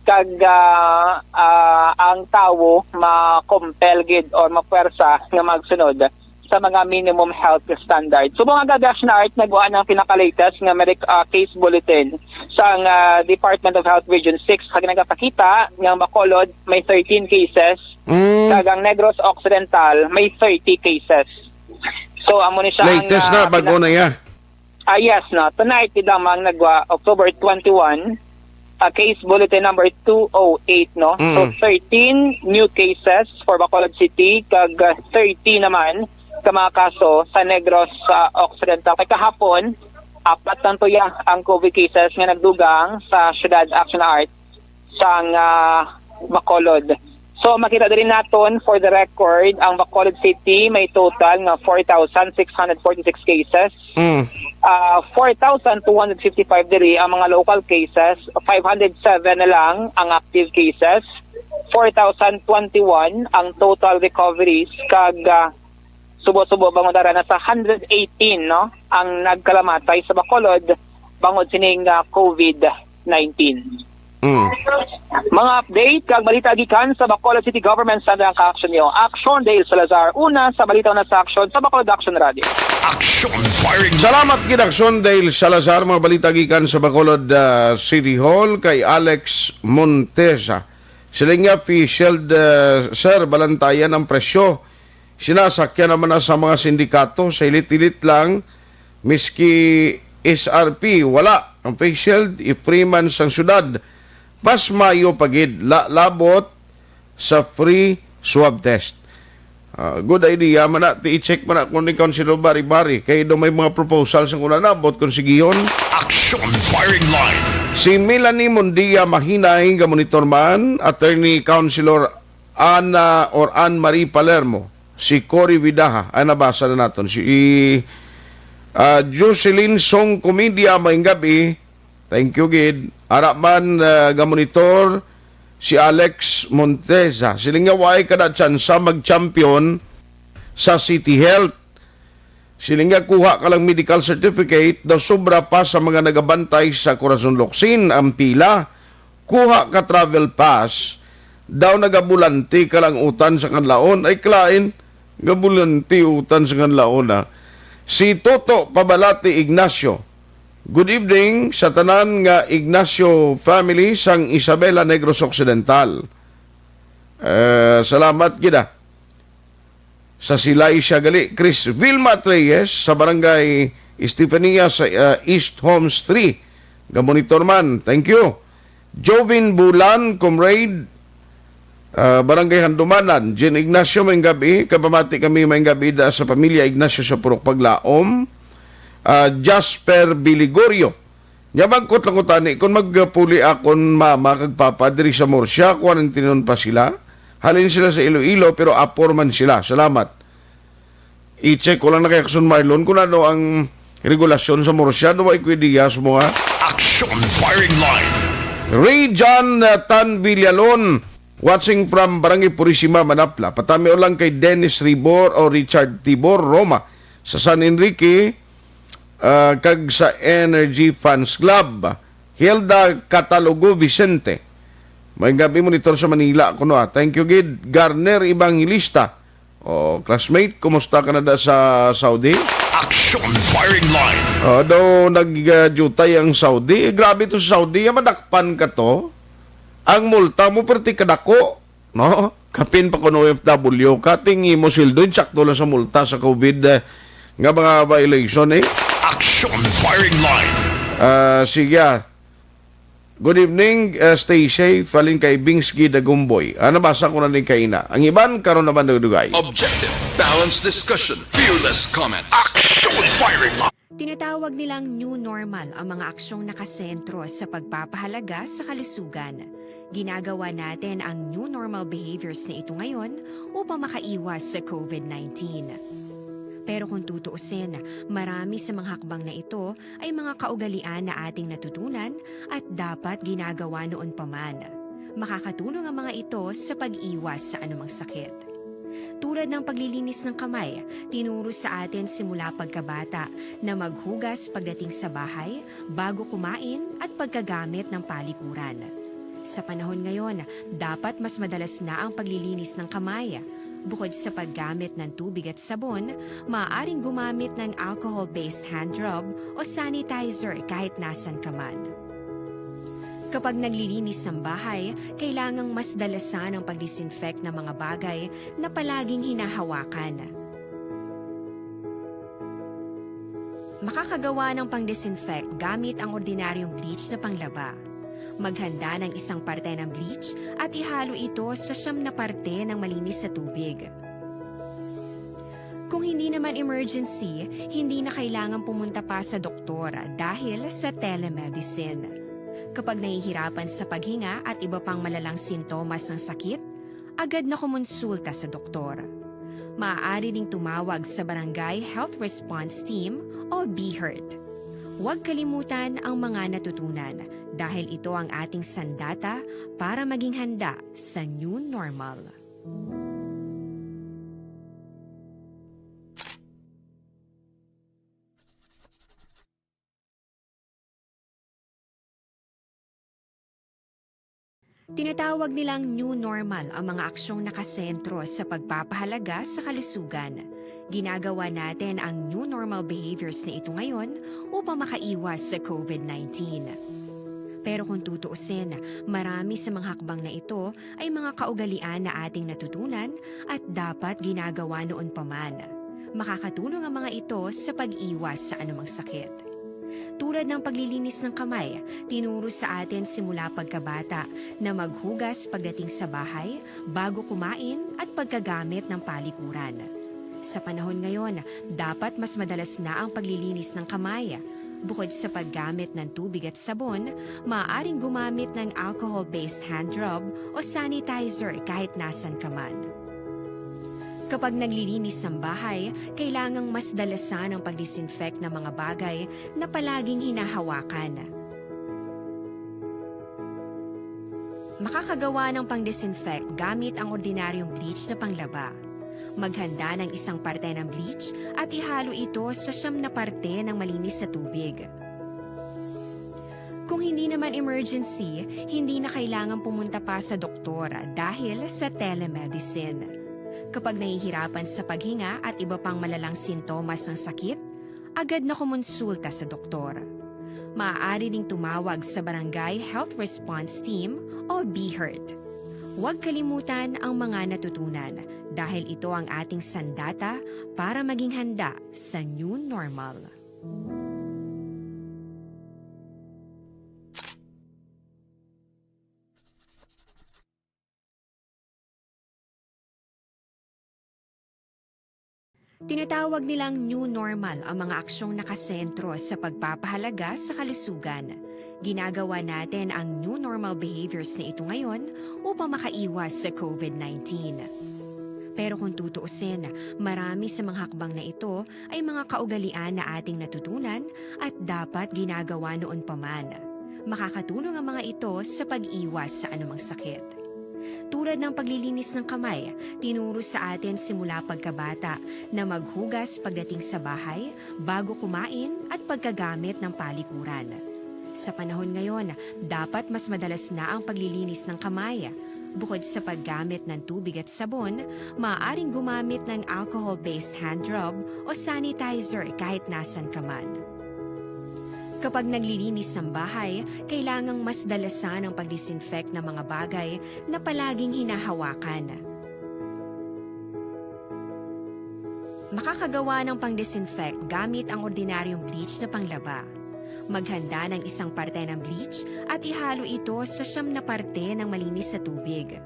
kag, ah, ah, ang tawo ma-compel gid or mapwersa nga magsunod sa mga minimum health standards. So, mga gagash na art, nagwa ng pinaka-latest nga medic-, ah, case bulletin sang, ah, Department of Health Region six, kag nagapakita nga Bacolod may thirteen cases, Mm. kag ang Negros Occidental may thirty cases. So, amo ni siya ang, Latest na, ah, bago pina- na iya. Ah, yes, no. Tonight, di lamang nagwa, October twenty-one, ah, case bulletin number two oh eight, no? So, Mm. thirteen new cases for Bacolod City, kag, ah, thirty naman ka mga kaso sa Negros, ah, Occidental. Kay kahapon, apat lang tuya ang COVID cases nga nagdugang sa syudad, Action Art, sang, ah, Bacolod. So, makita diri naton, for the record, ang Bacolod City may total nga four thousand six hundred forty-six cases. Mm. Ah, four thousand two hundred fifty-five diri ang mga local cases, five hundred seven na lang ang active cases, four thousand twenty-one ang total recoveries, kag, ah, subo-subo bangod ara na sa hundred eighteen, no, ang nagkalamatay sa Bacolod bangod sining, ah, COVID nineteen. Mm. Mga update kag balita gikan sa Bacolod City Government Center ang ka-action niyo. Action Dale Salazar, una sa balita, una sa action sa Bacolod Action Radio. Action Firing. Salamat gid, Action Dale Salazar. Mga balita gikan sa Bacolod, ah, City Hall kay Alex Montesa. Sila nga, Field Shield, ah, sir, balantayan ang presyo. Sinasakyan naman na sa mga sindikato, sa hilit-hilit lang, miski S R P, wala. Ang face shield, i-free man sang syudad. Mas mayo pa gid, la-, labot sa free swab test. Ah, good idea man na, ti i-check man na kung ni Councilor Bari-Bari, kay daw may mga proposal sa una nabot kung sigihon. Action Firing Line. Si Melanie Mundia Mahinay, ga monitor man, Attorney Councilor Ana or Anne Marie Palermo, si Cory Vidaja, ay nabasa na naton. Si, ah, Jocelyn Song Comedia, maayong gabi. Thank you gid. Ara man, ah, ga monitor si Alex Montesa. Siling nga way kada tsansa mag-champion sa City Health. Siling nga kuha ka lang medical certificate, daw sobra pa sa mga nagabantay sa Corazon Locsin ang pila. Kuha ka travel pass, daw nagabulante ka lang utan sa kanlaon. Ay, klain, gabulante utan sa kanlaon, ah. Si Toto Pabalati Ignacio. Good evening sa tanan nga Ignacio family sang Isabela, Negros Occidental. Eh, salamat gid, ah. Sa Silay siya gali, Chris Vilma Reyes, sa Barangay Estefania sa, ah, East Homes three. Gamonitor man. Thank you. Jovin Bulan, comrade, ah, Barangay Handumanan. Jean Ignacio, maayong gabi. Kapamati kami, maayong gabi da sa pamilya Ignacio sa Purok Paglaom. Ah, Jasper Biligorio. Nya, bangkot lang ko tani, kung magpuli akon mama kag papa diri sa Murcia, kuan ang tinon pa sila. Halin sila sa Iloilo, pero apor man sila. Salamat. I-check ko lang na kay Action Marlon kung ano ang regulasyon sa Murcia. Daw ay kuidiya sa mga Action Firing Line. Ray John, uh, Tan Villalon, watching from Barangay Purisima, Manapla. Patami lang kay Dennis Ribor o Richard Tibor, Roma, sa San Enrique, ah, kag sa Energy Fans Club. Hilda Catalogo Vicente. Maayong gabi, monitor sa Manila kuno, ah. Thank you gid. Garner Evangelista. Oh, classmate, kumusta ka na da sa Saudi? Action Firing Line. Ah, daw nag-, ah, jutay ang Saudi. Eh, grabe to sa Saudi. Yan, madakpan ka to. Ang multa mo, perti kadako, no? Kapin pa kung O F W ka, ting imo sweldo, insakto lang sa multa sa COVID, eh, nga mga violation, eh. Action Firing Line. Ah, sige, ah. Good evening, uh, stay safe. Halin kay Bings Gidagumboy. Ah, nabasa ko na ni kaina. Ang iban, karon naman dugdugay. Objective, balanced discussion, fearless comment. Action Firing Line. Tinatawag nilang new normal ang mga aksyong nakasentro sa pagpapahalaga sa kalusugan. Ginagawa natin ang new normal behaviors na ito ngayon upang makaiwas sa COVID nineteen. Pero kung tutuusin, marami sa mga hakbang na ito ay mga kaugalian na ating natutunan at dapat ginagawa noon pa man. Makakatulong ang mga ito sa pag-iwas sa anumang sakit. Tulad ng paglilinis ng kamay, tinuro sa atin simula pagkabata na maghugas pagdating sa bahay, bago kumain at pagkagamit ng palikuran. Sa panahon ngayon, dapat mas madalas na ang paglilinis ng kamay. Bukod sa paggamit ng tubig at sabon, maaaring gumamit ng alcohol-based hand rub o sanitizer kahit nasan ka man. Kapag naglilinis ng bahay, kailangang mas dalasan ang pag-disinfect ng mga bagay na palaging hinahawakan. Makakagawa ng pang-disinfect gamit ang ordinaryong bleach na panglaba. Maghanda ng isang parte ng bleach at ihalo ito sa siyam na parte ng malinis na tubig. Kung hindi naman emergency, hindi na kailangan pumunta pa sa doktor dahil sa telemedicine. Kapag nahihirapan sa paghinga at iba pang malalang sintomas ng sakit, agad na kumonsulta sa doktor. Maaari ding tumawag sa Barangay Health Response Team o BHERT. Huwag kalimutan ang mga natutunan dahil ito ang ating sandata para maging handa sa new normal. Tinatawag nilang new normal ang mga aksyong nakasentro sa pagpapahalaga sa kalusugan. Ginagawa natin ang new normal behaviors na ito ngayon upang makaiwas sa COVID nineteen. Pero kung tutuusin, marami sa mga hakbang na ito ay mga kaugalian na ating natutunan at dapat ginagawa noon pa man. Makakatulong ang mga ito sa pag-iwas sa anumang sakit. Tulad ng paglilinis ng kamay, tinuro sa atin simula pagkabata na maghugas pagdating sa bahay, bago kumain, at pagkagamit ng palikuran. Sa panahon ngayon, dapat mas madalas na ang paglilinis ng kamay. Bukod sa paggamit ng tubig at sabon, maaaring gumamit ng alcohol-based hand rub o sanitizer kahit nasan ka man. Kapag naglilinis ng bahay, kailangang mas dalasan ang pag-disinfect ng mga bagay na palaging hinahawakan. Makakagawa ng pang-disinfect gamit ang ordinaryong bleach na panglaba. Maghanda ng isang parte ng bleach at ihalo ito sa siyam na parte ng malinis na tubig. Kung hindi naman emergency, hindi na kailangan pumunta pa sa doktor dahil sa telemedicine. Kapag nahihirapan sa paghinga at iba pang malalang sintomas ng sakit, agad na kumonsulta sa doktor. Maaari ding tumawag sa Barangay Health Response Team o BHERT. Huwag kalimutan ang mga natutunan dahil ito ang ating sandata para maging handa sa new normal. Tinatawag nilang new normal ang mga aksyong nakasentro sa pagpapahalaga sa kalusugan. Ginagawa natin ang new normal behaviors na ito ngayon upang makaiwas sa COVID nineteen. Pero kung tutuusin, marami sa mga hakbang na ito ay mga kaugalian na ating natutunan at dapat ginagawa noon pa man. Makakatulong ang mga ito sa pag-iwas sa anumang sakit. Tulad ng paglilinis ng kamay, tinuro sa atin simula pagkabata na maghugas pagdating sa bahay, bago kumain at pagkagamit ng palikuran. Sa panahon ngayon, dapat mas madalas na ang paglilinis ng kamay. Bukod sa paggamit ng tubig at sabon, maaaring gumamit ng alcohol-based hand rub o sanitizer kahit nasan ka man. Kapag naglilinis ng bahay, kailangang mas dalasan ang pag-disinfect ng mga bagay na palaging hinahawakan. Makakagawa ng pang-disinfect gamit ang ordinaryong bleach na panglaba. Maghanda ng isang parte ng bleach at ihalo ito sa siyam na parte ng malinis na tubig.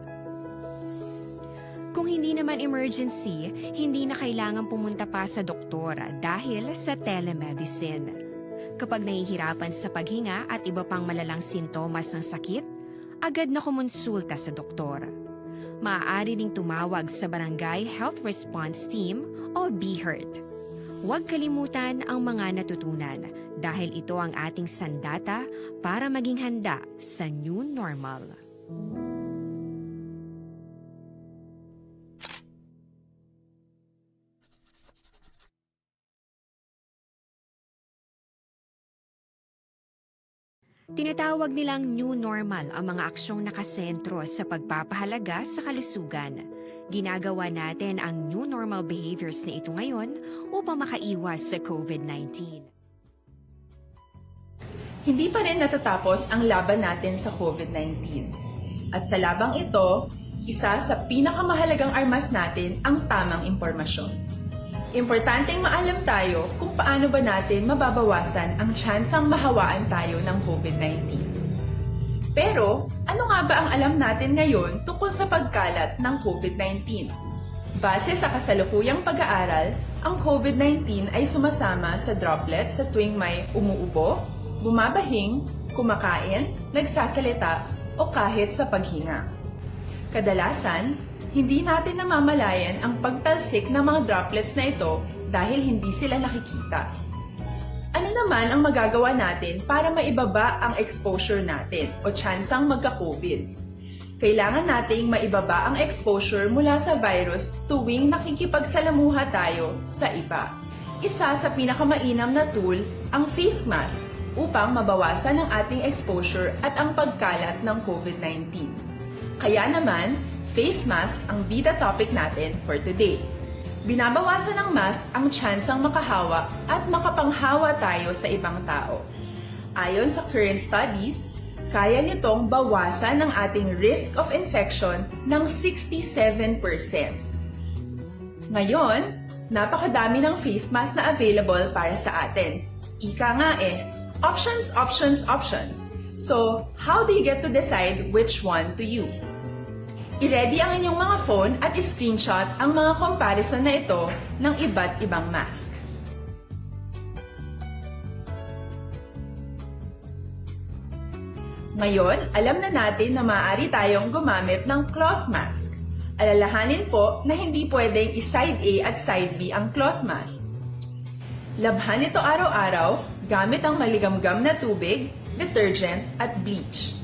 Kung hindi naman emergency, hindi na kailangan pumunta pa sa doktor dahil sa telemedicine. Kapag nahihirapan sa paghinga at iba pang malalang sintomas ng sakit, agad na kumonsulta sa doktor. Maaari ding tumawag sa Barangay Health Response Team o BHERT. Huwag kalimutan ang mga natutunan dahil ito ang ating sandata para maging handa sa new normal. Tinatawag nilang new normal ang mga aksyong nakasentro sa pagpapahalaga sa kalusugan. Ginagawa natin ang new normal behaviors na ito ngayon upang makaiwas sa COVID nineteen. Hindi pa rin natatapos ang laban natin sa COVID nineteen. At sa labang ito, isa sa pinakamahalagang armas natin ang tamang impormasyon. Importanteng maalam tayo kung paano ba natin mababawasan ang tsansang mahawaan tayo ng COVID nineteen. Pero, ano nga ba ang alam natin ngayon tungkol sa pagkalat ng COVID nineteen? Base sa kasalukuyang pag-aaral, ang COVID nineteen ay sumasama sa droplets sa tuwing may umuubo, bumabahing, kumakain, nagsasalita, o kahit sa paghinga. Kadalasan, hindi natin namamalayan ang pagtalsik ng mga droplets na ito dahil hindi sila nakikita. Ano naman ang magagawa natin para maibaba ang exposure natin o tsansang magka-COVID? Kailangan nating maibaba ang exposure mula sa virus tuwing nakikipagsalamuha tayo sa iba. Isa sa pinakamainam na tool ang face mask upang mabawasan ang ating exposure at ang pagkalat ng COVID nineteen. Kaya naman, face mask ang bida topic natin for today. Binabawasan ng mask ang tsansang makahawa at makapanghawa tayo sa ibang tao. Ayon sa current studies, kaya nitong bawasan ang ating risk of infection ng sixty-seven percent. Ngayon, napakadami ng face mask na available para sa atin. Ika nga eh, options, options, options. So, how do you get to decide which one to use? I-ready ang inyong mga phone at i-screenshot ang mga comparison na ito ng iba't ibang mask. Ngayon, alam na natin na maaari tayong gumamit ng cloth mask. Alalahanin po na hindi pwedeng i-side A at side B ang cloth mask. Labhan ito araw-araw gamit ang maligamgam na tubig, detergent, at bleach.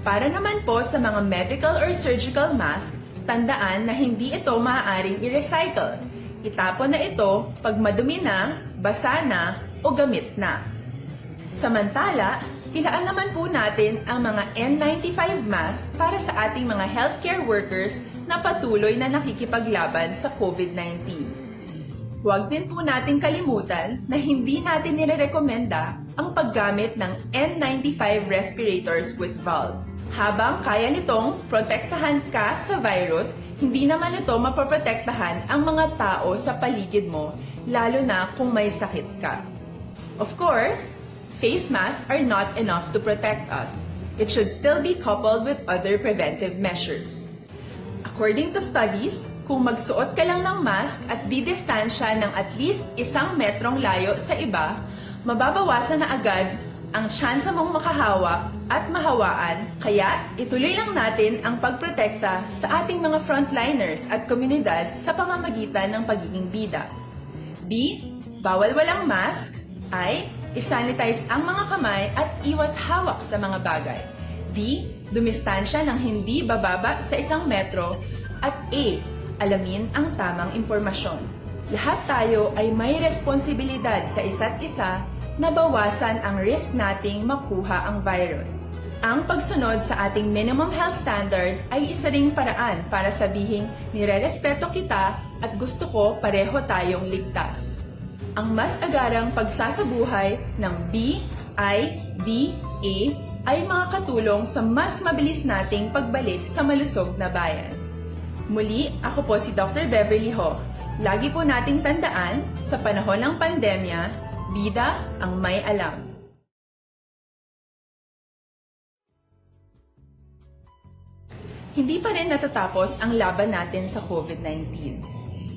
Para naman po sa mga medical or surgical mask, tandaan na hindi ito maaaring i-recycle. Itapon na ito pag madumi na, basa na, o gamit na. Samantala, tilaan naman po natin ang mga N ninety-five mask para sa ating mga healthcare workers na patuloy na nakikipaglaban sa COVID nineteen. Huwag din po nating kalimutan na hindi natin nirerekomenda ang paggamit ng N ninety-five respirators with valve. Habang kaya nitong protektahan ka sa virus, hindi naman ito mapoprotektahan ang mga tao sa paligid mo, lalo na kung may sakit ka. Of course, face masks are not enough to protect us. It should still be coupled with other preventive measures. According to studies, kung magsuot ka lang ng mask at didistansya ng at least isang metrong layo sa iba, mababawasan na agad ang tsansa mong makahawa at mahawaan, kaya ituloy lang natin ang pagprotekta sa ating mga frontliners at komunidad sa pamamagitan ng pagiging bida. B, bawal walang mask. I, i-sanitize ang mga kamay at iwas hawak sa mga bagay. D, dumistansya ng hindi bababa sa isang metro. At E, alamin ang tamang impormasyon. Lahat tayo ay may responsibilidad sa isa't isa na bawasan ang risk nating makuha ang virus. Ang pagsunod sa ating minimum health standard ay isa ring paraan para sabihing nirerespeto kita at gusto ko pareho tayong ligtas. Ang mas agarang pagsasabuhay ng B I D A ay makakatulong sa mas mabilis nating pagbalik sa malusog na bayan. Muli, ako po si Doctor Beverly Ho. Lagi po nating tandaan, sa panahon ng pandemya, bida ang may alam. Hindi pa rin natatapos ang laban natin sa COVID nineteen.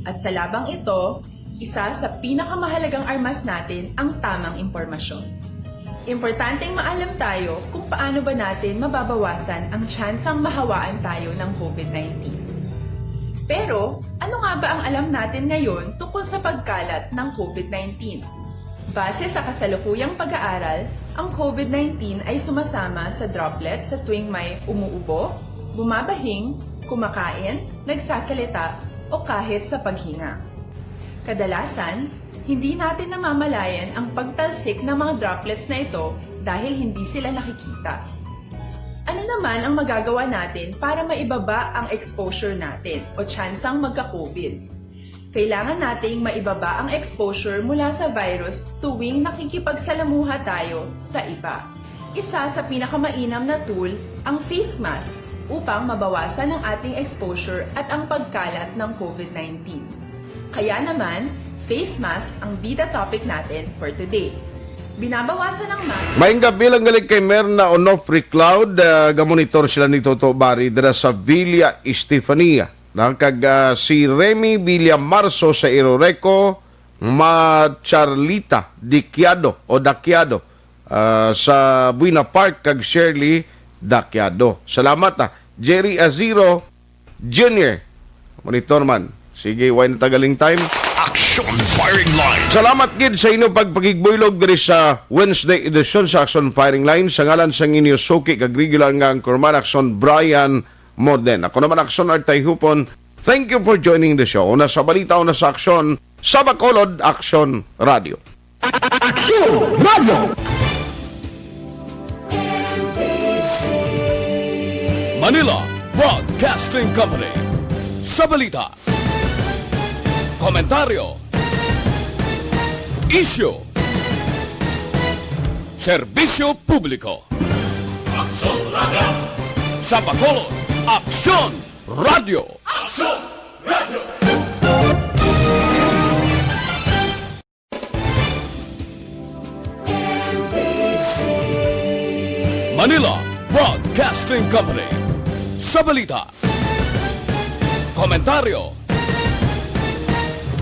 At sa labang ito, isa sa pinakamahalagang armas natin ang tamang impormasyon. Importanteng maalam tayo kung paano ba natin mababawasan ang tsansang mahawaan tayo ng COVID nineteen. Pero, ano nga ba ang alam natin ngayon tungkol sa pagkalat ng COVID nineteen? Base sa kasalukuyang pag-aaral, ang COVID nineteen ay sumasama sa droplets sa tuwing may umuubo, bumabahing, kumakain, nagsasalita, o kahit sa paghinga. Kadalasan, hindi natin namamalayan ang pagtalsik ng mga droplets na ito dahil hindi sila nakikita. Ano naman ang magagawa natin para maibaba ang exposure natin o tsansang magka-COVID? Kailangan nating maibaba ang exposure mula sa virus tuwing nakikipagsalamuha tayo sa iba. Isa sa pinakamainam na tool ang face mask upang mabawasan ang ating exposure at ang pagkalat ng COVID nineteen. Kaya naman, face mask ang bida topic natin for today. Binabawasan ng mask. Maayong gabi lang gali kay Merna Onofre Cloud, ah, gamonitor sila ni Toto Bari dira sa Villa Estefania. Na kag, ah, si Remy Villamarzo sa Iroreco, Ma Charlita Diquiado o Daquiado, ah, sa Buena Park, kag Shirley Daquiado. Salamat, ah. Jerry Aziro Junior, monitor man. Sige, way na tagaling time. Action Firing Line. Salamat gid sa inyo pagpakigbuylog diri sa Wednesday edition sa Action Firing Line. Sa ngalan sang inyo suki kag regular nga anchorman, Action Brian Morden. Ako naman, Action Artay Hupon. Thank you for joining the show. Una sa balita, una sa aksyon, sa Bacolod, Action Radio. Action Radio. Manila Broadcasting Company. Sa balita, komentaryo, isyu, serbisyo publiko. Aksyon Radio. Sa Bacolod, Aksyon Radio. Aksyon Radio. Manila Broadcasting Company. Sa balita, komentaryo,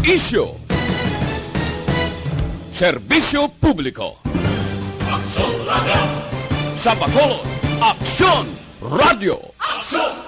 isyu, serbisyo publiko. Aksyon Radio. Sa Bacolod, Aksyon Radio. Aksyon